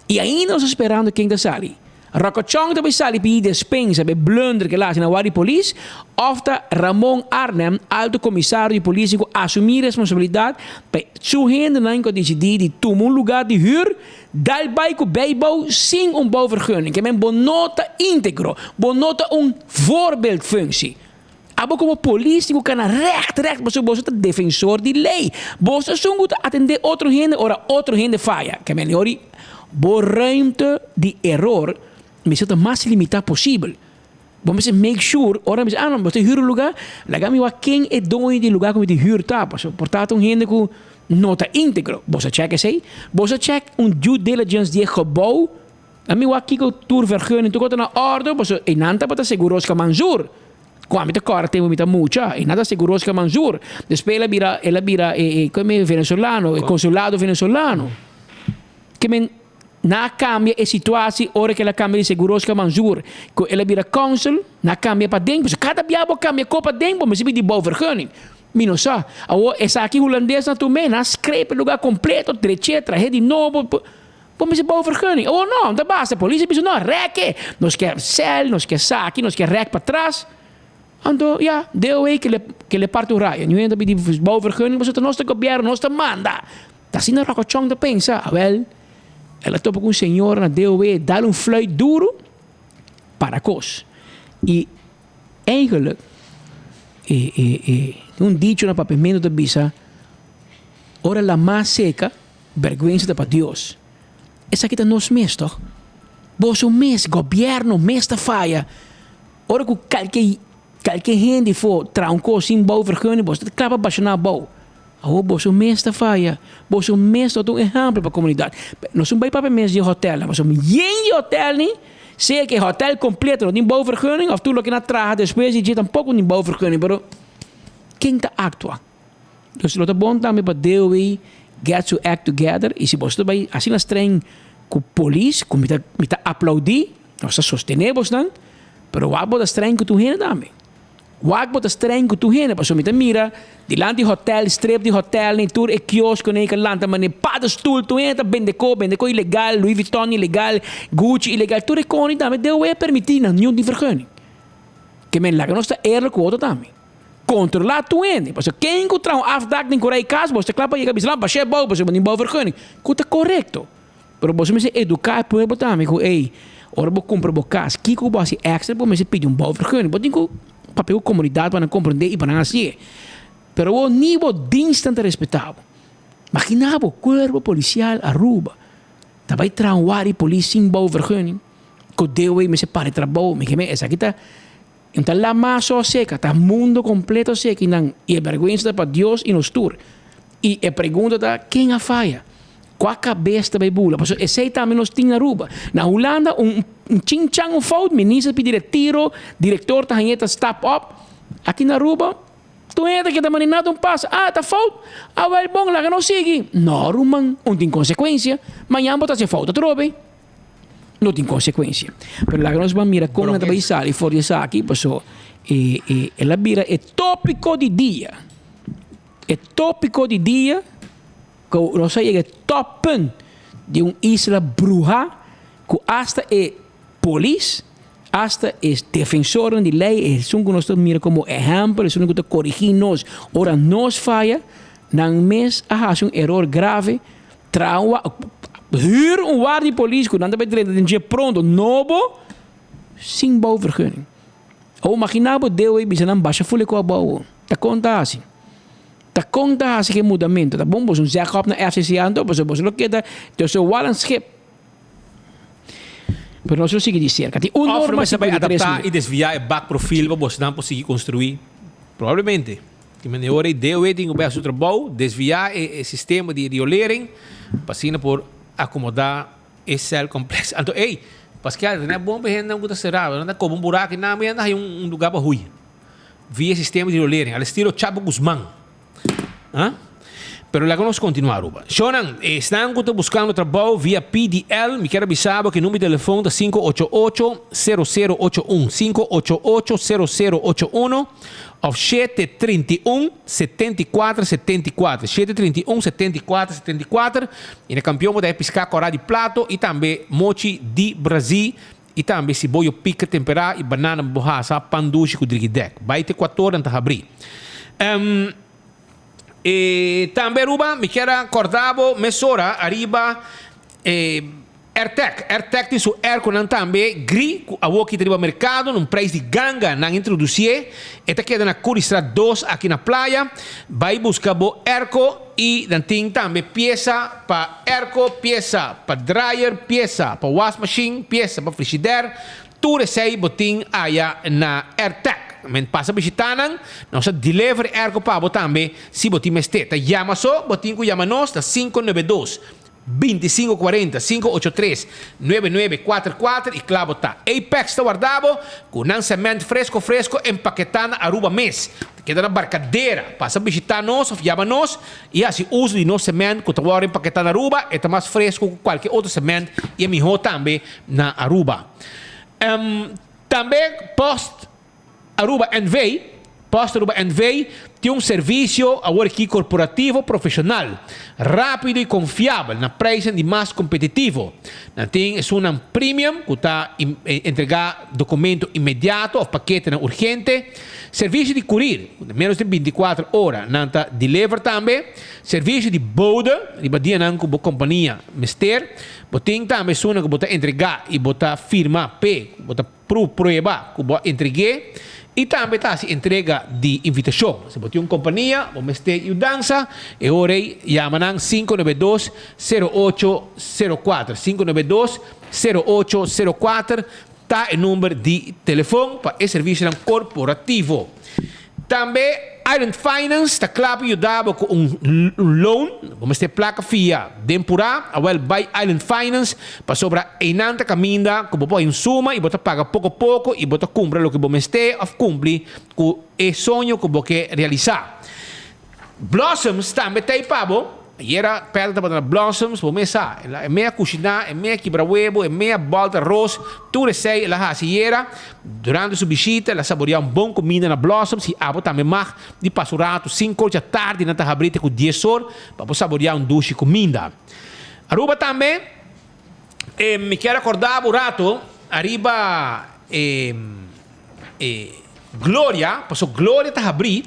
y ainda nos ta sperando ken ta sali. Rocochon ta bay sali pidi despensa pa e blunder ke el a haci na wak di polis of ta Ramon Arnhem, alto comisario di polis cu asumi responsabilidad pa su hendenan cu a dicidi di tuma un lugar di huur dal bay cu bijbouw sin un bouwvergunning. Ke men bo no ta integro, bo no ta un voorbeeldfunctie. Abo como polis tin cu cana recht recht pasobra boso ta defensor di ley. Boso esun cu ta atende otro hende ora otro hende faya. Ke men ori bo ruimte di eror mester ta mas limita posibel. Bo mester make sure ora mi bisa ah no bo ta huur un lugar laga mi wak ken e doño di e lugar cu mi ta huur ta pasobra por ta ta un hende cu no ta integro. Boso a check esey? Boso a check un due diligence di e gebouw? Ami wak kiko tur vergunning tur kos ta na ordo pasobra einan tabata Seguroska Manzur ku ami ta kòrda tempu mi ta mucha einan ta Seguroska Manzur despues el a bira el a bira e e komo venezolano e konsulado venezolano ke men nan a kambia e situasie ora ku el a kambia di Seguroska Manzur ku el a bira kònsel nan a kambia paden pasobra kada bia bo kambia ko paden bo mester pidi bouwvergunning mi no sa awor esaki hulandesnan tur men nan a skrepe e lugar kompleto drech'é trahe di nobo. Bo mester bouwvergunning. Oh no, no ta basta. Polis a bisa no, rek e. Nos ke sel, nos ke saki, nos ke rek patras. Anto, ya, DOW ke le, ke le parti un rayo. Niun hende ta pidi bouwvergunning pasobra ta nos ta gobierno, nos ta manda. Ta asina Rocochon ta pensa. Awel, el a topa ku un señora na DOW, dal un fluit duru, para kos. I eigenlijk, e, e, e, tin un dicho na Papiamento ta bisa, ora lamá seka, Berguensa ta pa Dios. Esaki ta nos mes toch? Boso mes, gobierno mes ta faya. Ora ku kalke kalke hende for traha un kos sin bouwvergunning boso ta kla pa bashoná bou. Awor boso mes ta faya. Boso mes no ta un ehèmpel pa komunidat. Nos un bai papia mes di e hotèlnan pasobra yen di hotèl ni sea ku e hotèl kompleto no tin bouwvergunning òf tur loke nan a traha despues di dje tampoko no tin bouwvergunning pero ken ta aktua? Dus lo ta bon tambe pa DOW get su act together y si boso ta bay asina streng cu polis cu mi ta mi ta aplaudi nos ta sostene bosnan pero wak bo ta streng cu tur hende tambe wak bo ta streng cu tur hende pasobra mi ta mira dilanti hotel strip di hotel ni tur e kiosko nei ka lanta mane paddestoel tur hende ta bende ko bende ko ilegal Louis Vuitton ilegal Gucci ilegal tur e koni tambe DOW a permiti nan niun tin vergunning ke men laga nos ta eerlijk cu otro tambe. Kontrolá tur hende, pasobra ken ku traha un afdak den kura e kas, boso ta kla pa yega bisa nan bash'é bou pasobra bo tin bouwvergunning, ku ta korekto. Pero boso mester eduká e pueblo tambe ku ey, ora bo kumpra bo kas, kiko ku bo hasi èkstra bo mester pidi un bouwvergunning. Bo tin ku papia ku komunidat pa nan komprendé i pa nan hasié. Pero awor ni bo dienstnan ta respetá bo. Maginá bo, Kuerpo Polisial Aruba ta bai traha un wari polis sin bouwvergunning, ku deo ey mester para e trabou. Mi ke men esaki ta. N ta lama so seka, ta mundo completo seka i nan i e berguensa ta pa Dios i nos tur. I e pregunta ta, ken a faya? Kua kabes ta bai bula? Pasobra esei tambe nos tin na Aruba. Na Hulanda un un chinchan un fout, minister pidi retiro, director ta hañ'é ta stap op. Aki na Aruba, tur hende ta keda manda nada un pasa. Ah, ta fout? Awel bon, laga nos sigui. No ruman, un tin konsekuensia. Mañan bo ta hasi fout atrobe. No tin konsekuensia. Pero laga nos ban mira kon nan ta bai sali for di esaki, paso e e el a bira e topiko di dia. E tópiko di dia ku nos a yega e tòppunt di un isla bruhá ku asta e polis, asta e defensornan di lei, esun ku nos ta mira komo ehèmpel, esun ku ta korigí nos ora nos faya, nan mes a hasi un eror grave, traha un hür un warda di polis ku nan ta bai drenta den dje pronto nobo sin bouwvergunning. Awor imaginá bo Deo ei bisa nan basha ful e ku abou. Ta kon ta hasi? Ta kon ta hasi ku e mudamentu? Ta bon boso un zeg op na FCCA anto pasobra boso lo keda tussen wal en schip. Pero nos lo sigui di serka. Tin un Of norma mester bai 53 adaptá mil. i desviá e bakprofiel pa bosnan por sigui konstruí? Probablemente. Tin manera ora e DOW tin ku bai hasi su trabou, desviá e e sistema di riolering pa asina por akomodá E cel complex. Anto ey, paske ta bon pa hendenan ku ta será, nan ta koba un buraku i nan mi anda haña un lugar pa hui. Via sistema di riolering, al estilo Chapo Guzman. Ah? Pero laga nos kontinuá Aruba. Shownan, esnan ku ta buskando trabou via PDL, mi kier a bisa bo ku e number di telefon ta 588 0081, 588 0081. Of 731 74 74, 731 74 74, i na kampion bo ta e piská kòrá di plato i tambe mochi di Brazil i tambe siboyo pika temperá i banana bo hasa pan dushi ku drigidèk. Bai te kuator nan ta habrí. Um, e tambe Aruba mi kier a kòrda bo mesora ariba e Airtec, Airtec tin su airconan tambe gri cu awor kita riba mercado na un prijs di ganga nan introducié. E ta keda na Currystraat dos aki na Playa. Bay busca bo airco y nan tin tambe pieza pa airco, pieza pa dryer, pieza pa wasmachine, pieza pa frigidaire. Tur esey bo tin aya na Airtec. Men pasa bishita nan, nos ta deliver e airco pa bo tambe si bo tin mester. Ta yama so, bo tin cu yama nos na 592. 25 40 583 99 4 y clabo ta. Apex ta warda bo cu nan cement fresco fresco empaketa na Aruba mes. Ta keda na Barcadera. Pasa bishita nos of yama nos y haci uso di nos cement cu ta worde empaketa na Aruba. E ta mas fresco cu cualke otro cement y e miho tambe na Aruba. Tambe Post Aruba NV, Post Aruba NV tin un servisio awor aki korporativo profeshonal, rápido i konfiabel na prijsnan di mas kompetitivo. Nan tin esunnan premium ku ta entregá dokumento inmediato òf paketenan urgente, servisio di kurir ku na ménos di bintikuater ora nan ta deliver tambe, servisio di bode riba dianan ku bo kompania mester. Bo tin tambe esunnan ku bo ta entregá i bo ta firma p'e ku bo ta. Pru prueba ku bo a entreg'é i tambe ta hasi entrega di invitashon. Si bo tin un kompania, bo mester yudansa, e ora ei yama nan 592 0804. 592 0804 ta e number di telefon pa e servisionan korporativo. Tambe Island Finance ta kla pa yuda bo ku un loan. Bo mester plaka fia den purá? Awel bai Island Finance pasobra einan ta kaminda ku bo por hay un suma i bo ta paga poko poko i bo ta kumpra loke bo mester òf kumpli ku e soño ku bo ke realisá. Blossoms tambe ta ei pa bo. Ayera Pedro tabata na Blossoms, bo mes sa. El a e mea kushiná, e mea kibra webo, e mea bòlta ros, tur esei el a hasi ayera. Durante su bishita el a saboriá un bon kuminda na Blossoms i abo tambe mag di pasa un ratu sinku or dja tardi nan ta habrí te ku dies or pa bo saboriá un dushi kuminda. Aruba tambe e mi kier a kòrda bo un ratu ariba e e Gloria, paso Gloria ta habrí,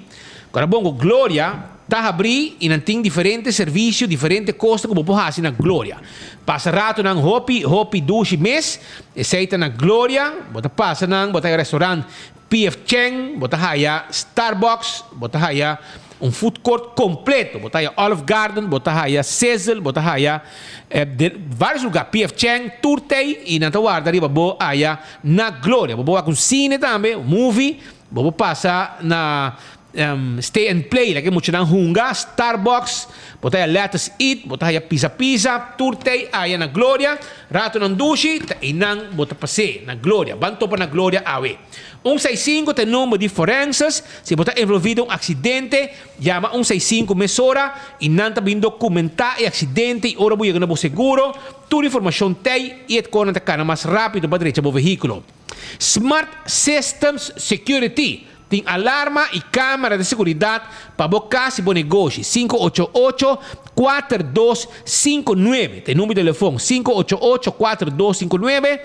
kora bon ku Gloria ta habrí i nan tin diferente servisio, diferente kosnan ku bo por hasi na Gloria. Pasa ratonan hopi, hopi dushi mes, esei ta na Gloria, bo ta pasa nan, bo ta haya restaurant PF Chang, bo ta haya Starbucks, bo ta haya un food court kompleto, bo ta haya Olive Garden, bo ta haya Sizzle, bo ta haya varios lugar, PF Chang, tur tei i nan ta warda riba bo aya Na Gloria. Bo por wak un cine tambe, un movie. Bo por pasa na Stay and Play, laga e muchanan hunga, Starbucks, bo ta haya Let Us Eat, bo ta haya Pizza Pizza, tur tei aya na Gloria. Ratonan dushi, ta einan bo ta pas'é, na Gloria. Ban topa na Gloria awe. Un seis sinku ta e number di forenses, si bo ta envolvi den un aksidente, yama un seis sinku mesora i nan ta bin dokumentá e aksidente i ora bo yega na bo seguro, Tur informashon t'ei i et kor nan ta kana mas rápido pa drecha bo vehíkulo. Smart Systems Security. Tin alarma y camera di seguridad pa bo cas y bo negoshi. 588 4259 ta e number di telefon, 588 4259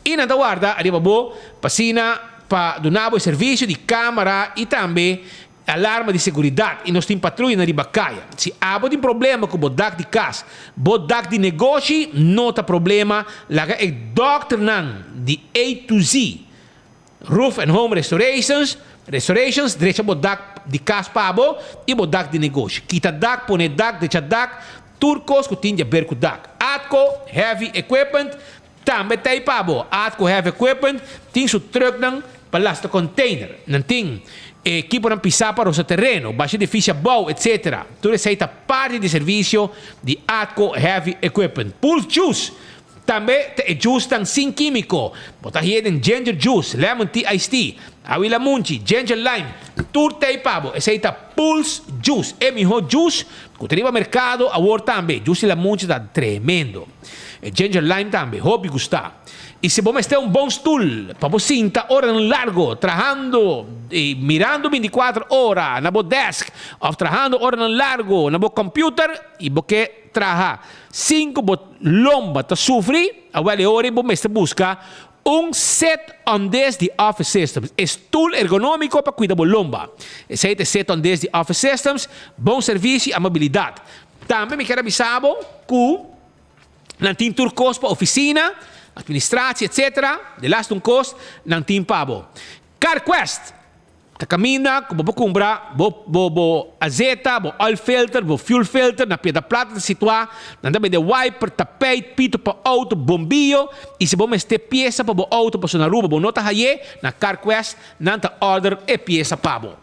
y nan ta warda ariba bo pa asina pa duna bo e servicio di camera y tambe alarma di seguridad y nos tin patruya na riba caya. Si abo tin problema cu bo dak di cas, bo dak di negoshi, no ta problema, laga e dokternan di A to Z Roof and Home Restorations, Restorations, drecha bo dak di cas pa bo y bo dak di negoshi. Kita dak, pone dak, drecha dak, tur cos cu tin di haber cu dak. Atco Heavy Equipment tambe ta ei pa bo. Atco Heavy Equipment tin su trucknan pa lastra container. Nan tin ekiponan pisa pa rosa tereno, basha edificio abou, etc. Tur esei ta parti di servicio di Atco Heavy Equipment. Pulse Juice Tambe ta e juicenan sin kímiko. Bo ta hia den ginger juice, lemon tea iced tea, awi lamunchi, ginger lime. Tur ta ei pa bo. Esei ta Pulse Juice, e mihó juice ku ta riba merkado awor tambe. Juice di lamunchi ta tremendo. E ginger lime tambe, hopi gustá. I si bo mester un bon stul pa bo sinta oranan largo trahando i mirando bintikuater ora na bo desk òf trahando oranan largo na bo kòmpiuter i bo ke traha sin ku bo lomba ta sufri, awel e ora ei bo mester buska un set on desk di Office Systems, e stul ergonómiko pa kuida bo lomba. Esei ta e set on desk di Office Systems, bon servisio i amabilidat. Tambe mi kier a bisa bo ku nan tin tur kos pa ofisina, administratie, etcetera. De laatste un kos nan tin pa bo. CarQuest ta kaminda ku bo por kumpra bo bo bo azeta, bo oil filter, bo fuel filter na Piedra Plata ta situá. Nan ta bende wiper, tapijt, pito pa outo, bombiyo i si bo mester piesa pa bo outo pasobra na Aruba bo no ta hay'é, na CarQuest nan ta order e piesa pa bo.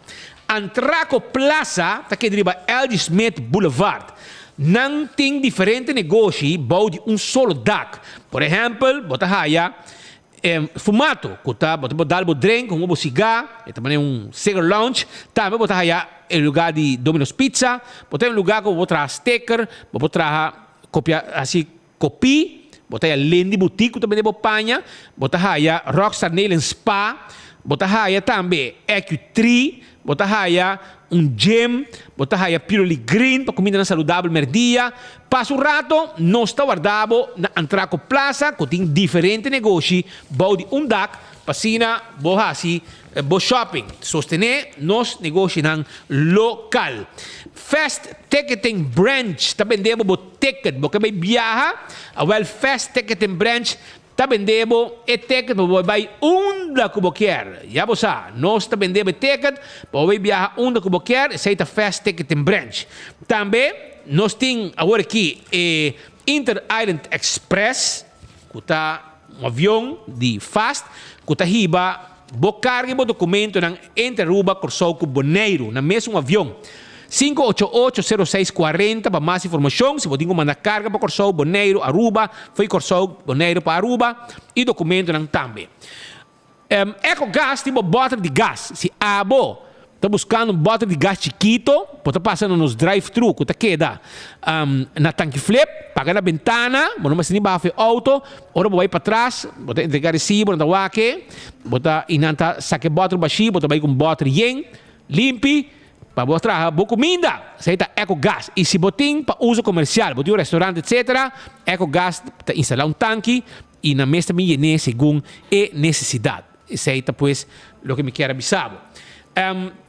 Antraco Plaza ta keda riba LG Smith Boulevard. Nan tin diferente negoshi bou di un solo dak. Por ehèmpel, bo ta haya E fumato ku ta bo ta por dal bo drink hunga bo sigá, e ta manera un cigar lounge. Tambe bo ta haya e lugá di Domino's Pizza, bo ta haya un lugá ku bo por traha sticker, bo por traha kopia hasi kopí, bo ta haya Lindy Boutique ku ta bende bo paña, bo ta haya Rockstar Nail and Spa, bo ta haya tambe Ecu-Tree, Bo ta haya un gym, bo ta haya Purely Green pa cumindanan saludabel merdia. Pasa un rato, nos ta warda bo na Antraco Plaza cu tin diferente negoshi bou di un dak pa asina bo haci bo shopping. Sostene nos negoshinan local. Fast Ticketing Branch ta bende bo bo ticket. Bo ke bay biaha? Awel Fast Ticketing Branch Ta bende bo e ticket pa bo bai unda ku bo kier. Ya bo sa, nos ta bende bo e ticket pa bo bai biaha unda ku bo kier, esei ta Fast Ticketing Branch. Tambe nos tin awor aki e Inter Island Express, ku ta un avion di Fast ku ta hiba bo karga i bo dokumentonan entre Aruba, Kòrsou ku Boneiru na mesun avion. 588-0640 pa mas informashon si bo tin ku manda karga pa Kòrsou, Boneiru, Aruba, fo'i Kòrsou, Boneiru pa Aruba i dokumentonan tambe. Ecogas tin bo bòter di gas. Si abo ta buskando un bòter di gas chikito, bo ta pasa na nos drive-thru ku ta keda na Tanki Flip, paga na bentana, bo no mester ni baha for e outo. Ora bo bai patras, bo ta entrega resibo, nan ta wak e, bo ta i nan ta saka e bòter bashí, bo ta bai ku un bòter yen, limpi, Pa bo traha bo kuminda, esei ta Ecogas. I si bo tin pa uso komersial, bo tin un restaurant etcetera, Ecogas ta instalá un tanki i nan mes ta bin yen'é segun e nesesidat. Esei ta pues loke mi kier a bisa bo.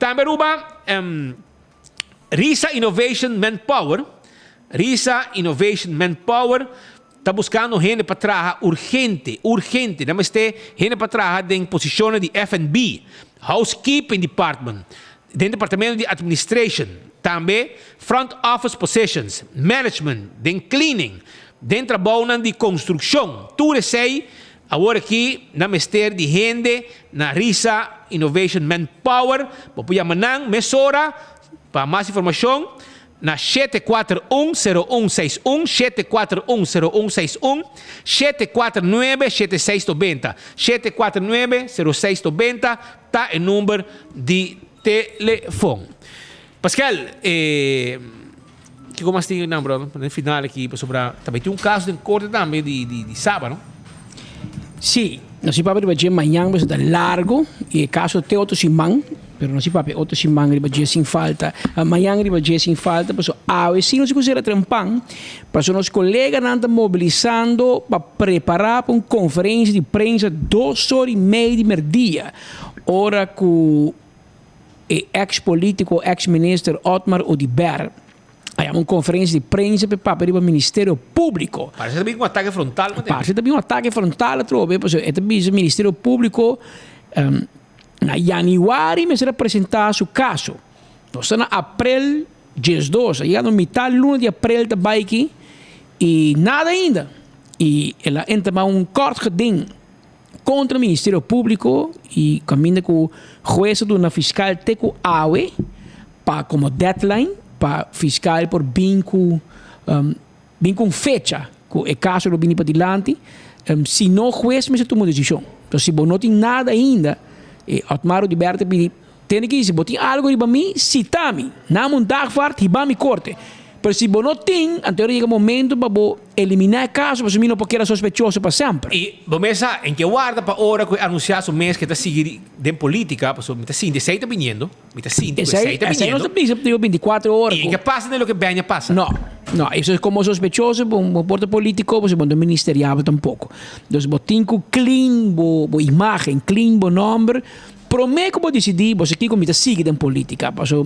Tambe Aruba, Risa Innovation Manpower, Risa Innovation Manpower ta buskando hende pa traha urgente, urgente. Nan mester hende pa traha den posishonnan di FNB, Housekeeping Department, den departamento di Administration, tambe Front Office Positions, Management, den Cleaning, den trabounan di konstrukshon. Tur esei awor aki nan mester di hende na Risa Innovation Manpower. Bo por yama nan mesora pa mas informashon. Na 741 0161, 741 0161, 749 7690, 749 0690 ta e number di telefon. Pascal, e kiko mas tin nan bro? Na final aki pasobra ta bay tin un caso den corte tambe di di di Saba no? Sí, nos tin papia riba dje mañan pasobra ta largo y e caso te otro siman. Pero nos si papia otro siman riba dje sin falta. Mañan riba dje sin falta, paso awe si nos ku sera trempan, paso nos koleganan ta mobilisando pa prepara pa un konferensia di prensa dos or i mei di merdia, ora ku e ex politico, ex minister Otmar Oduber a yama un konferensia di prensa pa e papia riba Ministerio Publico. Parse ta bin un atake frontal. Parse ta bin un atake frontal atrobe, paso e ta bisa Ministerio Publico Na yanüari mester a presentá su kaso. Nos ta na aprel 12, a yega mitá luna di aprel ta bai aki i nada ainda. I el a entamá un kort geding kontra Ministerio Públiko i kaminda ku hues a duna fiskal te ku awe pa komo deadline pa fiskal por bin ku Bin ku un fecha ku e kaso lo bini padilanti, si no hues mester tuma un desishon. Entonces si bo no tin nada ainda, e Otmar Oduber ta pidi, tene ki si bo tin algo riba mi, sita mi, nami un dagvaard, hiba mi korte. Pero si bo no tin, anto ora yega momento pa bo eliminá e kaso, pasobra mi no por keda sospechoso pa semper. I bo mes sa, en ke warda pa ora ku e anunsiá su mes ke ta sigui den polítika, pasobra mi ta sinti esei ta biniendo. Mi ta sinti ku esei ta Esei no ta bisa digo 24 ora. I ke pasa den loke Benja pasa? No, no, eso es como sospechoso, bo bo por ta politico, bo no ta ministeriabel tampoco. Dus bo tin ku clean bo bo imagen, clean bo nomber, prome ku bo disidi bo sa kiko mi ta sigui den politica. Paso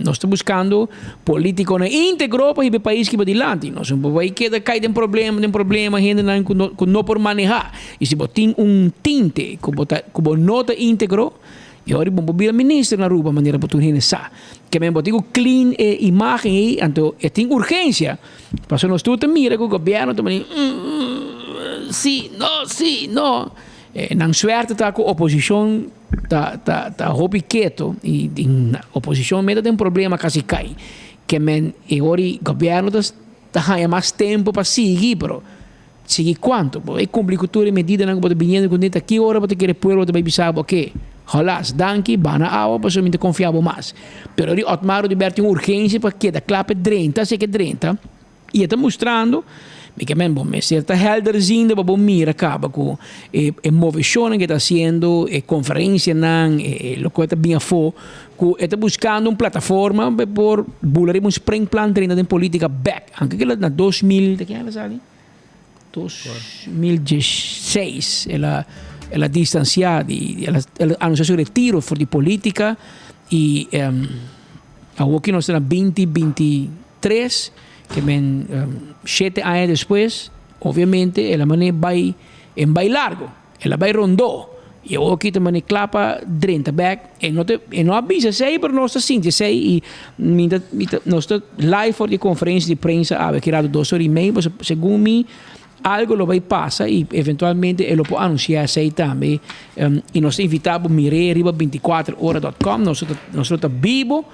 nos ta buscando politiconan integro pa hiba e pais kiba dilanti. Nos no por bay keda kai den problema, den problema, hendenan ku no ku no por maneha. I si bo tin un tinte ku bo ta ku bo no ta integro, E ora bo por bira minister na Aruba manera bo tur hende sa. Ke men bo tin ku clean e imagen ei anto e tin urgencia. Pasobra nos tur ta mira ku gobierno ta mani si no si no. Nan suerte ta ku oposicion ta ta ta hopi keto y oposicion meta den problema casi kai. Ke men e ora gobierno ta ta haya mas tempo pa sigui pero. Sigui kuantu? Bo e kumpli ku tur e medidanan ku bo ta biniendo kuné ta ki ora bo ta kere pueblo ta bai bisa bo oke, holas, danki, bana awa pasobra mi ta konfia bo mas. Pero di Otmar Oduber tin un urgensia pa keda kla pa e drenta, si e ke drenta i e ta mustrando mi ke men bo mester ta helderziende pa bo mira kaba ku e e moveshonnan ke ta hasiendo, e konferensianan, e loke ta bin afó ku e ta buskando un plataforma pa e por bula riba un springplan drenta den politika bèk. Anke kila na 2000, ta ken el a sali? 2016 el a el a distancia di el a el a anuncia su retiro for di politica y awor ki nos ta na 2023 ke men shete aña despues obviamente el a mane bay en bay largo. El a bai rondó i awor aki ta mane kla pa drenta bek. E no ta e no a bisa esei pero nos ta sinti esei i mi ta mi ta nos ta live for di e konferensia di prensa awe ki rato dos ora i mei pasobra segun mi algo lo bai pasa i eventualmente e lo por anunsiá esei tambe i nos ta invitá bo mir'é riba bintikuater ora dòt kòm nos ta nos lo ta bibo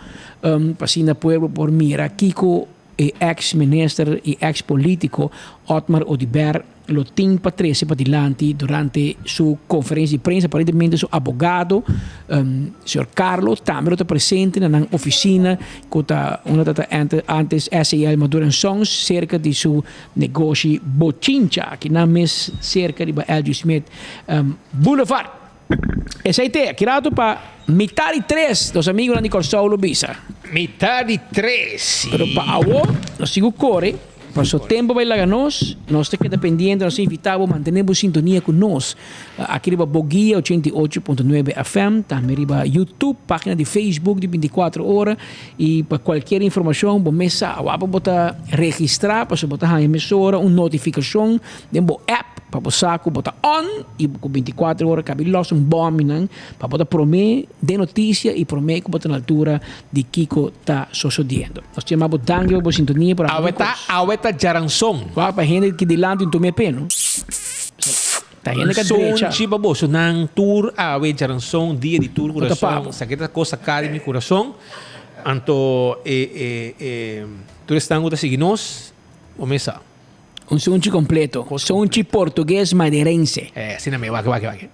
pa asina pueblo por mira kiko E ex minister y ex politico Otmar Oduber lo tin pa trece padilanti durante su conferencia di prensa. Aparentemente su abogado, señor Carlo, tambe lo ta presente na nan oficina cu ta unda ta ta antes SAL Maduro and Sons cerca di su negoshi Bochincha, aki nan mes cerca riba LG Smith Boulevard. Esei te, aki rato pa mitar di tres, nos amigonan di Kòrsou lo bisa. Mitar di tres, si. Pero pa awo, nos tin ku kore, paso tempu bai laga nos, nos ta keda pendiente, nos ta invitá bo mantené bo sintonia ku nos aki riba Boguia 88.9 FM, tambe riba YouTube, página di Facebook di 24 ora, i pa kualkier informashon bo mes sa, awor bo ta registrá, paso bo ta haña mesora un notifikashon den bo app. Pa bo sa ku bo ta on i ku bintikuater ora kabi los un bòminan pa bo ta promé den notisia i promé ku bo ta na altura di kiko ta sosodiendo. Nos ta yama bo danki pa bo sintonia por Awe ta awe ta djaranson. Wak pa hende ki dilanti un tuma e peno. Ta hende ka drecha. Sonchi pa boso nan tur awe djaranson dia di tur Bo ta kurason papo. Esaki ta kos saká di mi kurason anto e e e tur esnan ku ta sigui nos bo mes sa. Un sunchi completo. Sunchi portugues madeirense. Eh, asina me, wak, wak, wak.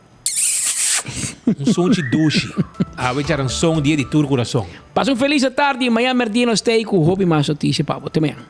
Un sunchi dushi. Awe djaranson dia di tur kurason. Pasa un feliz tardi. Mañana merdia nos ta ei ku hopi mas notisia pa bo. Te mañana.